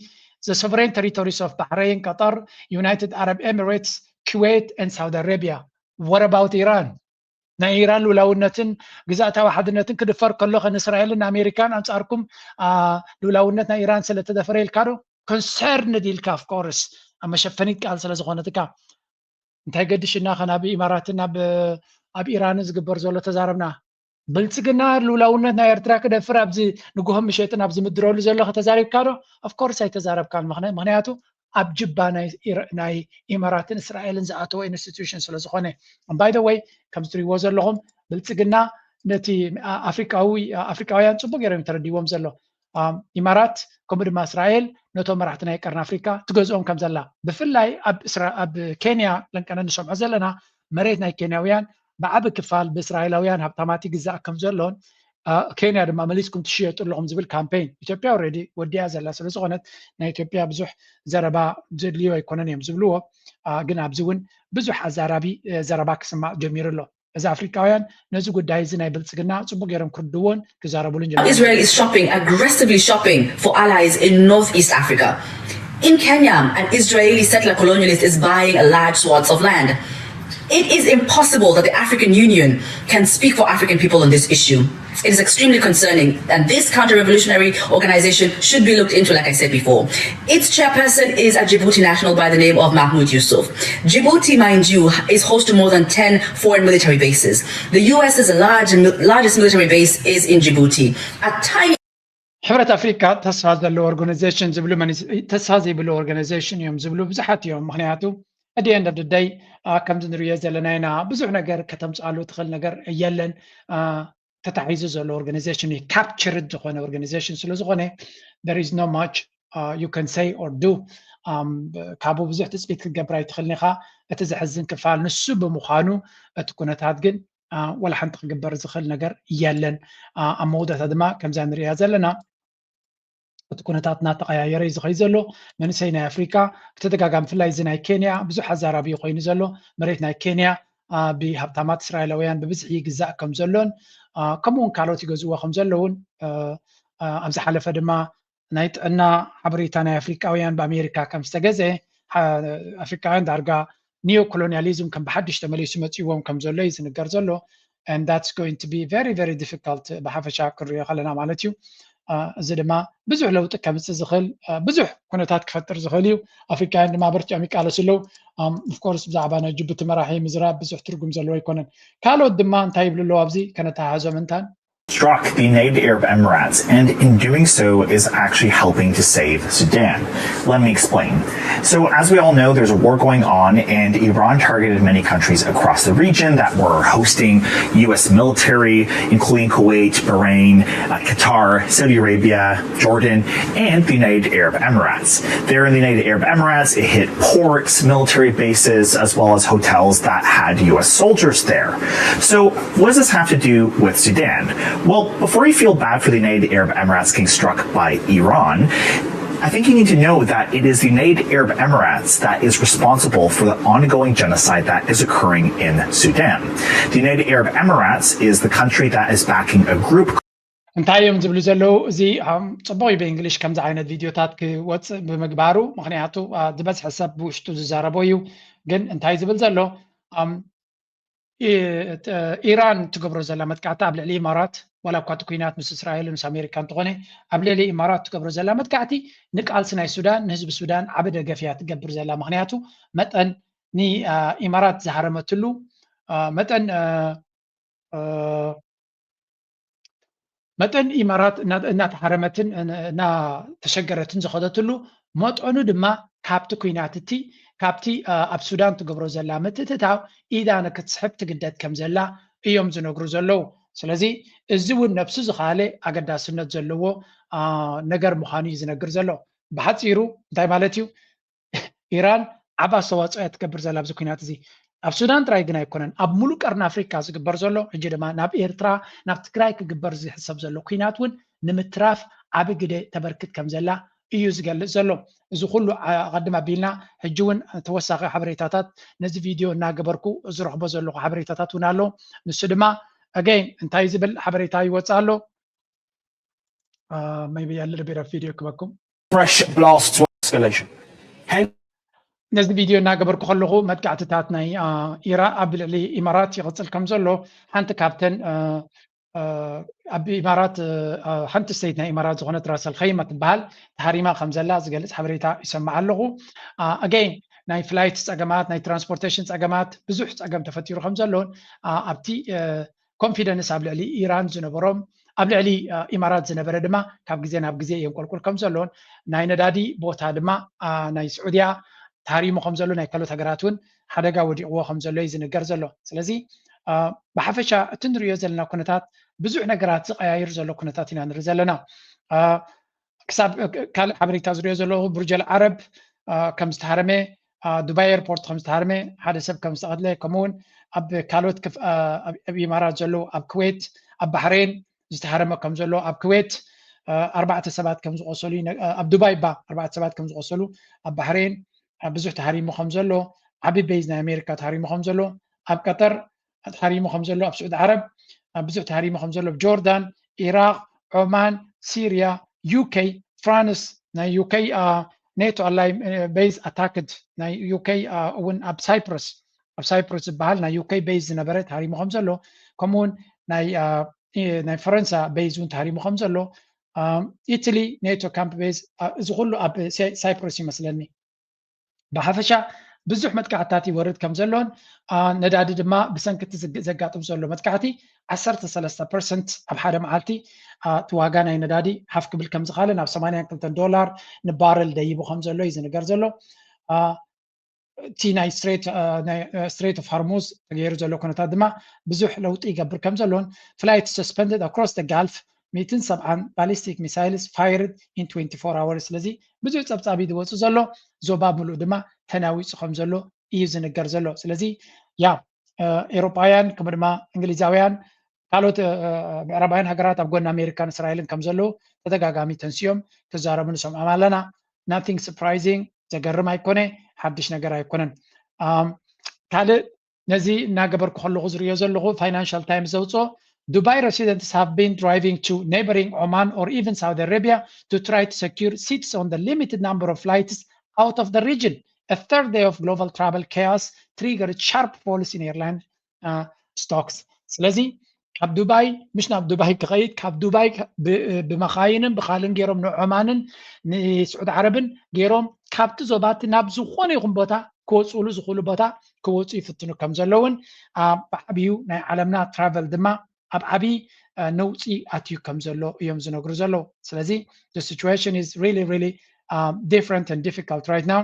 the sovereign territories of Bahrain, Qatar, United Arab Emirates, Kuwait, and Saudi Arabia. What about Iran? ናይ ኢራን ልኡላውነትን ግዛእታዊ ሓድነትን ክድፈር ከሎ ከን እስራኤልን ኣሜሪካን ኣንጻርኩም ልኡላውነት ናይ ኢራን ስለተደፈረ ኢልካ ዶ? ኮንሰርንድ ኢልካ፣ of course፣ ኣብ መሸፈኒት ቃል ስለ ዝኾነትካ። እንታይ ገድሽና ከ ናብ ኢማራትን ኣብ ኢራንን ዝግበር ዘሎ ተዛረብና? ብልጽግና ልኡላውነት ናይ ኤርትራ ክደፍር ኣብዚ ንግሆ ምሸጥን ኣብ ዝምድረሉ ዘሎ ከተዛሪብካ ዶ? Of course ኣይተዛረብካን። ምኽንያቱ ኣብ ጅባ ናይ ኢማራትን እስራኤልን ዝኣተወ ኢንስቲትዩሽን ስለ ዝኾነ። By the way፣ ከም ትሪእዎ ዘለኹም ብልጽግና ነቲ ኣፍሪቃዊ ኣፍሪቃውያን ጽቡቅ ገይሮም ተረዲዎም ዘሎ። ኢማራት ከምኡ ድማ እስራኤል ነቶም መራሕቲ ናይ ቀርኒ ኣፍሪካ ትገዝኦም ከም ዘላ፣ ብፍላይ ኣብ ኬንያ ለንቀነ ንሰምዖ ዘለና መሬት ናይ ኬንያውያን ብዓቢ ክፋል ብእስራኤላውያን ሃብታማት ይግዛእ ከም ዘሎን ኬንያ ድማ መሊስኩም ትሽየጡ ኣለኹም ዝብል ካምፔን ኢትዮጵያ ኦልሬዲ ወዲኣ ዘላ ስለ ዝኾነት ናይ ኢትዮጵያ ብዙሕ ዘረባ ዘድልዮ ኣይኮነን እዮም ዝብልዎ። ግን ኣብዚ እውን ብዙሕ ኣዛራቢ ዘረባ ክስማዕ ጀሚሩ ኣሎ። እዚ ኣፍሪቃውያን ነዚ ጉዳይ እዚ ናይ ብልጽግና ጽቡቅ ገይሮም ክርድዎን ክዛረቡሉን ጀሚሮም። Israel is shopping, aggressively shopping for allies in Northeast Africa. In Kenya, an Israeli settler colonialist is buying a large swaths of land. It is impossible that the African Union can speak for African people on this issue. It is extremely concerning, and this counter-revolutionary organization should be looked into, like I said before. Its chairperson is a Djibouti national by the name of Mahmoud Yusuf. Djibouti, mind you, is host to more than ten foreign military bases. The U S is the large, largest military base is in Djibouti. A tiny ሕብረት ኣፍሪካ ተስፋ ዘለዎ ኦርጋናይዜሽን ዝብሉ ተስፋ ዘይብሉ ኦርጋናይዜሽን እዮም ዝብሉ ብዙሓት እዮም። ምክንያቱ at the end of the day ከምዚ ንሪኦ ዘለና ኢና፣ ብዙሕ ነገር ከተምፅኣሉ ትኽእል ነገር የለን። ተታሒዙ ዘሎ ኦርጋናይዜሽን እዩ። ካፕቸርድ ዝኾነ ኦርጋናይዜሽን ስለ ዝኾነ there is no much you can say or do። ካብኡ ብዙሕ ትፅቢት ክትገብር ኣይትኽእልን ኢኻ። እቲ ዘሕዝን ክፋል ንሱ ብምዃኑ እቲ ኩነታት ግን ወላ ሓንቲ ክግበር ዝኽእል ነገር የለን። ኣብ መወዳእታ ድማ ከምዛ ንሪኣ ዘለና እቲ ኩነታት እናተቐያየረ እዩ ዝኸይድ ዘሎ። መንእሰይ ናይ ኣፍሪካ ብተደጋጋሚ ብፍላይ እዚ ናይ ኬንያ ብዙሕ ኣዛራቢ ኮይኑ ዘሎ መሬት ናይ ኬንያ ብሃብታማት እስራኤላውያን ብብዝሒ ይግዛእ ከም ዘሎን ከምኡ እውን ካልኦት ይገዝእዎ ከም ዘለውን ኣብ ዝሓለፈ ድማ ናይ ጥዕና ሓበሬታ ናይ ኣፍሪቃውያን ብኣሜሪካ ከም ዝተገዘ ኣፍሪቃውያን ዳርጋ ኒዮ ኮሎኒያሊዝም ከም ብሓድሽ ተመሊሱ መፅዎም ከም ዘሎ እዩ ዝንገር ዘሎ። And that's going to be very very difficult ብሓፈሻ ክንሪኦ ከለና ማለት እዩ። እዚ ድማ ብዙሕ ለውጢ ከምፅእ ዝኽእል ብዙሕ ኩነታት ክፈጥር ዝኽእል እዩ። ኣፍሪካውያን ድማ በርቲዖም ይቃለሱ ኣለዉ። Of course ብዛዕባ ናይ ጅቡቲ መራሒ ምዝራብ ብዙሕ ትርጉም ዘለዎ ኣይኮነን። ካልኦት ድማ እንታይ ይብሉ ኣለዉ ኣብዚ ከነተሓሕዞም እንታን struck the United Arab Emirates, and in doing so is actually helping to save Sudan. Let me explain. So, as we all know, there's a war going on, and Iran targeted many countries across the region that were hosting U S military, including Kuwait, Bahrain, uh, Qatar, Saudi Arabia, Jordan, and the United Arab Emirates. There in the United Arab Emirates, it hit ports, military bases, as well as hotels that had U S soldiers there. So, what does this have to do with Sudan? Well, before you feel bad for the United Arab Emirates getting struck by Iran, I think you need to know that it is the United Arab Emirates that is responsible for the ongoing genocide that is occurring in Sudan. The United Arab Emirates is the country that is backing a group. እንታይ እዮም ዝብሉ ዘለዉ? እዚ ጽቡቅ እዩ ብእንግሊሽ ከምዚ ዓይነት ቪድዮታት ክወፅእ ብምግባሩ፣ ምክንያቱ ዝበዝሐ ሰብ ብውሽጡ ዝዛረቦ እዩ። ግን እንታይ ዝብል ዘሎ? ኢራን ትገብሮ ዘላ መጥቃዕቲ ኣብ ልዕሊ ኢማራት፣ ዋላ እኳ እቲ ኩናት ምስ እስራኤል ምስ ኣሜሪካ እንተኾነ፣ ኣብ ልዕሊ ኢማራት ትገብሮ ዘላ መጥቃዕቲ ንቃልሲ ናይ ሱዳን፣ ንህዝቢ ሱዳን ዓቢ ደገፍ እያ ትገብር ዘላ። ምክንያቱ መጠን ንኢማራት ዝሃረመትሉ መጠን መጠን ኢማራት እናተሃረመትን እናተሸገረትን ዝኸደትሉ መጠኑ ድማ ካብቲ ኩናት እቲ ካብቲ ኣብ ሱዳን ትገብሮ ዘላ ምትእትታው ኢዳ ንክትስሕብ ትግደድ ከም ዘላ እዮም ዝነግሩ ዘለዉ። ስለዚ እዚ እውን ነብሱ ዝኸኣለ ኣገዳስነት ዘለዎ ነገር ምዃኑ እዩ ዝነግር ዘሎ። ብሓፂሩ እንታይ ማለት እዩ? ኢራን ዓቢ ኣስተዋፅኦ እያ ትገብር ዘላ ኣብዚ ኩናት እዚ። ኣብ ሱዳን ጥራይ ግን ኣይኮነን፣ ኣብ ሙሉእ ቀርኒ ኣፍሪካ ዝግበር ዘሎ፣ ሕጂ ድማ ናብ ኤርትራ፣ ናብ ትግራይ ክግበር ዝሕሰብ ዘሎ ኩናት እውን ንምትራፍ ዓቢ ግደ ተበርክት ከም ዘላ እዩ ዝገልጽ ዘሎ። እዚ ኩሉ ኣቐድም ኣቢልና ሕጂ እውን ተወሳኺ ሓበሬታታት ነዚ ቪድዮ እናገበርኩ ዝረኽቦ ዘለኹ ሓበሬታታት እውን ኣሎ። ንሱ ድማ ኣገይን እንታይ ዝብል ሓበሬታ ይወፅእ ኣሎ? maybe a little bit of video ክበኩም fresh blast to escalation. ነዚ ቪድዮ እናገበርኩ ከለኹ መጥቃዕትታት ናይ ኢራ ኣብ ልዕሊ ኢማራት ይቕፅል ከም ዘሎ ሓንቲ ካብተን ኣብ ኢማራት ሓንቲ ስተይት ናይ ኢማራት ዝኾነት ራሰል ኸይማ ትበሃል ተሃሪማ ከም ዘላ ዝገልፅ ሓበሬታ ይሰማዕ ኣለኹ። ኣገይን ናይ ፍላይት ፀገማት፣ ናይ ትራንስፖርቴሽን ፀገማት፣ ብዙሕ ፀገም ተፈጢሩ ከም ዘሎን ኣብቲ ኮንፊደንስ ኣብ ልዕሊ ኢራን ዝነበሮም ኣብ ልዕሊ ኢማራት ዝነበረ ድማ ካብ ግዜ ናብ ግዜ የንቆልቁል ከም ዘሎን ናይ ነዳዲ ቦታ ድማ ናይ ስዑድያ ተሃሪሙ ከም ዘሎ ናይ ካልኦት ሃገራት እውን ሓደጋ ወዲቕዎ ከም ዘሎ እዩ ዝንገር ዘሎ። ስለዚ ብሓፈሻ እቲ ንሪኦ ዘለና ኩነታት ብዙሕ ነገራት ዝቀያይር ዘሎ ኩነታት ኢና ንርኢ ዘለና። ክሳብ ካልእ ሓበሬታ ዝሪኦ ዘለኹ ብርጀል ዓረብ ከም ዝተሃረመ፣ ዱባይ ኤርፖርት ከም ዝተሃረመ፣ ሓደ ሰብ ከም ዝተቐትለ፣ ከምኡውን ኣብ ካልኦት ኣብ ኢማራት ዘለዉ ኣብ ክዌት ኣብ ባሕሬን ዝተሃረመ ከም ዘሎ፣ ኣብ ክዌት ኣርባዕተ ሰባት ከም ዝቆሰሉ፣ ኣብ ዱባይ ባ ኣርባዕተ ሰባት ከም ዝቆሰሉ፣ ኣብ ባሕሬን ብዙሕ ተሃሪሙ ከም ዘሎ፣ ዓቢ ቤዝ ናይ ኣሜሪካ ተሃሪሙ ከም ዘሎ፣ ኣብ ቀጠር ተሃሪሙ ከም ዘሎ፣ ኣብ ስዑድ ዓረብ ብዙሕ ተሃሪሙ ከም ዘሎ፣ ጆርዳን፣ ኢራቅ፣ ዖማን፣ ሲርያ፣ ዩኬ፣ ፍራንስ፣ ናይ ዩኬ ኔቶ ኣላይ ቤዝ ኣታክድ ናይ ዩኬ እውን ኣብ ሳይፕረስ ኣብ ሳይፕረስ ዝበሃል ናይ ዩኬ ቤዝ ዝነበረ ተሃሪሙ ከም ዘሎ፣ ከምኡውን ናይ ናይ ፈረንሳ ቤዝ እውን ተሃሪሙ ከም ዘሎ፣ ኢትሊ ኔቶ ካምፕ ቤዝ፣ እዚ ኩሉ ኣብ ሳይፕረስ ይመስለኒ። ብሓፈሻ ብዙሕ መጥቃዕትታት ይወርድ ከም ዘሎን ነዳዲ ድማ ብሰንኪ እቲ ዘጋጥም ዘሎ መጥቃዕቲ ዓሰርተ ሰለስተ ፐርሰንት ኣብ ሓደ መዓልቲ እቲ ዋጋ ናይ ነዳዲ ሓፍ ክብል ከም ዝኻለ ናብ ሰማንያን ክልተን ዶላር ንባረል ደይቡ ከም ዘሎ እዩ ዝንገር ዘሎ። እቲ ናይ ስትሬት ኦፍ ሆርሙዝ ተገይሩ ዘሎ ኩነታት ድማ ብዙሕ ለውጢ ይገብር ከም ዘሎን flight suspended across the Gulf ሚእትን ሰብዓን ballistic missiles fired in twenty-four hours። ስለዚ ብዙሕ ጸብጻብ እዩ ዝወፁ ዘሎ። ዞባ ሙሉእ ድማ ተናዊፁ ከም ዘሎ እዩ ዝንገር ዘሎ። ስለዚ ያ ኤውሮጳውያን ከምኡ ድማ እንግሊዛውያን ካልኦት ምዕራባውያን ሃገራት ኣብ ጎኒ ኣሜሪካን እስራኤልን ከም ዘለዉ ተደጋጋሚ ተንስዮም ክዛረቡ ንሰምዖም ኣለና። Nothing surprising፣ ዘገርም ኣይኮነ፣ ሓድሽ ነገር ኣይኮነን። ካልእ ነዚ እናገበርኩ ከለኹ ዝሪኦ ዘለኹ ፋይናንሻል ታይምስ ዘውፅኦ Dubai residents have been driving to neighboring Oman or even Saudi Arabia to try to secure seats on the limited number of flights out of the region. A third day of global travel chaos triggered sharp falls in airline stocks. ስለዚ ካብ ዱባይ ምሽ ናብ ዱባይ ክኸይድ ካብ ዱባይ ብመኻይንን ብኻልን ገይሮም ንዖማንን ንስዑድ ዓረብን ገይሮም ካብቲ ዞባቲ ናብ ዝኾነ ይኹን ቦታ ክወፅሉ ዝኽእሉ ቦታ ክወፁ ይፍትኑ ከም ዘለውን ብዓብዩ ናይ ዓለምና ትራቨል ድማ ኣብ ዓብዪ ነውፂ ኣትዩ ከም ዘሎ እዮም ዝነግሩ ዘለዉ። ስለዚ situation is really really different and difficult right now።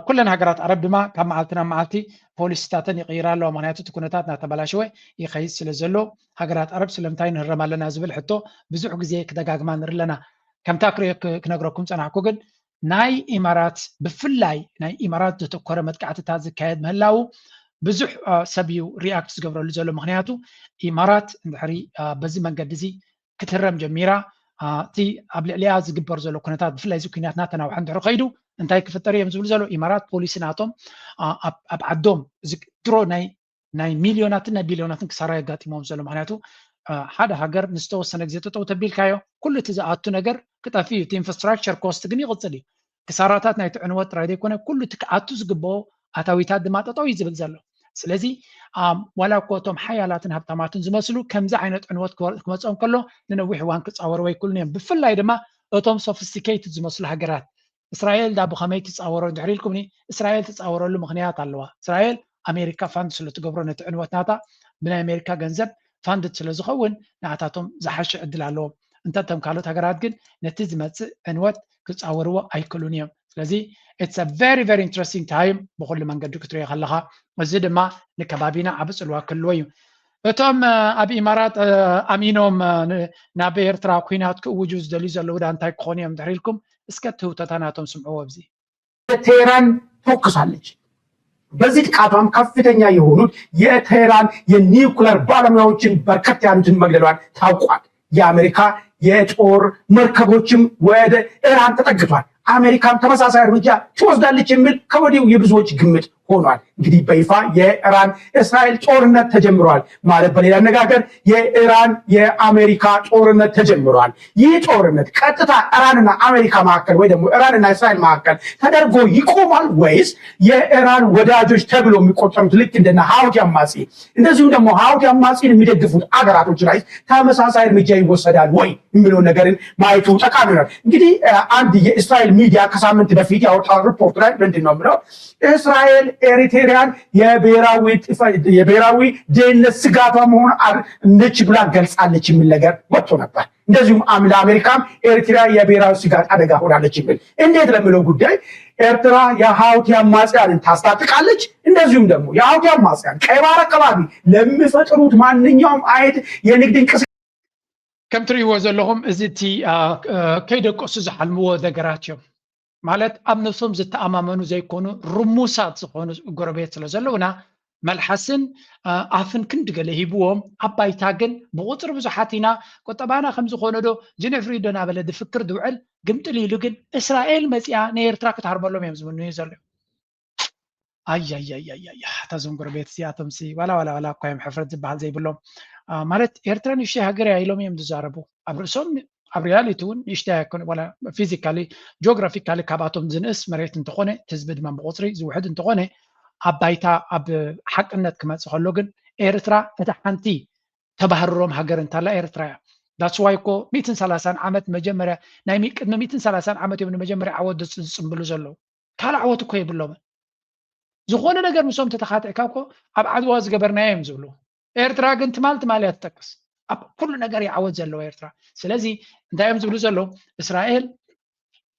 ኩለን ሃገራት ዓረብ ድማ ካብ መዓልቲ ናብ መዓልቲ ፖሊሲታተን ይቕይራ ኣለዋ። ምክንያቱ እቲ ኩነታት እናተበላሸወ ይኸይድ ስለ ዘሎ ሃገራት ዓረብ ስለምንታይ ንህረም ኣለና ዝብል ሕቶ ብዙሕ ግዜ ክደጋግማ ንርኢ ኣለና። ከምታ ክነግረኩም ፀናሕኩ ግን ናይ ኢማራት ብፍላይ ናይ ኢማራት ዘተኮረ መጥቃዕትታት ዝካየድ ምህላው ብዙሕ ሰብ እዩ ሪኣክት ዝገብረሉ ዘሎ። ምክንያቱ ኢማራት እንድሕሪ በዚ መንገዲ እዚ ክትህረም ጀሚራ እቲ ኣብ ልዕሊያ ዝግበር ዘሎ ኩነታት፣ ብፍላይ እዚ ኩናት ናተናውሐ እንድሕር ከይዱ እንታይ ክፍጠር እዮም ዝብሉ ዘሎ ኢማራት፣ ፖሊሲ ናቶም ኣብ ዓዶም ድሮ ናይ ናይ ሚልዮናትን ናይ ቢልዮናትን ክሳራ የጋጢሞም ዘሎ። ምክንያቱ ሓደ ሃገር ንዝተወሰነ ግዜ ጠጠው ተቢልካዮ ኩሉ እቲ ዝኣቱ ነገር ክጠፍእ እዩ። እቲ ኢንፍራስትራክቸር ኮስት ግን ይቕፅል እዩ። ክሳራታት ናይቲ ዕንወት ጥራይ ዘይኮነ ኩሉ እቲ ክኣቱ ዝግብኦ ኣታዊታት ድማ ጠጠው እዩ ዝብል ዘሎ። ስለዚ ዋላ እኮ እቶም ሓያላትን ሃብታማትን ዝመስሉ ከምዚ ዓይነት ዕንወት ክመፅኦም ከሎ ንነዊሕ እዋን ክፃወሩ ኣይክእሉን እዮም። ብፍላይ ድማ እቶም ሶፊስቲኬትድ ዝመስሉ ሃገራት እስራኤል ዳ ብኸመይ ትፃወሮ እንድሕር ኢልኩምኒ፣ እስራኤል ትፃወረሉ ምኽንያት ኣለዋ። እስራኤል ኣሜሪካ ፋንድ ስለ ትገብሮ ነቲ ዕንወት ናታ ብናይ ኣሜሪካ ገንዘብ ፋንድድ ስለ ዝኸውን ንኣታቶም ዝሓሸ ዕድል ኣለዎም። እንተ እቶም ካልኦት ሃገራት ግን ነቲ ዝመፅእ ዕንወት ክፃወርዎ ኣይክእሉን እዮም። ስለዚ it's a very very interesting time ብኩሉ መንገዲ ክትሪኦ ከለኻ፣ እዚ ድማ ንከባቢና ዓቢ ፅልዋ ክህልዎ እዩ። እቶም ኣብ ኢማራት ኣሚኖም ናብ ኤርትራ ኩናት ክእውጁ ዝደልዩ ዘለዉ ዳ እንታይ ክኾኑ እዮም ድሕር ኢልኩም እስከ ትህውተታ ናቶም ስምዕዎ ኣብዚ። ቴህራን ተኩሳለች። በዚህ ጥቃቷም ከፍተኛ የሆኑት የቴህራን የኒውክለር ባለሙያዎችን በርከት ያሉትን መግደሏን ታውቋል። የአሜሪካ የጦር መርከቦችም ወደ ኢራን ተጠግቷል። አሜሪካም ተመሳሳይ እርምጃ ትወስዳለች የሚል ከወዲሁ የብዙዎች ግምት ሆኗል። እንግዲህ በይፋ የኢራን እስራኤል ጦርነት ተጀምሯል ማለት በሌላ አነጋገር የኢራን የአሜሪካ ጦርነት ተጀምሯል። ይህ ጦርነት ቀጥታ ኢራንና አሜሪካ መካከል ወይ ደግሞ ኢራንና እስራኤል መካከል ተደርጎ ይቆማል ወይስ የኢራን ወዳጆች ተብሎ የሚቆጠሩት ልክ እንደነ ሀውቲ አማጺ እንደዚሁም ደግሞ ሀውቲ አማጺን የሚደግፉት አገራቶች ላይ ተመሳሳይ እርምጃ ይወሰዳል ወይ የሚለው ነገርን ማየቱ ጠቃሚ ነው። እንግዲህ አንድ የእስራኤል ሚዲያ ከሳምንት በፊት ያወጣው ሪፖርት ላይ ምንድን ነው ብለው እስራኤል ኤሪትሪያን የብሔራዊ ደህንነት ስጋቷ መሆን ነች ብላ ገልጻለች የሚል ነገር ወጥቶ ነበር። እንደዚሁም ለአሜሪካም ኤሪትሪያ የብሔራዊ ስጋት አደጋ ሆናለች የሚል እንዴት ለሚለው ጉዳይ ኤርትራ የሀውቲ አማጽያንን ታስታጥቃለች። እንደዚሁም ደግሞ የሀውቲ አማጽያን ቀይ ባህር አካባቢ ለሚፈጥሩት ማንኛውም አይነት የንግድ እንቅስቃሴ ከም ትርእይዎ ዘለኹም እዚ እቲ ከይደቀሱ ዝሓልምዎ ነገራት እዮም። ማለት ኣብ ነብሶም ዝተኣማመኑ ዘይኮኑ ርሙሳት ዝኾኑ ጎረቤት ስለ ዘለውና መልሓስን ኣፍን ክንዲ ገለ ሂብዎም ኣብ ባይታ ግን ብቁፅሪ ብዙሓት ኢና ቁጠባና ከም ዝኾነ ዶ ጅንፍሪ ዶ ናበለ ድፍክር ድውዕል ግምጥል ኢሉ ግን እስራኤል መፂኣ ንኤርትራ ክትሃርመሎም እዮም ዝምንዩ ዘለዉ። ኣያያያያያ እታ ዞም ጎረቤት እዚኣቶም ሲ ዋላ ዋላ ዋላ እኳ እዮም ሕፍረት ዝበሃል ዘይብሎም ማለት ኤርትራ ንእሽተይ ሃገር እያ ኢሎም እዮም ዝዛረቡ ኣብ ርእሶም ኣብ ሪያሊቲ እውን ንእሽተይ ኣይኮነ ዋላ ፊዚካሊ ጂኦግራፊካሊ ካብኣቶም ዝንእስ መሬት እንተኾነ እቲ ህዝቢ ድማ ብቁፅሪ ዝውሕድ እንተኾነ ኣብ ባይታ ኣብ ሓቅነት ክመፅእ ከሎ ግን ኤርትራ እታ ሓንቲ ተባህርሮም ሃገር እንታላ ኤርትራ እያ that's why እኮ ሚእትን ሰላሳን ዓመት መጀመርያ ናይ ቅድሚ ሚእትን ሰላሳን ዓመት እዮም ንመጀመርያ ዓወት ዝፅምብሉ ዘለዉ ካልእ ዓወት እኮ የብሎምን። ዝኾነ ነገር ምስኦም ተተኻቲዕካ እኮ ኣብ ዓድዋ ዝገበርናዮ እዮም ዝብሉ። ኤርትራ ግን ትማል ትማል እያ ትጠቅስ። ኣብ ኩሉ ነገር እያ ዓወት ዘለዋ ኤርትራ። ስለዚ እንታይ እዮም ዝብሉ ዘለዉ? እስራኤል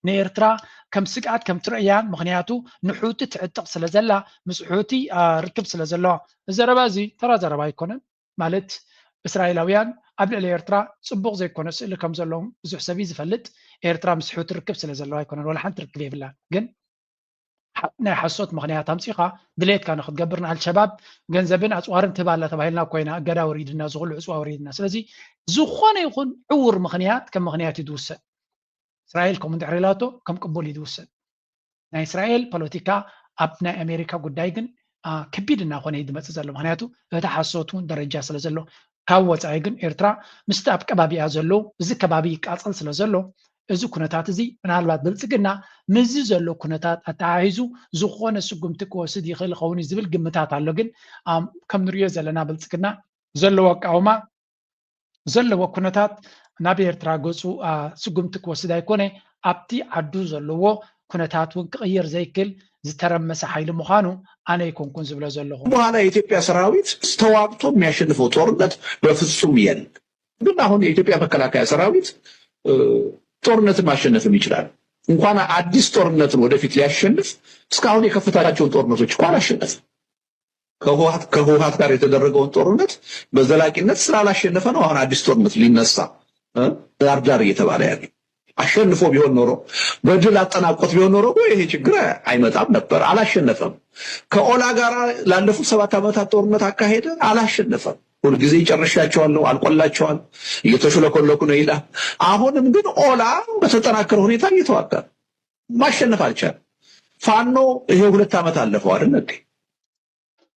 ንኤርትራ ከም ስግኣት ከም ትርእያን ምኽንያቱ ንሑቲ ትዕጥቕ ስለ ዘላ ምስ ሑቲ ርክብ ስለ ዘለዋ። እዚ ዘረባ እዚ ተራ ዘረባ ኣይኮነን። ማለት እስራኤላውያን ኣብ ልዕሊ ኤርትራ ጽቡቕ ዘይኮነ ስእሊ ከም ዘለዎም ብዙሕ ሰብ እዩ ዝፈልጥ። ኤርትራ ምስ ሑቲ ርክብ ስለ ዘለዋ ኣይኮነን፣ ዋላ ሓንቲ ርክብ የብላን። ግን ናይ ሓሶት ምኽንያት ኣምጺኻ ድሌትካ ንክትገብር ንኣልሸባብ ገንዘብን ኣጽዋርን ትህብ ኣላ ተባሂልና ኮይና እገዳ ወሪድና ዝኹሉ ዕጽዋ ወሪድና ስለዚ ዝኾነ ይኹን ዕውር ምኽንያት ከም ምኽንያት እዩ ዝውሰን እስራኤል ከምኡ እንድሕር ኢላቶ ከም ቅቡል እዩ ዝውሰን ናይ እስራኤል ፖለቲካ ኣብ ናይ ኣሜሪካ ጉዳይ ግን ከቢድ እናኾነ እዩ ዝመፅእ ዘሎ ምክንያቱ እቲ ሓሶት እውን ደረጃ ስለ ዘሎ ካብ ወፃኢ ግን ኤርትራ ምስቲ ኣብ ከባቢኣ ዘለዉ እዚ ከባቢ ይቃፀል ስለ ዘሎ እዚ ኩነታት እዚ ምናልባት ብልፅግና ምስዚ ዘሎ ኩነታት ኣተሓሒዙ ዝኾነ ስጉምቲ ክወስድ ይኽእል ይኸውን እዩ ዝብል ግምታት ኣሎ ግን ከም ንሪኦ ዘለና ብልፅግና ዘለዎ ኣቃውማ ዘለዎ ኩነታት ናብ ኤርትራ ገፁ ስጉምቲ ክወስድ ኣይኮነ ኣብቲ ዓዱ ዘለዎ ኩነታት እውን ክቕይር ዘይክል ዝተረመሰ ሓይሊ ምዃኑ ኣነ ኣይኮንኩን ዝብሎ ዘለኹ። በኋላ የኢትዮጵያ ሰራዊት ተዋግቶ የሚያሸንፈው ጦርነት በፍጹም የለም። ግን አሁን የኢትዮጵያ መከላከያ ሰራዊት ጦርነትን ማሸነፍም ይችላል። እንኳን አዲስ ጦርነትን ወደፊት ሊያሸንፍ እስካሁን የከፈታቸውን ጦርነቶች እኮ አላሸነፍም። ከህወሀት ጋር የተደረገውን ጦርነት በዘላቂነት ስላላሸነፈ ነው አሁን አዲስ ጦርነት ሊነሳ ዳርዳር እየተባለ ያለው። አሸንፎ ቢሆን ኖሮ በድል አጠናቆት ቢሆን ኖሮ ይሄ ችግር አይመጣም ነበር። አላሸነፈም። ከኦላ ጋር ላለፉት ሰባት ዓመታት ጦርነት አካሄደ፣ አላሸነፈም። ሁልጊዜ ጨርሻቸዋለሁ፣ አልቆላቸዋል፣ እየተሽለኮለኩ ነው ይላል። አሁንም ግን ኦላ በተጠናከረ ሁኔታ እየተዋጋ ነው። ማሸነፍ አልቻለም። ፋኖ ይሄ ሁለት ዓመት አለፈው አይደል እንዴ?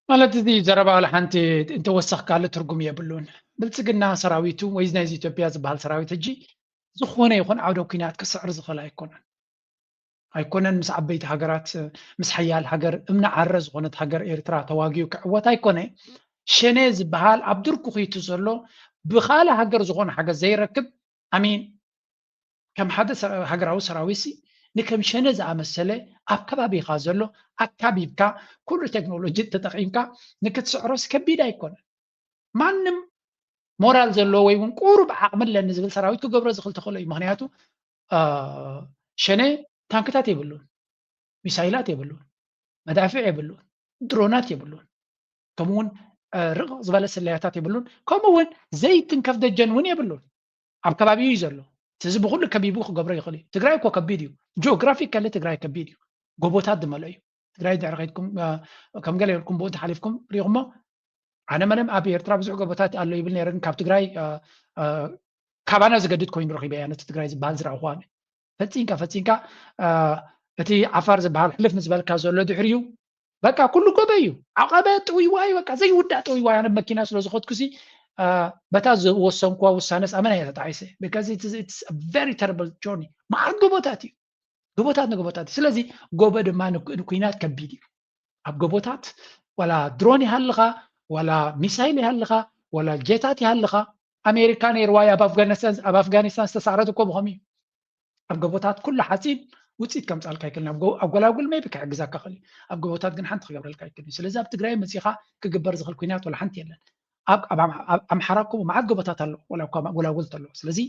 ማለት እዚ ዘረባ ዋላ ሓንቲ እንተወሰኽካሉ ትርጉም የብሉን። ብልፅግና ሰራዊቱ ወይ ናይዚ ኢትዮጵያ ዝበሃል ሰራዊት ሕጂ ዝኾነ ይኹን ዓውደ ኲናት ክስዕር ዝኽእል ኣይኮነን። ኣይኮነን ምስ ዓበይቲ ሃገራት ምስ ሓያል ሃገር እምኒ ዓረ ዝኾነት ሃገር ኤርትራ ተዋጊኡ ክዕወት ኣይኮነ። ሸኔ ዝበሃል ኣብ ድርኩኺቱ ዘሎ ብኻልእ ሃገር ዝኾነ ሓገዝ ዘይረክብ ኣሚን ከም ሓደ ሃገራዊ ሰራዊት ሲ ንከም ሸነ ዝኣመሰለ ኣብ ከባቢኻ ዘሎ ኣካቢብካ ኩሉ ቴክኖሎጂ ተጠቒምካ ንክትስዕሮስ ከቢድ ኣይኮነን። ማንም ሞራል ዘለዎ ወይ እውን ቁሩብ ዓቕሚ ኣለኒ ዝብል ሰራዊት ክገብሮ ዝኽእል ተኽእሎ እዩ። ምክንያቱ ሸነ ታንክታት የብሉን፣ ሚሳይላት የብሉን፣ መዳፍዕ የብሉን፣ ድሮናት የብሉን፣ ከምኡውን ርቕቕ ዝበለ ስለያታት የብሉን። ከምኡ እውን ዘይትንከፍ ደጀን እውን የብሉን። ኣብ ከባቢኡ እዩ ዘሎ። እዚ ብኩሉ ከቢቡ ክገብሮ ይኽእል እዩ። ትግራይ እኮ ከቢድ እዩ። ጂኦግራፊካሊ ትግራይ ከቢድ እዩ። ጎቦታት ዝመልኦ እዩ። ትግራይ ድሕሪ ከይድኩም ከም ገለ ኢልኩም ብኡ እንተሓሊፍኩም ሪኢኹሞ ኣነ መለም ኣብ ኤርትራ ብዙሕ ጎቦታት ኣሎ ይብል ነይረ፣ ግን ካብ ትግራይ ካባና ዝገድድ ኮይኑ ረኺበያ ነቲ ትግራይ ዝበሃል ዝረኣኹ ኣነ። ፈፂንካ ፈፂንካ እቲ ዓፋር ዝበሃል ሕልፍ ምስ በልካ ዘሎ ድሕሪኡ በቃ ኩሉ ጎበ እዩ። ዓቐበ ጥውይዋይ በቃ ዘይውዳእ ጥውይዋይ። ኣነ መኪና ስለ ዝኸድኩሲ በታ ዝወሰንኩዋ ውሳነስ ኣመና እየ ተጣዒሰ። Because it's very terrible journey። መዓት ጎቦታት እዩ። ጎቦታት ንጎቦታት እዩ። ስለዚ ጎበ ድማ ንኩናት ከቢድ እዩ። ኣብ ጎቦታት ዋላ ድሮን ይሃልኻ ዋላ ሚሳይል ይሃልኻ ዋላ ጀታት ይሃልኻ ኣሜሪካ ነይርዋ ኣብ ኣፍጋኒስታን ዝተሳዕረት እኮ ብኸም እዩ። ኣብ ጎቦታት ኩሉ ሓፂን ውፅኢት ከምፃልካ ይክእል ኣብ ጎላጉል ሜቢ ክሕግዛካ ክእል እዩ። ኣብ ጎቦታት ግን ሓንቲ ክገብረልካ ይክእል እዩ። ስለዚ ኣብ ትግራይ መፂኻ ክግበር ዝኽእል ኩናት ዋላ ሓንቲ የለን። ኣብ ኣምሓራ እኮ መዓት ጎቦታት ኣሎ ዋላ እኳ ጎላጉል ተሎ። ስለዚ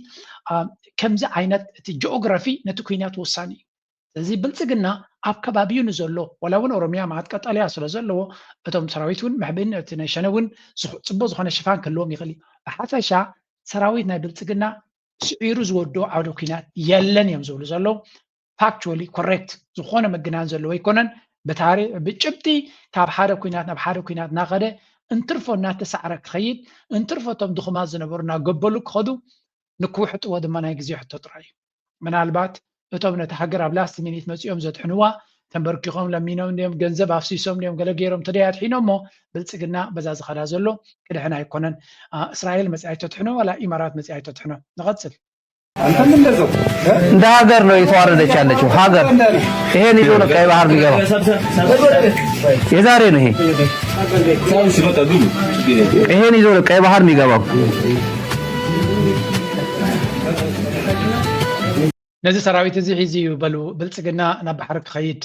ከምዚ ዓይነት እቲ ጂኦግራፊ ነቲ ኩናት ወሳኒ እዩ። ስለዚ ብልፅግና ኣብ ከባቢኡ ንዘሎ ዋላ እውን ኦሮሚያ መዓት ቀጠልያ ስለ ዘለዎ እቶም ሰራዊት እውን መሕብእን እቲ ናይ ሸነ እውን ፅቡቅ ዝኾነ ሽፋን ክህልዎም ይኽእል እዩ። ብሓፈሻ ሰራዊት ናይ ብልፅግና ስዒሩ ዝወድኦ ዓውደ ኩናት የለን እዮም ዝብሉ ዘለዉ። Factually correct ዝኾነ ምግናን ዘለዎ ኣይኮነን። ብታሪ ብጭብጢ ካብ ሓደ ኩናት ናብ ሓደ ኩናት እናኸደ እንትርፎ እናተሳዕረ ክኸይድ እንትርፎ እቶም ድኹማት ዝነበሩ እናገበሉ ክኸዱ ንክውሕጥዎ ድማ ናይ ግዜ ሕቶ ጥራይ እዩ። ምናልባት እቶም ነቲ ሃገር ኣብ last minute መፂኦም ዘድሕንዋ ተንበርኪኾም ለሚኖም ድዮም ገንዘብ ኣፍሲሶም ድዮም ገለ ገይሮም ተደይ ኣድሒኖ እሞ ብልፅግና በዛ ዝኸዳ ዘሎ ክድሕን ኣይኮነን። እስራኤል መፂኣ ኣይተድሕኖ ዋላ ኢማራት መፂኣ ኣይተድሕኖ። ንቐፅል። እንደ ሀገር ነው እየተዋረደች ያለችው ሀገር። ይሄን ይዞ ነው ቀይ ባህር የሚገባው። የዛሬ ነው ይሄ። ይሄን ይዞ ነው ቀይ ባህር የሚገባው። ነዚ ሰራዊት እዚ ሒዙ እዩ በሉ ብልፅግና ናብ ባሕሪ ክኸይድ።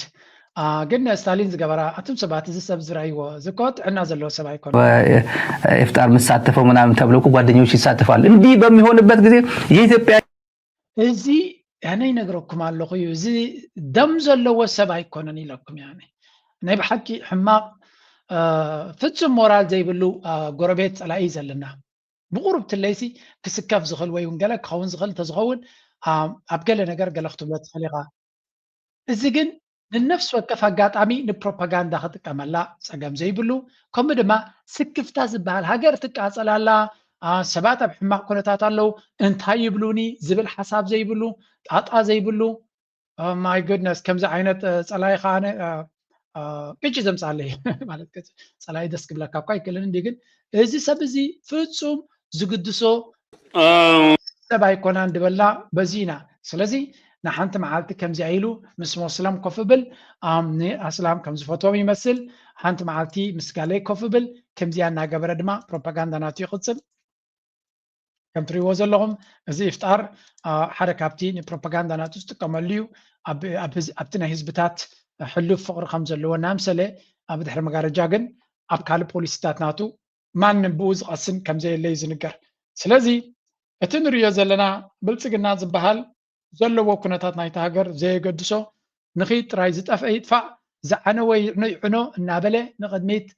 ግን ስታሊን ዝገበራ ኣቱም ሰባት እዚ ሰብ ዝረኣይዎ እዚ እኮ ጥዕና ዘለዎ ሰብ ኣይኮነ። ኢፍጣር ምሳተፈው ምናምን ተብሎ እኮ ጓደኞች ይሳተፋሉ። እንዲህ በሚሆንበት ጊዜ የኢትዮጵያ እዚ ያነ ይነግረኩም ኣለኹ እዩ። እዚ ደም ዘለዎ ሰብ ኣይኮነን ኢለኩም ያነ ናይ ብሓቂ ሕማቕ ፍጹም ሞራል ዘይብሉ ጎረቤት ጸላኢ ዘለና ብቁሩብ ትለይሲ ክስከፍ ዝኽእል ወይ እውን ገለ ክኸውን ዝኽእል እንተዝኸውን ኣብ ገለ ነገር ገለ ክትብሎ ትኽእል ኢኻ። እዚ ግን ንነፍሲ ወከፍ ኣጋጣሚ ንፕሮፓጋንዳ ክጥቀመላ ጸገም ዘይብሉ፣ ከምኡ ድማ ስክፍታ ዝበሃል ሃገር ትቃጸል ኣላ፣ ሰባት ኣብ ሕማቕ ኩነታት ኣለዉ እንታይ ይብሉኒ ዝብል ሓሳብ ዘይብሉ፣ ጣጣ ዘይብሉ። My goodness፣ ከምዚ ዓይነት ጸላይ ከዓ ቅጭ ዘምፃለይ ማለት ጸላይ ደስ ክብለካ እኳ ኣይክእልን እንዲ ግን እዚ ሰብ እዚ ፍፁም ዝግድሶ ሰብ ኣይኮናን ድበላ በዚ ኢና። ስለዚ ንሓንቲ መዓልቲ ከምዚኣ ኢሉ ምስ ሞስለም ኮፍ ብል ንኣስላም ከም ዝፈትዎም ይመስል። ሓንቲ መዓልቲ ምስ ጋለይ ኮፍ ብል ከምዚኣ እናገበረ ድማ ፕሮፓጋንዳ ናቱ ይቕፅል። ከም ትሪእዎ ዘለኹም እዚ ኢፍጣር ሓደ ካብቲ ንፕሮፓጋንዳ ናቱ ዝጥቀመሉ እዩ። ኣብቲ ናይ ህዝብታት ሕሉፍ ፍቕሪ ከም ዘለዎ እናምሰለ ኣብ ድሕሪ መጋረጃ ግን ኣብ ካልእ ፖሊሲታት ናቱ ማንም ብኡ ዝቐስን ከም ዘየለ እዩ ዝንገር። ስለዚ እቲ ንሪኦ ዘለና ብልፅግና ዝበሃል ዘለዎ ኩነታት ናይቲ ሃገር ዘየገድሶ ንኺድ ጥራይ ዝጠፍአ ይጥፋእ ዝዓነወ ይዕኖ ይዕኖ እናበለ ንቕድሚት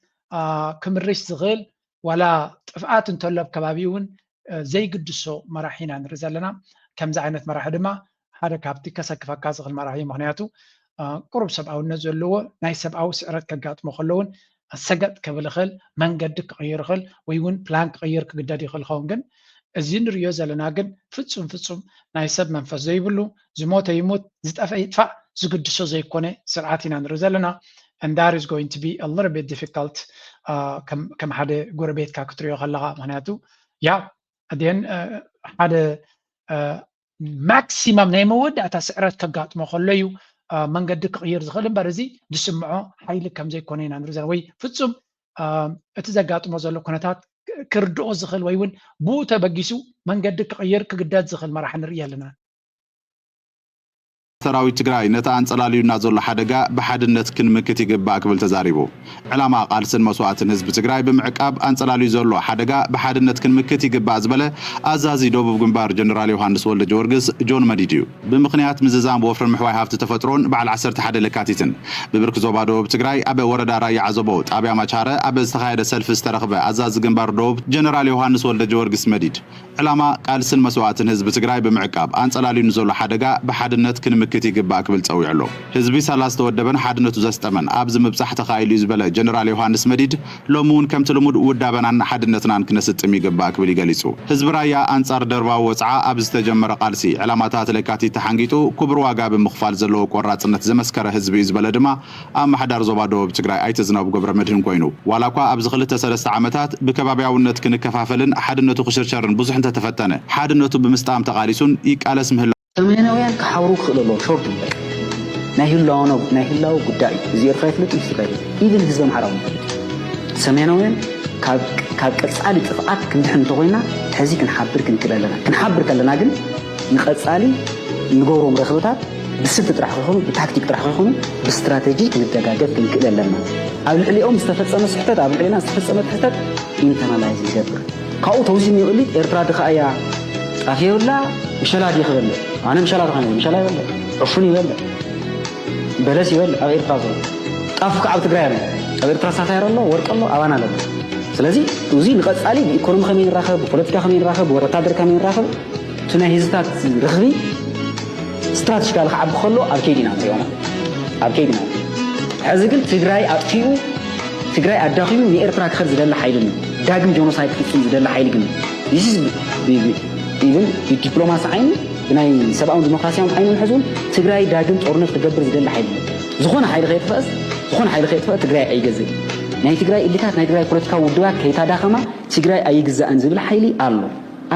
ክምርሽ ዝኽእል ዋላ ጥፍኣት እንተሎ ኣብ ከባቢኡ እውን ዘይግድሶ መራሒ ኢና ንርኢ ዘለና። ከምዚ ዓይነት መራሒ ድማ ሓደ ካብቲ ከሰክፈካ ዝኽእል መራሒ እዩ። ምኽንያቱ ቁሩብ ሰብኣውነት ዘለዎ ናይ ሰብኣዊ ስዕረት ከጋጥሞ ከሎ እውን ሰገጥ ክብል ይኽእል፣ መንገዲ ክቕይር ይኽእል፣ ወይ እውን ፕላን ክቕይር ክግደድ ይኽእል ይኸውን። ግን እዚ ንሪኦ ዘለና ግን ፍጹም ፍጹም ናይ ሰብ መንፈስ ዘይብሉ፣ ዝሞተ ይሙት፣ ዝጠፍአ ይጥፋእ ዝግድሶ ዘይኮነ ስርዓት ኢና ንርኢ ዘለና። And that is going to be a little bit difficult ከም ሓደ ጎረቤትካ ክትሪኦ ከለኻ። ምክንያቱ ያ ኣደን ሓደ ማክሲማም ናይ መወዳእታ ስዕረት ከጋጥሞ ከሎ እዩ መንገዲ ክቕይር ዝኽእል እምበር፣ እዚ ዝስምዖ ሓይሊ ከም ዘይኮነ ኢና ንርኢ ዘለና። ወይ ፍጹም እቲ ዘጋጥሞ ዘሎ ኩነታት ክርድኦ ዝኽእል ወይ እውን ብኡ ተበጊሱ መንገዲ ክቕይር ክግደድ ዝኽእል መራሒ ንርኢ ኣለና። ሰራዊት ትግራይ ነቲ ኣንጸላልዩና ዘሎ ሓደጋ ብሓድነት ክንምክት ይግባእ ክብል ተዛሪቡ። ዕላማ ቃልስን መስዋእትን ህዝቢ ትግራይ ብምዕቃብ ኣንጸላልዩ ዘሎ ሓደጋ ብሓድነት ክንምክት ይግባእ ዝበለ ኣዛዚ ደቡብ ግንባር ጀነራል ዮሃንስ ወልደ ጀወርግስ ጆን መዲድ እዩ። ብምኽንያት ምዝዛም ወፍርን ምሕዋይ ሃፍቲ ተፈጥሮን በዓል ዓሰርተ ሓደ ለካቲትን ብብርኪ ዞባ ደቡብ ትግራይ ኣብ ወረዳ ራያ ዓዘቦ ጣብያ ማቻረ ኣብ ዝተኻየደ ሰልፊ ዝተረኽበ ኣዛዚ ግንባር ደቡብ ጀነራል ዮሃንስ ወልደ ጀወርግስ መዲድ ዕላማ ቃልስን መስዋእትን ህዝቢ ትግራይ ብምዕቃብ ኣንጸላልዩ ንዘሎ ሓደጋ ብሓድነት ክንምክት ይግባእ ክብል ጸዊዑ ኣሎ። ህዝቢ ሳላ ዝተወደበን ሓድነቱ ዘስጠመን ኣብዚ ምብጻሕ ተኻኢሉ እዩ ዝበለ ጀነራል ዮሃንስ መዲድ ሎሚ እውን ከምቲ ልሙድ ውዳበናን ሓድነትናን ክነስጥም ይግባእ ክብል እዩ ገሊጹ። ህዝቢ ራያ ኣንጻር ደርባዊ ወጽዓ ኣብ ዝተጀመረ ቃልሲ ዕላማታት ለካቲት ተሓንጊጡ ክቡር ዋጋ ብምኽፋል ዘለዎ ቆራጽነት ዘመስከረ ህዝቢ እዩ ዝበለ ድማ ኣመሓዳሪ ዞባ ደቡብ ትግራይ ኣይተ ዝናቡ ገብረመድህን ኮይኑ ዋላ እኳ ኣብዚ ክልተ ሰለስተ ዓመታት ብከባብያውነት ክንከፋፈልን ሓድነቱ ክሽርሸርን ብዙሕ እንተተፈተነ ሓድነቱ ብምስጣም ተቓሊሱን ይቃለስ ምህላው ሰሜናውያን ክሓብሩ ክኽእሉ ኣለዎም። ሾርት በቃ ናይ ህላወ ናይ ህላወ ጉዳይ እዩ። እዚ ኤርትራ ይፍለጥ እዩ፣ ትግራይ ይፍለጥ። ኢቭን ህዝቢ ኣምሓራ እውን ይፍለጥ እዩ። ሰሜናውያን ካብ ካብ ቀጻሊ ጥፍኣት ክንድሕን እንተኾይና ሕዚ ክንሓብር ክንክእል ኣለና። ክንሓብር ከለና ግን ንቐጻሊ ንገብሮም ረኽብታት ብስልቲ ጥራሕ ከይኮኑ ብታክቲክ ጥራሕ ከይኮኑ ብስትራተጂ ክንደጋገፍ ክንክእል ኣለና። ኣብ ልዕሊኦም ዝተፈጸመ ስሕተት ኣብ ልዕሊና ዝተፈጸመ ስሕተት ኢንተርናላይዝ ይገብር። ካብኡ ተውዚኒ ይቕሊት ኤርትራ ድኻ እያ ጣፍ የብላ ምሸላ ድዩ ክበልዕ ኣነ ምሸላ ዝኾነ ምሸላ ይበልዕ ዕፉን ይበልዕ በለስ ይበልዕ ኣብ ኤርትራ ዘሎ ጣፍ ከዓ ኣብ ትግራይ ኣሎ ኣብ ኤርትራ ሳታየር ኣሎ ወርቂ ኣሎ ኣባና ኣሎ ስለዚ እዚ ንቐፃሊ ብኢኮኖሚ ከመይ ንራኸብ ብፖለቲካ ከመይ ንራኸብ ብወታደር ከመይ ንራኸብ እቲ ናይ ህዝብታት ርኽቢ ስትራተጂካሊ ክዓቢ ከሎ ኣብ ከይዲ ኢና ንሪኦ ኣብ ከይዲ ኢና ሕዚ ግን ትግራይ ኣጥፊኡ ትግራይ ኣዳኺሙ ንኤርትራ ክኸድ ዝደሊ ሓይሊ ኣሎ ዳግም ጀኖሳይድ ክፍፅም ዝደሊ ሓይሊ ግን ኢቭን ብዲፕሎማሲ ዓይኒ ብናይ ሰብኣውን ዲሞክራሲያውን ዓይኒ ንሕዚ እውን ትግራይ ዳግም ጦርነት ክገብር ዝደሊ ሓይሊ ኣሎ ዝኾነ ሓይሊ ከየጥፈአስ ዝኾነ ሓይሊ ከየጥፈአ ትግራይ ኣይገዝእ ናይ ትግራይ ኢሊታት ናይ ትግራይ ፖለቲካዊ ውድባት ከይታዳኸማ ትግራይ ኣይግዛእን ዝብል ሓይሊ ኣሎ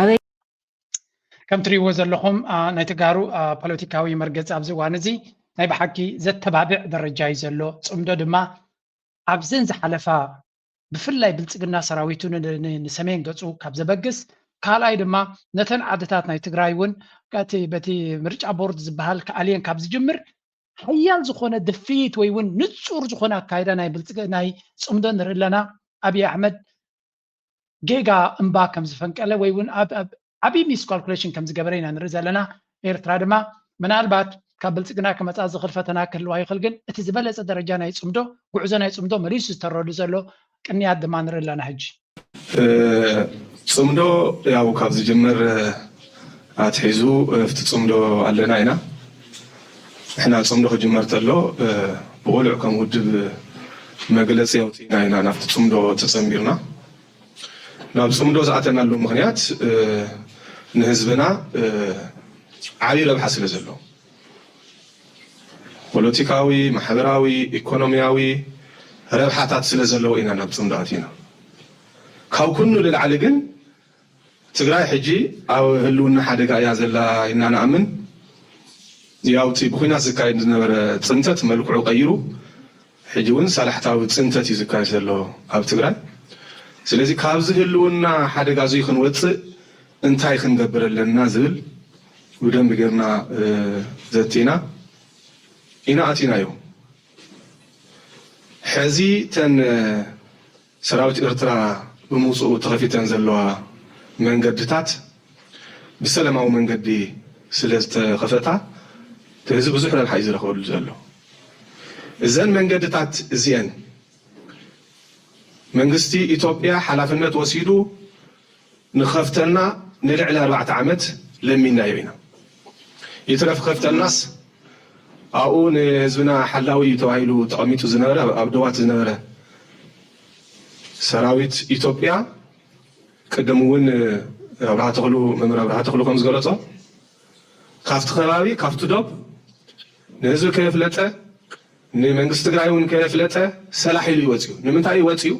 ኣበይ ከም ትሪእዎ ዘለኹም ናይ ተጋሩ ፖለቲካዊ መርገፂ ኣብዚ እዋን እዚ ናይ ብሓቂ ዘተባብዕ ደረጃ እዩ ዘሎ ፅምዶ ድማ ኣብዘን ዝሓለፋ ብፍላይ ብልፅግና ሰራዊቱ ንሰሜን ገፁ ካብ ዘበግስ ካልኣይ ድማ ነተን ዓድታት ናይ ትግራይ እውን በቲ ምርጫ ቦርድ ዝበሃል ክኣልየን ካብ ዝጅምር ሓያል ዝኾነ ድፍኢት ወይ እውን ንፁር ዝኾነ ኣካይዳ ናይ ብልፅግ ናይ ፅምዶ ንርኢ ኣለና ኣብይ ኣሕመድ ጌጋ እምባ ከም ዝፈንቀለ ወይ እውን ዓብዪ ሚስኳልኩሌሽን ከም ዝገበረ ኢና ንርኢ ዘለና ኤርትራ ድማ ምናልባት ካብ ብልፅግና ክመፃ ዝኽእል ፈተና ክህልዋ ይኽእል ግን እቲ ዝበለፀ ደረጃ ናይ ፅምዶ ጉዕዞ ናይ ፅምዶ መሊሱ ዝተረዱ ዘሎ ቅንያት ድማ ንርኢ ኣለና ሕጂ ፅምዶ ያው ካብ ዝጅምር ኣትሒዙ ኣብቲ ፅምዶ ኣለና ኢና ንሕና ፅምዶ ክጅመር ተሎ ብቁሉዕ ከም ውድብ መግለፂ ኣውፂና ኢና ናብቲ ፅምዶ ተፀንቢርና ናብ ፅምዶ ዝኣተናሉ ምክንያት ንህዝብና ዓብዪ ረብሓ ስለ ዘለዎ ፖለቲካዊ፣ ማሕበራዊ፣ ኢኮኖሚያዊ ረብሓታት ስለ ዘለዎ ኢና ናብ ፅምዶ ኣቲና። ካብ ኩሉ ንላዕሊ ግን ትግራይ ሕጂ ኣብ ህልውና ሓደጋ እያ ዘላ ኢልና ንኣምን። ያው እቲ ብኲናት ዝካየድ ዝነበረ ፅንተት መልክዑ ቀይሩ ሕጂ እውን ሳላሕታዊ ፅንተት እዩ ዝካየድ ዘሎ ኣብ ትግራይ። ስለዚ ካብዚ ህልውና ሓደጋ እዚ ክንወፅእ እንታይ ክንገብር ኣለና ዝብል ብደንቢ ጌርና ዘቲና ኢና ኣቲናዮ። ሕዚ ተን ሰራዊት ኤርትራ ብምውፅኡ ተኸፊተን ዘለዋ መንገድታት ብሰላማዊ መንገዲ ስለ ዝተኸፈታ እዚ ብዙሕ ረብሓ እዩ ዝረኽበሉ ዘሎ። እዘን መንገድታት እዚአን መንግስቲ ኢትዮጵያ ሓላፍነት ወሲዱ ንኸፍተልና ንልዕሊ ኣርባዕተ ዓመት ለሚንናዮ ኢና። ይትረፍ ከፍተልናስ ኣብኡ ንህዝብና ሓላዊ እዩ ተባሂሉ ተቐሚጡ ዝነበረ ኣብ ደዋት ዝነበረ ሰራዊት ኢትዮጵያ ቅድም እውን ኣብርሃ ተኽሉ መምህር ኣብርሃ ተኽሉ ከም ዝገለጾ ካብቲ ከባቢ ካብቲ ዶብ ንህዝቢ ከየፍለጠ ንመንግስቲ ትግራይ እውን ከየፍለጠ ሰላሕ ኢሉ ይወፅዩ። ንምንታይ እዩ ወፅዩ?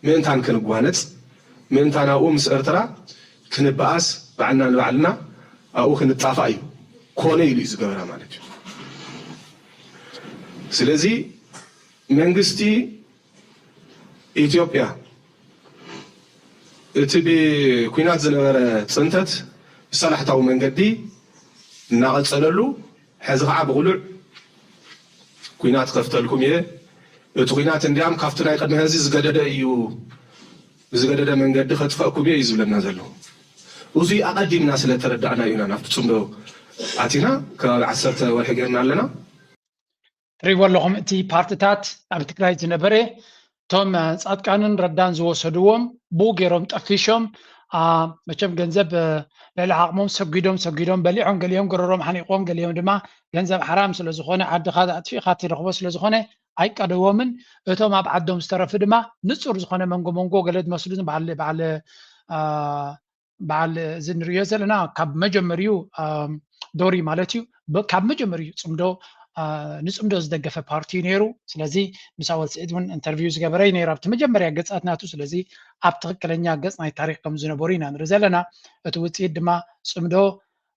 ምእንታን ክንጓነፅ ምእንታን ኣብኡ ምስ ኤርትራ ክንበኣስ ባዕልና ንባዕልና ኣብኡ ክንጣፋእ እዩ ኮነ ኢሉ እዩ ዝገበራ ማለት እዩ። ስለዚ መንግስቲ ኢትዮጵያ እቲ ብኩናት ዝነበረ ፅንተት ብሰላሕታዊ መንገዲ እናቐፀለሉ ሕዚ ከዓ ብቕሉዕ ኩናት ከፍተልኩም እየ፣ እቲ ኩናት እንዲያም ካብቲ ናይ ቅድሚ ሕዚ ዝገደደ እዩ፣ ብዝገደደ መንገዲ ከጥፈእኩም እየ እዩ ዝብለና ዘሎ። እዙይ ኣቐዲምና ስለ ተረዳእና እዩና ናብቲ ፅምዶ ኣቲና ከባቢ ዓሰርተ ወርሒ ገይርና ኣለና። ትሪእዎ ኣለኹም እቲ ፓርትታት ኣብ ትግራይ ዝነበረ እቶም ፃድቃንን ረዳን ዝወሰድዎም ብኡ ገይሮም ጠፊሾም። መቸም ገንዘብ ልዕሊ ዓቕሞም ሰጒዶም ሰጒዶም በሊዖም ገሊኦም ገረሮም ሓኒቆም ገሊኦም ድማ ገንዘብ ሓራም ስለዝኾነ ዓድኻ ኣጥፊእኻ ትረኽቦ ስለዝኾነ ኣይቀደዎምን። እቶም ኣብ ዓዶም ዝተረፉ ድማ ንፁር ዝኾነ መንጎ መንጎ ገለ ዝመስሉ በዓል በዓል በዓል እዚ ንሪኦ ዘለና ካብ መጀመሪኡ ዶሪ ማለት እዩ ካብ መጀመሪኡ ፅምዶ ንፅምዶ ዝደገፈ ፓርቲ እዩ ነይሩ። ስለዚ ምስ ኣወል ስዒድ እውን ኢንተርቪው ዝገበረ እዩ ነይሩ ኣብቲ መጀመሪያ ገፃት ናቱ። ስለዚ ኣብ ትኽክለኛ ገፅ ናይ ታሪክ ከም ዝነበሩ ኢና ንርኢ ዘለና። እቲ ውፅኢት ድማ ፅምዶ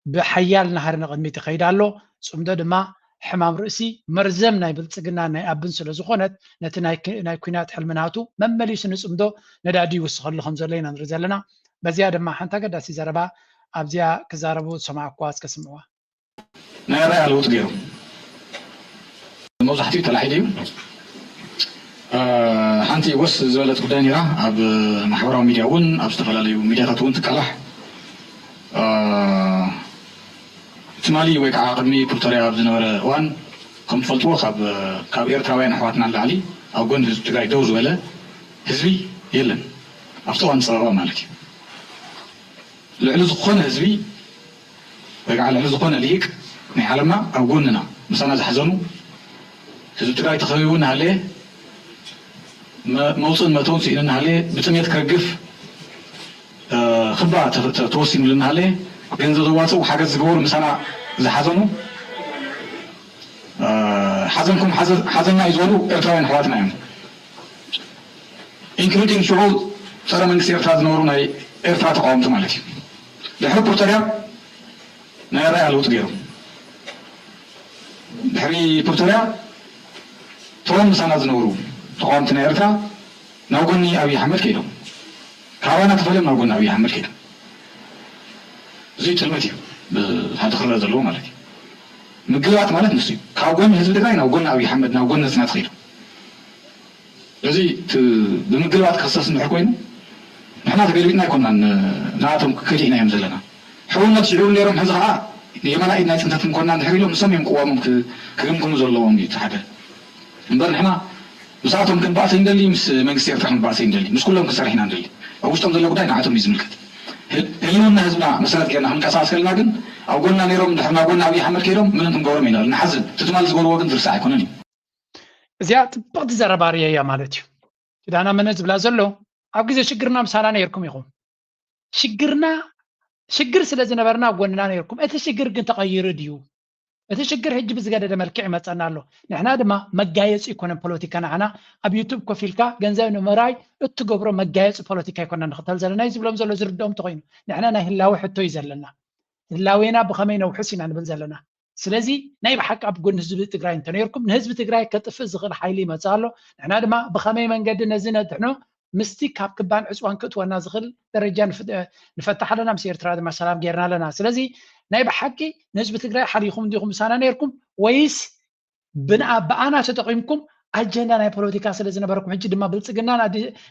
ብሓያል ናህሪ ንቕድሚት ይኸይድ ኣሎ። ፅምዶ ድማ ሕማም ርእሲ መርዘም ናይ ብልፅግና ናይ ኣብን ስለ ዝኾነት ነቲ ናይ ኩናት ሕልሚ ናቱ መመሊሱ ንፅምዶ ነዳዲ ይውስኸሉ ከም ዘሎ ኢና ንርኢ ዘለና። በዚኣ ድማ ሓንቲ ኣገዳሲ ዘረባ ኣብዚኣ ክዛረቡ ዝሰማዕኩዋ እስከ ስምዕዋ። ናይ ኣረኣያ ለውጢ ገይሩ መብዛሕትኡ ተላዒሉ እዩ። ሓንቲ ወስ ዝበለት ጉዳይ ነይራ ኣብ ማሕበራዊ ሚድያ እውን ኣብ ዝተፈላለዩ ሚድያታት እውን ትቃላሕ። ትማሊ ወይ ከዓ ቅድሚ ፕሪቶርያ ኣብ ዝነበረ እዋን ከም ትፈልጥዎ ካብ ኤርትራውያን ኣሕዋትና ንላዕሊ ኣብ ጎኒ ህዝቢ ትግራይ ደው ዝበለ ህዝቢ የለን ኣብቲ እዋን ፀበባ ማለት እዩ። ልዕሊ ዝኾነ ህዝቢ ወይ ከዓ ልዕሊ ዝኾነ ልሂቅ ናይ ዓለምና ኣብ ጎንና ምሳና ዝሓዘኑ ህዝቢ ትግራይ ተኸቢቡ እናሃለየ መውፅእን መእተውን ስኢኑ እናሃለየ ብጥሜት ክረግፍ ክባ ተወሲኑሉ እናሃለየ ገንዘብ ዘዋፅኡ ሓገዝ ዝገበሩ ምሳና ዝሓዘኑ ሓዘንኩም ሓዘና እዩ ዝበሉ ኤርትራውያን ኣሕዋትና እዮም። ኢንክሉዲንግ ሽዑ ፀረ መንግስቲ ኤርትራ ዝነበሩ ናይ ኤርትራ ተቃወምቲ ማለት እዩ። ድሕሪ ፕሪቶርያ ናይ ኣረኣያ ለውጢ ገይሮም። ድሕሪ ፕሪቶርያ እቶም ምሳና ዝነበሩ ተቃወምቲ ናይ ኤርትራ ናብ ጎኒ ኣብይ ኣሕመድ ከይዶም። ካባና ተፈልዮም ናብ ጎኒ ኣብይ ኣሕመድ ከይዶም። እዙይ ጥልመት እዩ ብሓደ ክረኣ ዘለዎ ማለት እዩ። ምግልባጥ ማለት ንሱ እዩ። ካብ ጎኒ ህዝቢ ትግራይ ናብ ጎኒ ኣብይ ኣሕመድ ናብ ጎኒ ህዝብና ተኸይዶም። እዚ ብምግልባጥ ክኽሰስ እንድሕር ኮይኑ ንሕና ተገልቢጥና ኣይኮናን ንኣቶም ከዲዕናዮም ዘለና። ሕውነት ስዒቡ ነይሮም ሕዚ ከዓ የማና ኢድ ናይ ፅንተት እንኮና እንድሕር ኢሎም ንሶም እዮም ቅዋሞም ክግምግሙ ዘለዎም እዩ እቲ ሓደ። እምበር ንሕና ምስኣቶም ክንበኣስ ኣይንደሊ፣ ምስ መንግስቲ ኤርትራ ክንበኣስ ኣይንደሊ፣ ምስ ኩሎም ክንሰርሕ ኢና ንደሊ። ኣብ ውሽጦም ዘሎ ጉዳይ ንዓቶም እዩ ዝምልከት። ህልውና ህዝብና መሰረት ጌርና ክንቀሳቀስ ከለና ግን ኣብ ጎንና ነይሮም እንድሕር ናብ ጎኒ ኣብይ ኣሕመድ ከይዶም ምንም ክንገብሮም ኣይንኽእል። ንሓዝን። እቲ ትማሊ ዝገበርዎ ግን ዝርሳዕ ኣይኮነን እዩ። እዚኣ ጥብቕቲ ዘረባ ርእየያ ማለት እዩ። ኪዳነ ኣመነ ዝብላ ዘሎ ኣብ ግዜ ሽግርና ምሳና ነይርኩም ኢኹም። ሽግርና ሽግር ስለ ዝነበርና ኣብ ጎንና ነይርኩም። እቲ ሽግር ግን ተቐይሩ ድዩ? እቲ ሽግር ሕጂ ብዝገደደ መልክዕ ይመፀና ኣሎ። ንሕና ድማ መጋየፂ ይኮነን ፖለቲካ። ንዓና ኣብ ዩቱብ ኮፍ ኢልካ ገንዘብ ንምእራይ እትገብሮ መጋየፂ ፖለቲካ ይኮና ንኽተል ዘለና እዩ ዝብሎም ዘሎ ዝርድኦም እንተኮይኑ። ንሕና ናይ ህላወ ሕቶ እዩ ዘለና። ህላዌና ብኸመይ ነውሕስ ኢና ንብል ዘለና። ስለዚ ናይ ብሓቂ ኣብ ጎኒ ህዝቢ ትግራይ እንተነይርኩም ንህዝቢ ትግራይ ከጥፍእ ዝኽእል ሓይሊ ይመፅእ ኣሎ። ንሕና ድማ ብኸመይ መንገዲ ነዚ ነድሕኖ ምስቲ ካብ ክባን ዕፅዋን ክእትወና ዝኽእል ደረጃ ንፈትሕ ኣለና። ምስ ኤርትራ ድማ ሰላም ጌርና ኣለና። ስለዚ ናይ ብሓቂ ንህዝቢ ትግራይ ሓሊኹም እንዲኹም ምሳና ነይርኩም ወይስ ብኣና ተጠቒምኩም ኣጀንዳ ናይ ፖለቲካ ስለ ዝነበረኩም ሕጂ ድማ ብልፅግናን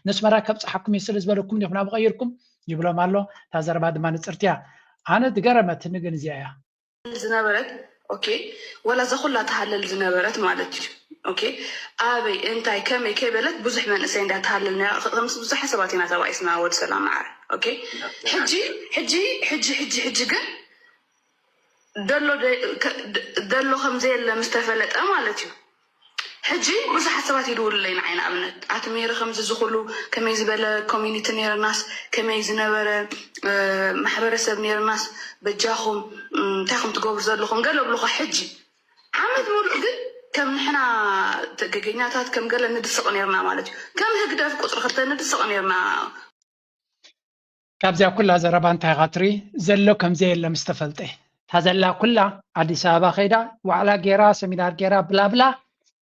ነስመራ ከብፅሓኩም እየ ስለ ዝበለኩም እንዲኹም ናብ ቀይርኩም ይብሎም ኣሎ። እታ ዘረባ ድማ ንፅርቲ እያ። ኣነ ዝገረመትኒ ግን እዚኣ እያ። ዝነበረት ኦኬ ወላ እዛ ኩላ ትሃለል ዝነበረት ማለት እዩ። ኦኬ ኣበይ እንታይ ከመይ ከይበለት ብዙሕ መንእሰይ እንዳተሃለል ምስ ብዙሕ ሰባት ኢና ተባኢስና ወዲ ሰላም ማዕረ ኦኬ ሕጂ ሕጂ ሕጂ ሕጂ ሕጂ ግን ደሎ ደሎ ከም ዘየለ ምስ ተፈለጠ ማለት እዩ። ሕጂ ብዙሓት ሰባት ይድውሉለይ ንዓይ፣ ንኣብነት ኣቲ ሜሪ ከምዚ ዝኹሉ ከመይ ዝበለ ኮሚኒቲ ነይርናስ፣ ከመይ ዝነበረ ማሕበረሰብ ነይርናስ፣ በጃኹም እንታይ ኹም ትገብሩ ዘለኹም ገለ ብሉኻ። ሕጂ ዓመት ሙሉእ ግን ከም ንሕና ገገኛታት ከም ገለ ንድስቕ ነይርና ማለት እዩ። ከም ህግደፍ ቁፅሪ ክልተ ንድስቕ ነይርና። ካብዚኣ ኩላ ዘረባ እንታይ ኢኻ ትርኢ? ዘሎ ከም ዘየለ ምስ ተፈልጠ፣ እታ ዘላ ኩላ ኣዲስ ኣበባ ከይዳ ዋዕላ ጌራ ሰሚናር ጌራ ብላብላ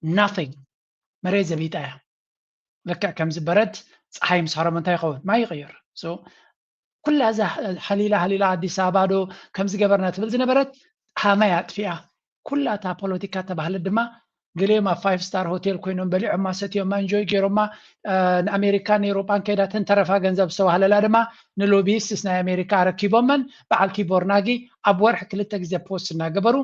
nothing፣ መሬት ዘቢጣ እያ። ልክዕ ከምዚ በረድ ፀሓይ ምስ ሃረመ እንታይ ይኸውን? ማይ ይቕይር። ኩላ እዛ ሃሊላ ሃሊላ ኣዲስ ኣበባ ዶ ከምዚ ገበርና ትብል ዝነበረት ሃማይ ኣጥፊኣ። ኩላ እታ ፖለቲካ ተባህለት ድማ ገሊኦም ኣብ ፋይቭ ስታር ሆቴል ኮይኖም በሊዖማ ሰትዮማ እንጆይ ገይሮማ ንኣሜሪካን ኤውሮጳን ከይዳ ተንተረፋ ገንዘብ ዝተባህለላ ድማ ንሎቢይስትስ ናይ ኣሜሪካ ኣረኪቦመን በዓል ቲቦር ናጊ ኣብ ወርሒ ክልተ ግዜ ፖስት እናገበሩ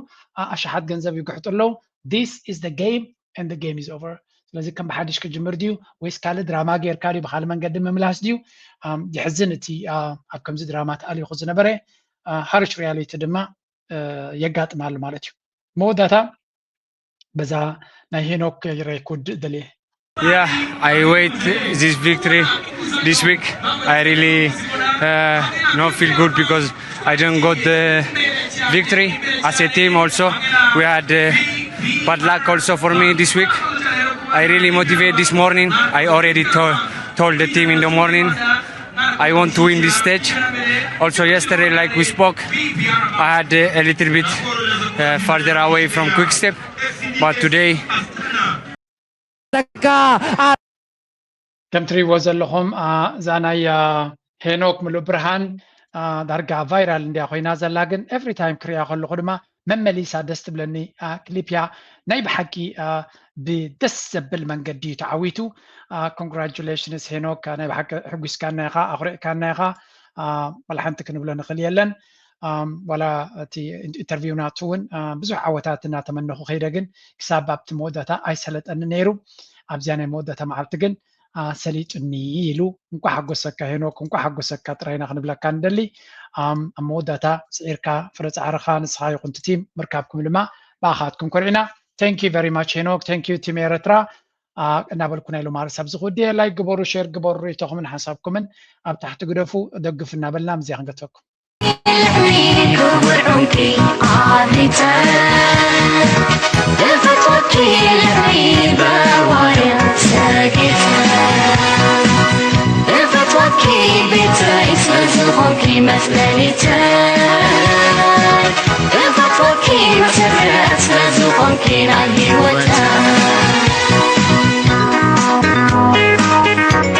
ኣሽሓት ገንዘብ ይግሕጡ ኣለዉ። This is the game and the game is over። ስለዚ ከም ብሓድሽ ክጅምር ድዩ ወይስ ካልእ ድራማ ጌርካ ድዩ ብካልእ መንገዲ ምምላስ ድዩ? የሕዝን እቲ ኣብ ከምዚ ድራማ ተኣሊኹ ዝነበረ harsh reality ድማ የጋጥም ኣሎ ማለት እዩ። መወዳእታ በዛ ናይ ሄኖክ ይረይ ኩድ ደልየ Yeah, I wait this victory this week. I really uh, not feel good because I don't got the victory. As a team also, we had uh, bad luck also for me this week. I really motivate this morning. I already told, told the team in the morning I want to win this stage. Also yesterday, like we spoke, I had uh, a little bit uh, further away from Quick Step, but today ከም ትሪእዎ ዘለኹም እዛ ናይ ሄኖክ ምሉእ ብርሃን ዳርጋ ቫይራል እንድያ ኮይና ዘላ፣ ግን every time ክሪኣ ከለኹ ድማ መመሊሳ ደስ ትብለኒ ክሊፕ እያ። ናይ ብሓቂ ብደስ ዘብል መንገዲ እዩ ተዓዊቱ። Congratulations ሄኖክ፣ ናይ ብሓቂ ሕጒስካና ኢኻ፣ ኣኹሪዕካና ኢኻ። ዋላ ሓንቲ ክንብሎ ንኽእል የለን። ዋላ እቲ ኢንተርቪው ናቱ እውን ብዙሕ ዓወታት እናተመነኹ ከይደ፣ ግን ክሳብ ኣብቲ መወዳእታ ኣይሰለጠኒ ነይሩ። ኣብዚኣ ናይ መወዳእታ መዓልቲ ግን ሰሊጡኒ ኢሉ። እንኳዕ ሓጎሰካ ሄኖክ፣ እንኳዕ ሓጎሰካ ጥራይና ክንብለካ ንደሊ። ኣብ መወዳእታ ስዒርካ ፍረ ፃዕርኻ ንስኻ ይኹን እቲ ቲም ምርካብኩም ድማ ብኣኻትኩም ኮሪዕና። Thank you very much ሄኖክ፣ thank you ቲም ኤረትራ እናበልኩ ናይ ሎማሪ ሰብ ዝኽውድየ ላይክ ግበሩ፣ ሼር ግበሩ፣ ርእይቶኹምን ሓሳብኩምን ኣብ ታሕቲ ግደፉ፣ ደግፍ እናበልና ምስዚኣ ክንገተኩም። ክቡር ዑንቂ ኣፍሪተ እፈትወኪ ልዕሊ በዋየ ሰጊተ እፈትወኪ ቤተይ ስለዝኾንኪ መጽለሊተ እፈትወኪ መሰረት ስለዝኾንኪ ናይ ህይወት